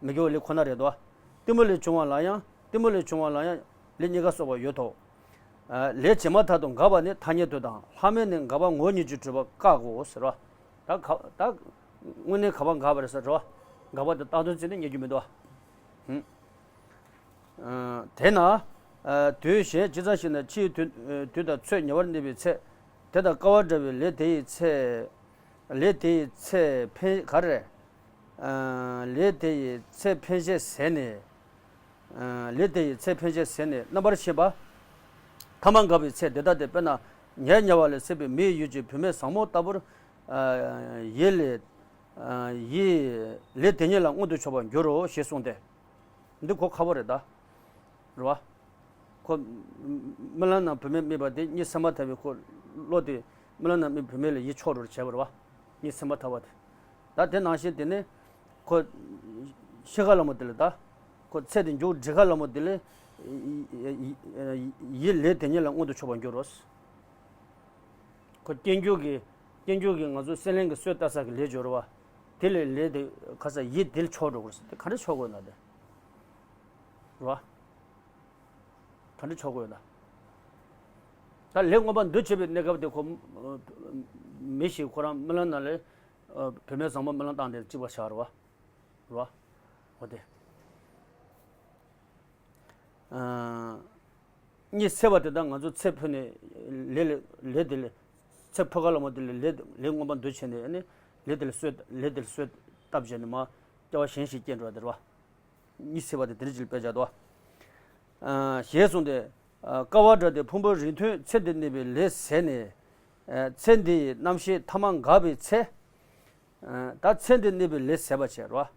མི་དགེ་བ་ལས་ཁོ་ན་རེད་དོ། གཏི་མུག་ལས་བྱུང་བ་ལ་ཡང་གཏི་མུག་ལས་བྱུང་བ་ལ་ཡང་ལས་རྙེད་དཀའ་སོགས་པ་ཡོད་དོ། ཨ། ལས་བྱེད་མ་ཐག་ཏུ་འགག་པ་ནི་ཐ་སྙད་དུ་དང་ལྷག་མེད་ནི་འགག་པ་ངོ་བོ་ཉིད་ཀྱིས་གྲུབ་པ་བཀག་གོ་ཟེར་བ། ད་ག་ད་དངོས་གནས་ག་པར་འགག་པ་རེད་ཟེར་བ། འགག་པ་དེ་བཏགས་དོན་བརྩིས་ནས་རྙེད་རྒྱུ་མི་འདུག་བ། ཧུམ། དེས་ན། དུས་གཞན་ཇི་ཙམ་ཞིག་ན་ཕྱིའི་དུས་དུས་དང་ཚོད་ཉེ་བར་གནས་པའི་ཚེ། དེ་དང་སྐལ་བ་འདྲ་བའི་ལས་དེ་ཡི་ཚེ། ལས་དེ་ཡི་ཚེ་འཕེན་ག་རེ། ལས་དེ་ཡི་ཚེ་འཕེན་བྱེད་ཟད་ནས། ལས་དེ་ཡི་ཚེ་འཕེན་བྱེད་ཟད་ནས་རྣམ་པར་ཤེས་པ། ཐ་མ་འགགས་པའི་ཚེ་དེ་དག་སྟེ། དཔེར་ན་ཉལ་ཉལ་བ་ལས་སད་པའི་མེ་ཡི་ཡུལ་གྱི་བུད་མེད་བཟང་མོ་ལྟ་བུར། ཡིད་ལས། ཡིད་ལས་དེ་ཉིད་ལ་མངོན་དུ་ཕྱོགས་པར་འགྱུར་རོ་ཞེས་གསུངས་ཏེ། འདི་གོ་ཁག་པོ་རེད་ད། རེད་བ། ཁོ། རྨི་ལམ་ནང་བུད་མེད་རྨིས་པ་དེ་གཉིད་སད་མ་ཐག་པའི་ཁོ། བློ་དེ། རྨི་ལམ་ནང་རྨིས་བུད་མེད་ལ་ཡིད་ཕྱོགས་འགྲོ་བྱས་པ་རེད་བ། གཉིད་སད་མ་ཐག་པ་དེ། ད་དེ་ནང་བཞིན་དེ་ནི། ཁོ། ཤི་ཁ་ལ་མོ་དེ་ལ་ད། ཁོ་ཚེ་དེ་མཇུག་སྒྲིལ་ཁ་ལ་མོ་དེ་ལ། ཡིད་ལས་དེ་ཉིད་ལ་མངོན་དུ་ཕྱོགས་པར་འགྱུར་རོ། ཁོ་སྐྱེ་འགྱུར་གྱི། སྐྱེ་འགྱུར་གྱི་ང་ཚོ་སྲེད་ལེན་གྱི་གསོས་བཏབ་ས་གི་ལས་སྦྱོར་བ། དེ་ལས་ལས་དེ་ཁ་ས་ཡིད་དེ་ལ་ཕྱོགས་འགྲོ་དགོས་ཟེར་དེ་ག་འདྲ་ཕྱོགས་དགོས་ན་དེ། རེད་བ། ག་འདྲ་ཕྱོགས་དགོས་ན། ད་ལས་མངོན་པ་འདུ་བྱེད་པའི་གནས་སྐབས་དེ་ཁོ། མི་ཞིག་ཁོ་རང་རྨི་ལམ་ནང་ལས། བུད་མེད་བཟང་མོ་རྨི་ལམ་བཏང་དེ་གཅིག་པ་ཆགས་རེད་བ། རེད་བ། འོ་དེ། གཉིད་སད་པ་དེ་དག་ང་ཚོ་ཚེ་འཕོས་ནས་ལས་ལས་ལས་དེ་ལས། ཚེ་འཕོས་ཁ་ལ་མོ་དེ་ལས་ལས་ལས་མངོན་པ་འདུ་བྱས་ནས་ནི་ལས་དེ་ལ་གསོས་ལས་དེ་ལ་གསོས་བཏབ་བྱས་ནས་མ་སྐྱེ་བ་གཞན་ཞིག་སྐྱེས་འགྲོ་བ་དེ་རེད་བ། གཉིད་སད་པ་དེ་དེ་རིགས་ལ་དཔེ་བྱ་དོ། ཞེས་གསུངས་ཏེ། སྐལ་བ་འདྲ་སྟེ་ཕུང་པོའི་རིང་ཐུང་ཚེ་འདིར་གནས་པའི་ལས་ཟད་ནས། ཚེ་འདིའི་རྣམ་ཤེས་ཐ་མ་འགགས་པའི་ཚེ། ད་ཚེ་འདིར་གནས་པའི་ལས་ཟད་པ་བྱས་རོ།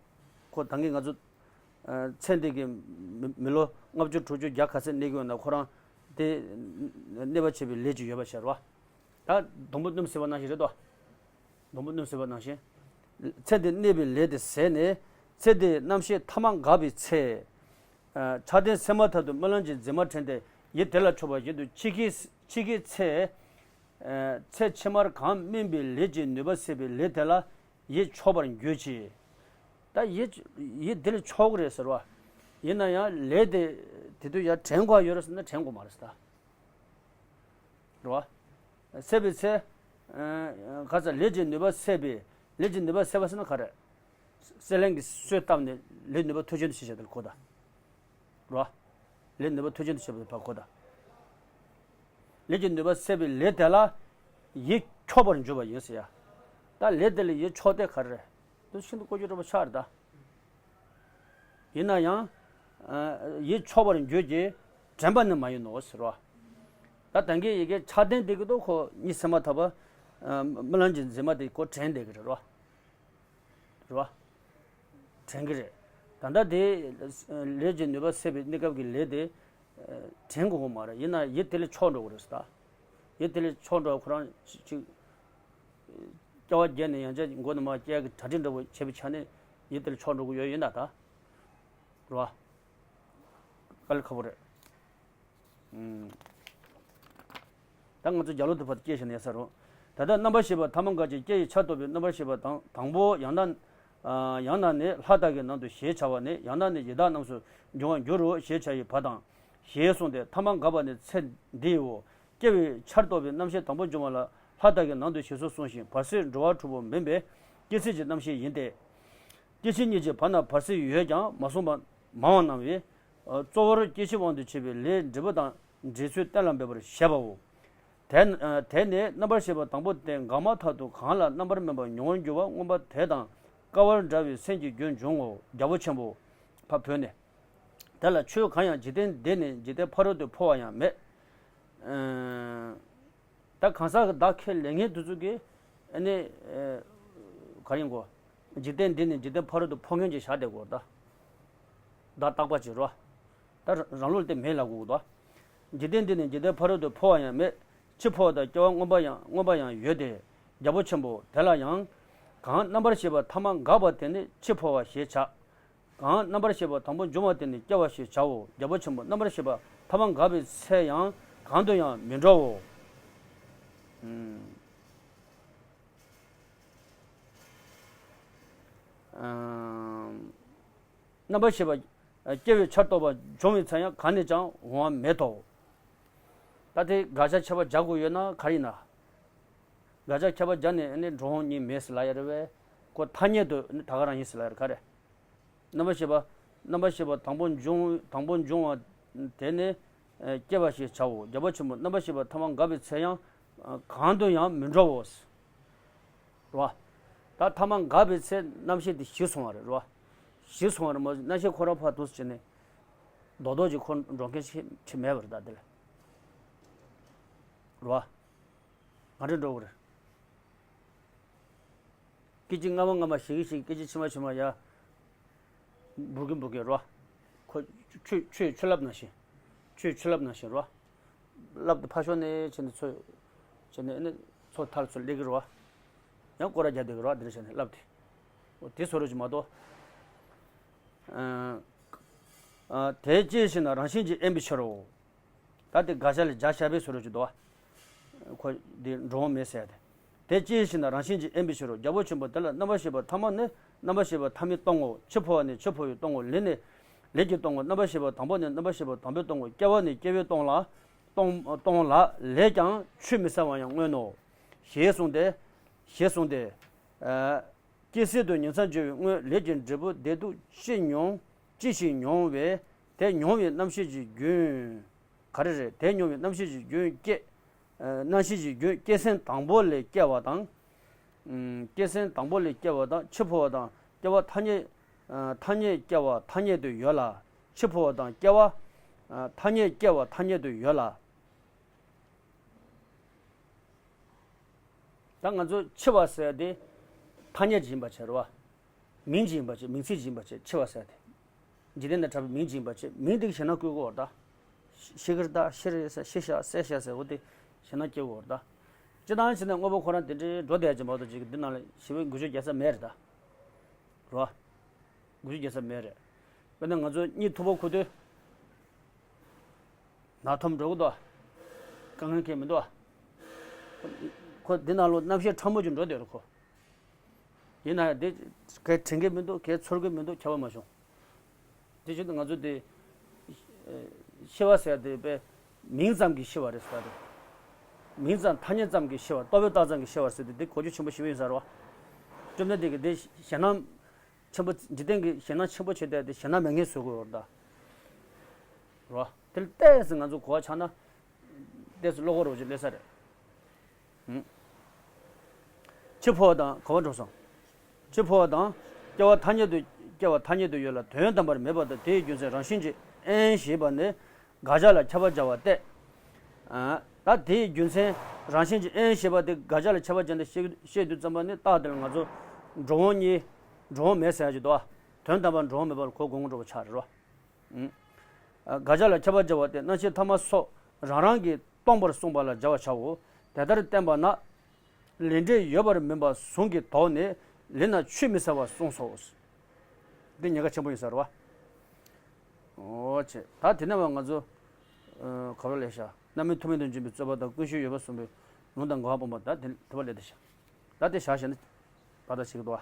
ཁོ་ད་གིན་ང་ཚོ། ཚེ་འདི་གི་མི་མི་ལོ་ལྔ་བཅུ་དྲུག་ཅུ་བརྒྱ་ག་ཚད་གནས་ཀྱི་ཡོད་ན་ཁོ་རང་དེ་གནས་པ་བྱས་པའི་ལས་ཅིག་ཡོད་པ་བྱས་རོ། ད་སྡོང་པོ་སྣུམ་ཟད་པ་ནང་བཞིན་རེད་དོ། སྡོང་པོ་སྣུམ་ཟད་པ་ནང་བཞིན། ཚེ་འདིར་གནས་པའི་ལས་དེ་ཟད་ནས་ཚེ་འདིའི་རྣམ་ཤེས་ཐ་མ་འགགས་པའི་ཚེ། ཆགས་ལྡན་སད་མ་ཐག་ཏུ་རྨི་ལམ་གྱི་འཛིན་མ་དྲན་ཏེ་ཡིད་དེ་ལ་ཕྱོགས་པ་བཞིན་དུ་ཕྱི་གི་ཕྱི་གི་ཚེ། ཚེ་ཕྱི་མར་གང་སྨིན་པའི་ལས་ཀྱི་ནུས་པ་ཟད་པའི་ལས་དེ་ལ་ཡིད་ཕྱོགས་པར་འགྱུར་གྱི། ད་ཡིད་ཡིད་དེ་ལ་ཕྱོགས་རེད་ཟེར་བ། ཡིན་ན་ཡང་ལས་དེ་དེ་དུས་ཡང་དྲན་དགོས་ཡོད་རེད་ཟེར་ན་དྲན་དགོས་མ་རེད་ཟེར་ད། རེད་བ། སད་པའི་ཚེ། ག་ཚ་ལས་ཀྱི་ནུས་པ་ཟད་པའི། ལས་ཀྱི་ནུས་པ་ཟད་པ་ཟེར་ན་ག་རེ། སྲེད་ལེན་གྱི་གསོས་བཏབ་ནས་ལས་ནུས་པ་མཐུ་ཆེན་དུ་ཕྱིན་བྱ་དེ་ལ་གོ་ད། རོ། ལས་ནུས་པ་མཐུ་ཆེན་དུ་བྱེད་པ་ཕར་གོ་ད། ལས་ཀྱི་ནུས་པ་ཟད་པའི་ལས་དེ་ལ་ཡིད་ཕྱོགས་པར་འགྱུར་བ་ཡིན་ཟེར་ཡ། ད་ལས་དེ་ལ་ཡིད་ཕྱོགས་ཏེ་ག་རེ། དེ་ཤིན་ཏུ་གོ་རྒྱུ་འདྲ་པོ་ཆགས་རེད་ད། ཡིན་ན་ཡང་། ཡིད་ཕྱོགས་པར་འགྱུར་གྱི་དྲན་པ་ནི་མ་ཡིན་ནོ་ཟེར་བ། ད་ད་གིན་ཡི་གེ་ཆགས་ལྡན་དེ་གི་ཏོ་ཁོ་གཉིད་སད་མ་ཐག་པ། རྨི་ལམ་གྱི་འཛིན་མ་དེ་ཁོ་དྲན་བསྡད་གི་རེད་རོ། རེད་བ། དྲན་གི་རེད། ད་ལྟ་དེ་ལས་ཀྱི་ནུས་པ་ཟད་པའི་གནས་སྐབས་ཀྱི་ལས་དེ། དྲན་དགོས་གི་མ་རེད། ཡིན་ན་ཡིད་དེ་ལས་ཕྱོགས་འགྲོ་གི་རེད་ཟེར་ད། ཡིད་དེ་ལས་ཕྱོགས་འགྲོ་ཁོ་རང་ཅིག་སྐྱེ་བ་བརྒྱད་ནས་ཡང་བསྐྱར་མགོ་ནས་མར་སྐྱེ་གི་གྲ་སྒྲིག་འདྲ་པོ་བྱེད་པའི་ཆ་ནས་ཡིད་དེ་ལས་ཕྱོགས་འགྲོ་གི་ཡོད་ཡིན་ད་ད། རེད་བ། དཀའ་ལས་ཁག་པོ་རེད། ད་ང་ཚོ་རྒྱ་ལོ་དེ་བར་སྐྱེ་ཞིང་ནས་ས་རུང་། ད་ལྟ་རྣམ་པར་ཤེས་པ་ཐ་མ་འགག་ཅིང་སྐྱེ་ཡི་ཆར་གཏོགས་པའི་རྣམ་པར་ཤེས་པ་དང་དང་པོ་ཡང་ན། ཡང་ན་ནི་ལྷ་དག་གི་ནང་དུ་ཞེས་བྱ་བ་ནས་ཡང་ན་ནི་ཡི་དྭགས་རྣམས་སུ་འབྱུང་བར་འགྱུར་རོ་ཞེས་བྱ་ཡི་བར་དང་། ཞེས་གསུངས་ཏེ་ཐ་མ་འགགས་པ་ནི་ཚེ་འདིའོ། སྐྱེ་བའི་ཆར་གཏོགས་པའི་རྣམ་ཤེས་དང་པོ་འབྱུང་བ་ལ་ལྷ་དག་གི་ནང་དུ་ཞེས་སོགས་གསུངས་ཤིང་བར་སྲིད་འགྲོ་བ་དྲུག་པོ་མིན་པའི་སྐྱེ་ཚུལ་གྱི་རྣམ་ཤེས་ཡིན་ཏེ། སྐྱེ་འཆི་གཉིས་ཀྱི་བར་ན་བར་སྲིད་ཡོད་ཀྱང་མ་གསུངས་པ་མང་བ་སྣང་བས། གཙོ་བོར་སྐྱེ་འཆི་དབང་དུ་བྱས་པའི་ལས་འབྲས་བུ་དང་འབྲེལ་ཚུལ་གཏན་ལ་འབེབས་པར་བྱེད་པའོ། དེ་དེ་ནི་རྣམ་པར་ཤེས་པ་དང་པོ་སྟེ་འགགས་མ་ཐག་ཏུ་གང་ལ་རྣམ་པར་སྨིན་པ་མྱོང་བར་འགྱུར་བ་མངོན་པ་དེ་དང་སྐལ་བར་འདྲ་བའི་སེམས་ཀྱི་རྒྱུན་འབྱུང་ངོ་། རྒྱལ་པོ་ཆེན་པོ། ཕ་བོས་ནས། དེ་ལ་ཆོས་གང་ཡང་འཇིག་རྟེན་འདི་ནས་འཇིག་རྟེན་ཕ་རོལ་ཏུ་འཕོ་བ་ཡང་མེད། ད་གང་ཟག་གི་བདག་ཁས་ལེན་མཁན་དེ་ཚོ་གིས་ཨ་ནི། ག་རེ་ཡིན་གོ། འཇིག་རྟེན་འདི་ནས་འཇིག་རྟེན་ཕ་རོལ་ཏུ་འཕོ་མཁན་ཅིག་བཞག་བསྡད་གོ་ད། བདག་རྟག་པ་ཅིག་རོ། ད་རང་ལུགས་དེ་མེད་ལབ་དགོས་གོ་ད། འཇིག་རྟེན་འདི་ནས་འཇིག་རྟེན་ཕ་རོལ་ཏུ་འཕོ་བ་ཡང་མེད། འཆི་འཕོ་བ་དང་སྐྱེ་བ་མངོན་པ་ཡང་མངོན་པ་ཡང་ཡོད་དེ། རྒྱལ་པོ་ཆེན་པོ་དེ་ལ་ཡང་། གང་རྣམ་པར་ཤེས་པ་ཐ་མ་འགགས་པ་དེ་ནི་འཆི་འཕོ་བ་ཞེས་བྱ། གང་རྣམ་པར་ཤེས་པ་དང་པོ་འབྱུང་བ་དེ་ནི་སྐྱེ་བ་ཞེས་བྱའོ། རྒྱལ་པོ་ཆེན་པོ། རྣམ་པར་ཤེས་པ་ཐ་མ་འགགས་པའི་ཚེ་ཡང་གང་དུ་ཡང་མི་འགྲོའོ། ཨུམ། ཨམ། རྣམ་པར་ཤེས་པ་སྐྱེ་བའི་ཆར་གཏོགས་པ་འབྱུང་བའི་ཚེ་ཡང་གང་ནས་ཀྱང་འོང་བ་མེད་དོ། ད་དེ་དགག་བྱ་ཁྱབ་པ་རྒྱག་དགོས་ཡོད་ན་ག་རེ་ཡིན་ན། དགག་བྱ་ཁྱབ་པ་རྒྱག་ནས་ཨ་ནི་འགྲོ་འོང་གཉིས་མེད་ཟེར་ལབ་ཡ་རེད་བས། ཁོ་ཐ་སྙད་དུ་ཨ་ནི་ད་ག་རང་ཡིན་ཟེར་ལབ་ཡ་རེད། ག་རེ། རྣམ་པར་ཤེས་པ། རྣམ་པར་ཤེས་པ་དང་པོ་འབྱུང་དང་པོ་འབྱུང་བ་དེ་ནི་སྐྱེ་བ་ཞེས་བྱའོ། རྒྱལ་པོ་ཆེན་པོ། རྣམ་པར་ཤེས་པ་ཐ་མ་འགགས་པའི་ཚེ་ཡང་གང་དུ་ཡང་མི་འགྲོའོ། རེད་བ། ད་ཐ་མ་འགགས་པའི་ཚེ་རྣམ་ཤེས་དེ་ཞི་སོང་བ་རེད། རེད་བ། ཞི་སོང་བ་རེད་མ་གཏོགས་རྣམ་ཤེས་ཁོ་རང་ཕར་འདུག་སེ་བྱས་ནས་རྡོག་རྡོག་ཅིག་ཁོ་འགྲོ་མཁན་ཞིག་ཅིག་མེད་པ་རེད། ད་དེ་ལ། རེད་བ། ག་འདྲ་འགྲོ་གི་རེད། སྐད་ཅིག་སྔ་མ་སྔ་མ་ཞིག་གི་ཞིག་སྐད་ཅིག་ཕྱི་མ་ཕྱི་མ་ཡ། འབུར་གི་འབུར་གི་རེད་བ། ཁོ་ཆུ་ཆུ་ཆུ་རླབས་ནང་བཞིན། ཆུ་ཆུ་རླབས་ནང་བཞིན་རེད་བ། རླབས་དེ་ཕར་ཕྱོགས་ནས་བྱས་ནས་ཚུར། བྱས་ནས་ཨ་ནི་ཚུར་མཐར་ཚུར་སླེབས་ཀྱི་རེད་བ། ཡང་སྐོར་ར་རྒྱག་བསྡད་ཀྱི་རེད་བ། འདི་འདྲ་བྱས་ནས་རླབས་དེ། འོ་དེ་བཟོ་འདྲ་ཅིག་མ་གཏོགས། ཨ། ཨ། དེ་སྐྱེ་ཞིང་ན་རང་བཞིན་གྱིས་དབེན་པའི་ཕྱིར་རོ། ད་དེ་དགག་བྱ་ལ་བྱ་བཞག་པའི་བཟོ་འདྲ་ཅིག་འདུག་བ། ཁོ་འདི་འགྲོ་འོང་མེད་ཟེར་ཡ་དེ། དེ་སྐྱེ་ཞིང་ན་རང་བཞིན་གྱིས་དབེན་པའི་ཕྱིར་རོ། རྒྱལ་པོ་ཆེན་པོ། དེ་ལ་རྣམ་པར་ཤེས་པ་ཐ་མ་ནི་རྣམ་པར་ཤེས་པ་ཐ་མས་སྟོང་ངོ་། འཆི་འཕོ་བ་ནི་འཆི་འཕོ་བས་སྟོང་ངོ་། ལས་ནི་ལས་ཀྱིས་སྟོང་ངོ་། རྣམ་པར་ཤེས་པ་དང་པོ་ནི་རྣམ་པར་ཤེས་པ་དང་པོས་སྟོང་ངོ་། སྐྱེ་བ་ནི་སྐྱེ་བས་སྟོང་ལ། སྟོང་སྟོང་ལ་ལས་ཀྱང་ཆུད་མི་ཟ་བ་ཡང་མངོན་ནོ། ཞེས་གསུངས་ཏེ། ཞེས་གསུངས་ཏེ། ཨ། སྐྱེ་སྲིད་དུ་ཉིང་མཚམས་སྦྱོར་བའི་སྔོན་ལས་ཀྱི་འབྲས་བུ་བདེ་སྡུག་ཅི་མྱོང་། ཅི་ཞིག་མྱོང་བས་དེ་མྱོང་བའི་རྣམ་ཤེས་ཀྱི་རྒྱུན། ག་རེ་རེད། དེ་མྱོང་བའི་རྣམ་ཤེས་ཀྱི་རྒྱུན་སྐྱེ། ཨ། རྣམ་ཤེས་ཀྱི་རྒྱུན་སྐྱེ་སེམས་དང་པོ་ལས་སྐྱེ་བ་དང་། ཨུམ། སྐྱེ་སེམས་དང་པོ་ལས་སྐྱེ་བ་དང་། འཆི་འཕོ་བ་དང་སྐྱེ་བ་ཐ་སྙད། ཨ། ཐ་སྙད་སྐྱེ་བ་ཐ་སྙད་དུ་ཡོད་ལ། འཆི་འཕོ་བ་དང་སྐྱེ་བ། ཨ། ཐ་སྙད་སྐྱེ་བ་ཐ་སྙད་དུ་ཡོད་ལ། ད་ང་ཚོ་འཆི་བ་ཟེར་དེ་ཐ་སྙད་ཅིག་ཡིན་པ་བྱས་རེད་བ། མིང་ཅིག་ཡིན་པ་བྱས། མིང་ཚིག་ཅིག་ཡིན་པ་བྱས། འཆི་བ་ཟེར་དེ། འཇིག་རྟེན་དང་འཁྲབ་པའི་མིང་ཅིག་ཡིན་པ་བྱས། མིང་དེ་གིས་ཞེད་སྣང་སྐུལ་གྱི་ཡོད་རེད་ད། ཤི་གི་རེད་ད། ཤི་རེད་ཟེར། ཤི་ཤག་བསད་ཤག་ཟེར། འོ་དེ་ཞེད་སྣང་སྐྱེ་གི་ཡོད་རེད་ད། སྤྱིར་བཏང་བྱས་ན་དངོས་པོ་ཁོ་རང་དེ་འདྲའི་འགྲོ་བསྡད་ཀྱི་མ་གཏོགས་ཅིག་འདི་ནང་ལ་ཞེ་པོའི་འགུལ་སྐྱོད་རྒྱག་ས་མེད་རེད་ད། རེད་བ། འགུལ་སྐྱོད་རྒྱག་ས་མེད་རེད། དཔེར་ན་ང་ཚོ་གཉིད་འཐུག་པ་ཁུག་དུས། ནག་འཐོམ་འགྲོ་གི་འདུག་བ། དཀའ་ངལ་གང་ཡང་མི་འདུག་བ། ཁོ་འདི་ནང་ལོགས་རྣམ་ཤེས་ཕྲ་མོ་ཅིག་འགྲོ་བསྡད་རེད་ཁོ། ཡིན་ན་ཡང་དེ་གའི་དྲན་གྱི་མི་འདུག་གའི་ཚོར་གྱི་མི་འདུག་ཁྱབ་པ་མ་བྱུང་། དེ་བཞིན་དུ་ང་ཚོ་དེ། ཨེ། ཤི་བ་ཟེར་དེ་དཔེ་མིང་ཙམ་གྱིས་ཤི་བ་རེད་ཟེར་བ་རེད། མིང་ཙམ་ཐ་སྙད་ཙམ་གྱིས་ཤི་བ། རྟོག་པས་བཏགས་ཙམ་གྱིས་ཤི་བ་ཟེར་དུས་དེ་གོ་རྒྱུ་ཆེན་པོ་ཞེ་པོ་ཡིན་ས་རེད་བ། བཅོམ་ལྡན་འདས་ཀྱིས་དེ་ཞེད་སྣང་ཆེན་པོ། འཇིག་རྟེན་གྱི་ཞེད་སྣང་ཆེན་པོ་བྱེད་བསྡད་དེ་ཞེད་སྣང་མེད་མཁན་བཟོ་དགོས་རེད་ད། རེད་བ། དེ་ལ་ཏོག་ཙམ་ང་ཚོ་གོ་བ་ཆགས་ན། ཏོག་ཙམ་བློ་ཁོག་རོགས་ཅིག་སླེབས་ས་རེད། ཧུམ། འཆི་འཕོ་བ་དང་ག་པར་འགྲོ་སོང་། འཆི་འཕོ་བ་དང་སྐྱེ་བ་ཐ་སྙད་དུ། སྐྱེ་བ་ཐ་སྙད་དུ་ཡོད་ལ་དོན་དམ་པར་མེད་པ་དང་། དེའི་རྒྱུ་མཚན་རང་བཞིན་གྱིས་དབེན་ཞེས་པ་ནི་དགག་བྱ་ལ་ཁྱབ་པ་སྦྱར་བ་སྟེ། ཨ། ད་དེའི་རྒྱུ་མཚན་རང་བཞིན་གྱིས་དབེན་ཞེས་པ་དེ་དགག་བྱ་ལ་ཁྱབ་པ་སྦྱར་ནས་བཤད་བཤད་དུས་ཙམ་པ་ནི་རྟགས་དེ་ལ་ང་ཚོ་འགྲོ་འོང་གཉིས། འགྲོ་འོང་མེད་ཟེར་ཡ་ཅིག་འདུག་བ། དོན་དམ་པར་འགྲོ་འོང་མེད་པ་ལ་གོ་དགོས་ངེས་འགྲོ་བ་ཆགས་རེད་བ། ཨུམ། དགག་བྱ་ལ་ཁྱབ་པ་སྦྱར་བ་སྟེ། རྣམ་ཤེས་ཐ་མ་སོགས་རང་རང་གིས་སྟོང་པར་གསུངས་པ་ལ་སྦྱར་བར་བྱའོ། དེ་ལྟར་བསྟན་པ་ན། ལས་འབྲས་ཡོད་པར་མིན་པ་གཟུང་གི་དོགས་ནས་ལས་རྣམས་ཆུད་མི་ཟ་བར་གསུངས་སོ། འདི་ཉེན་ཁ་ཆེན་པོ་ཡིན་ས་རེད་བ། འོ་ཆེ། ད་དེ་ནས་བ་ང་ཚོ། ཨ། ག་པར་སླེབས་ཤག་རྣམ་སྨིན་ཐུག་མེད་དུ་འབྱིན་པའི་རྩོད་པ་དང་། ཀུན་ཤེས་ཡོད་པར་གཟུང་བའི་ལུང་དང་འགལ་བ་སྤོང་བ། ད་དེ་དེ་པར་སླེབས་བསྡད་ཤག་ད་དེ་བཞག་བྱས་ན་བར་ཐག་ཆེ་གི་འདུག་བ།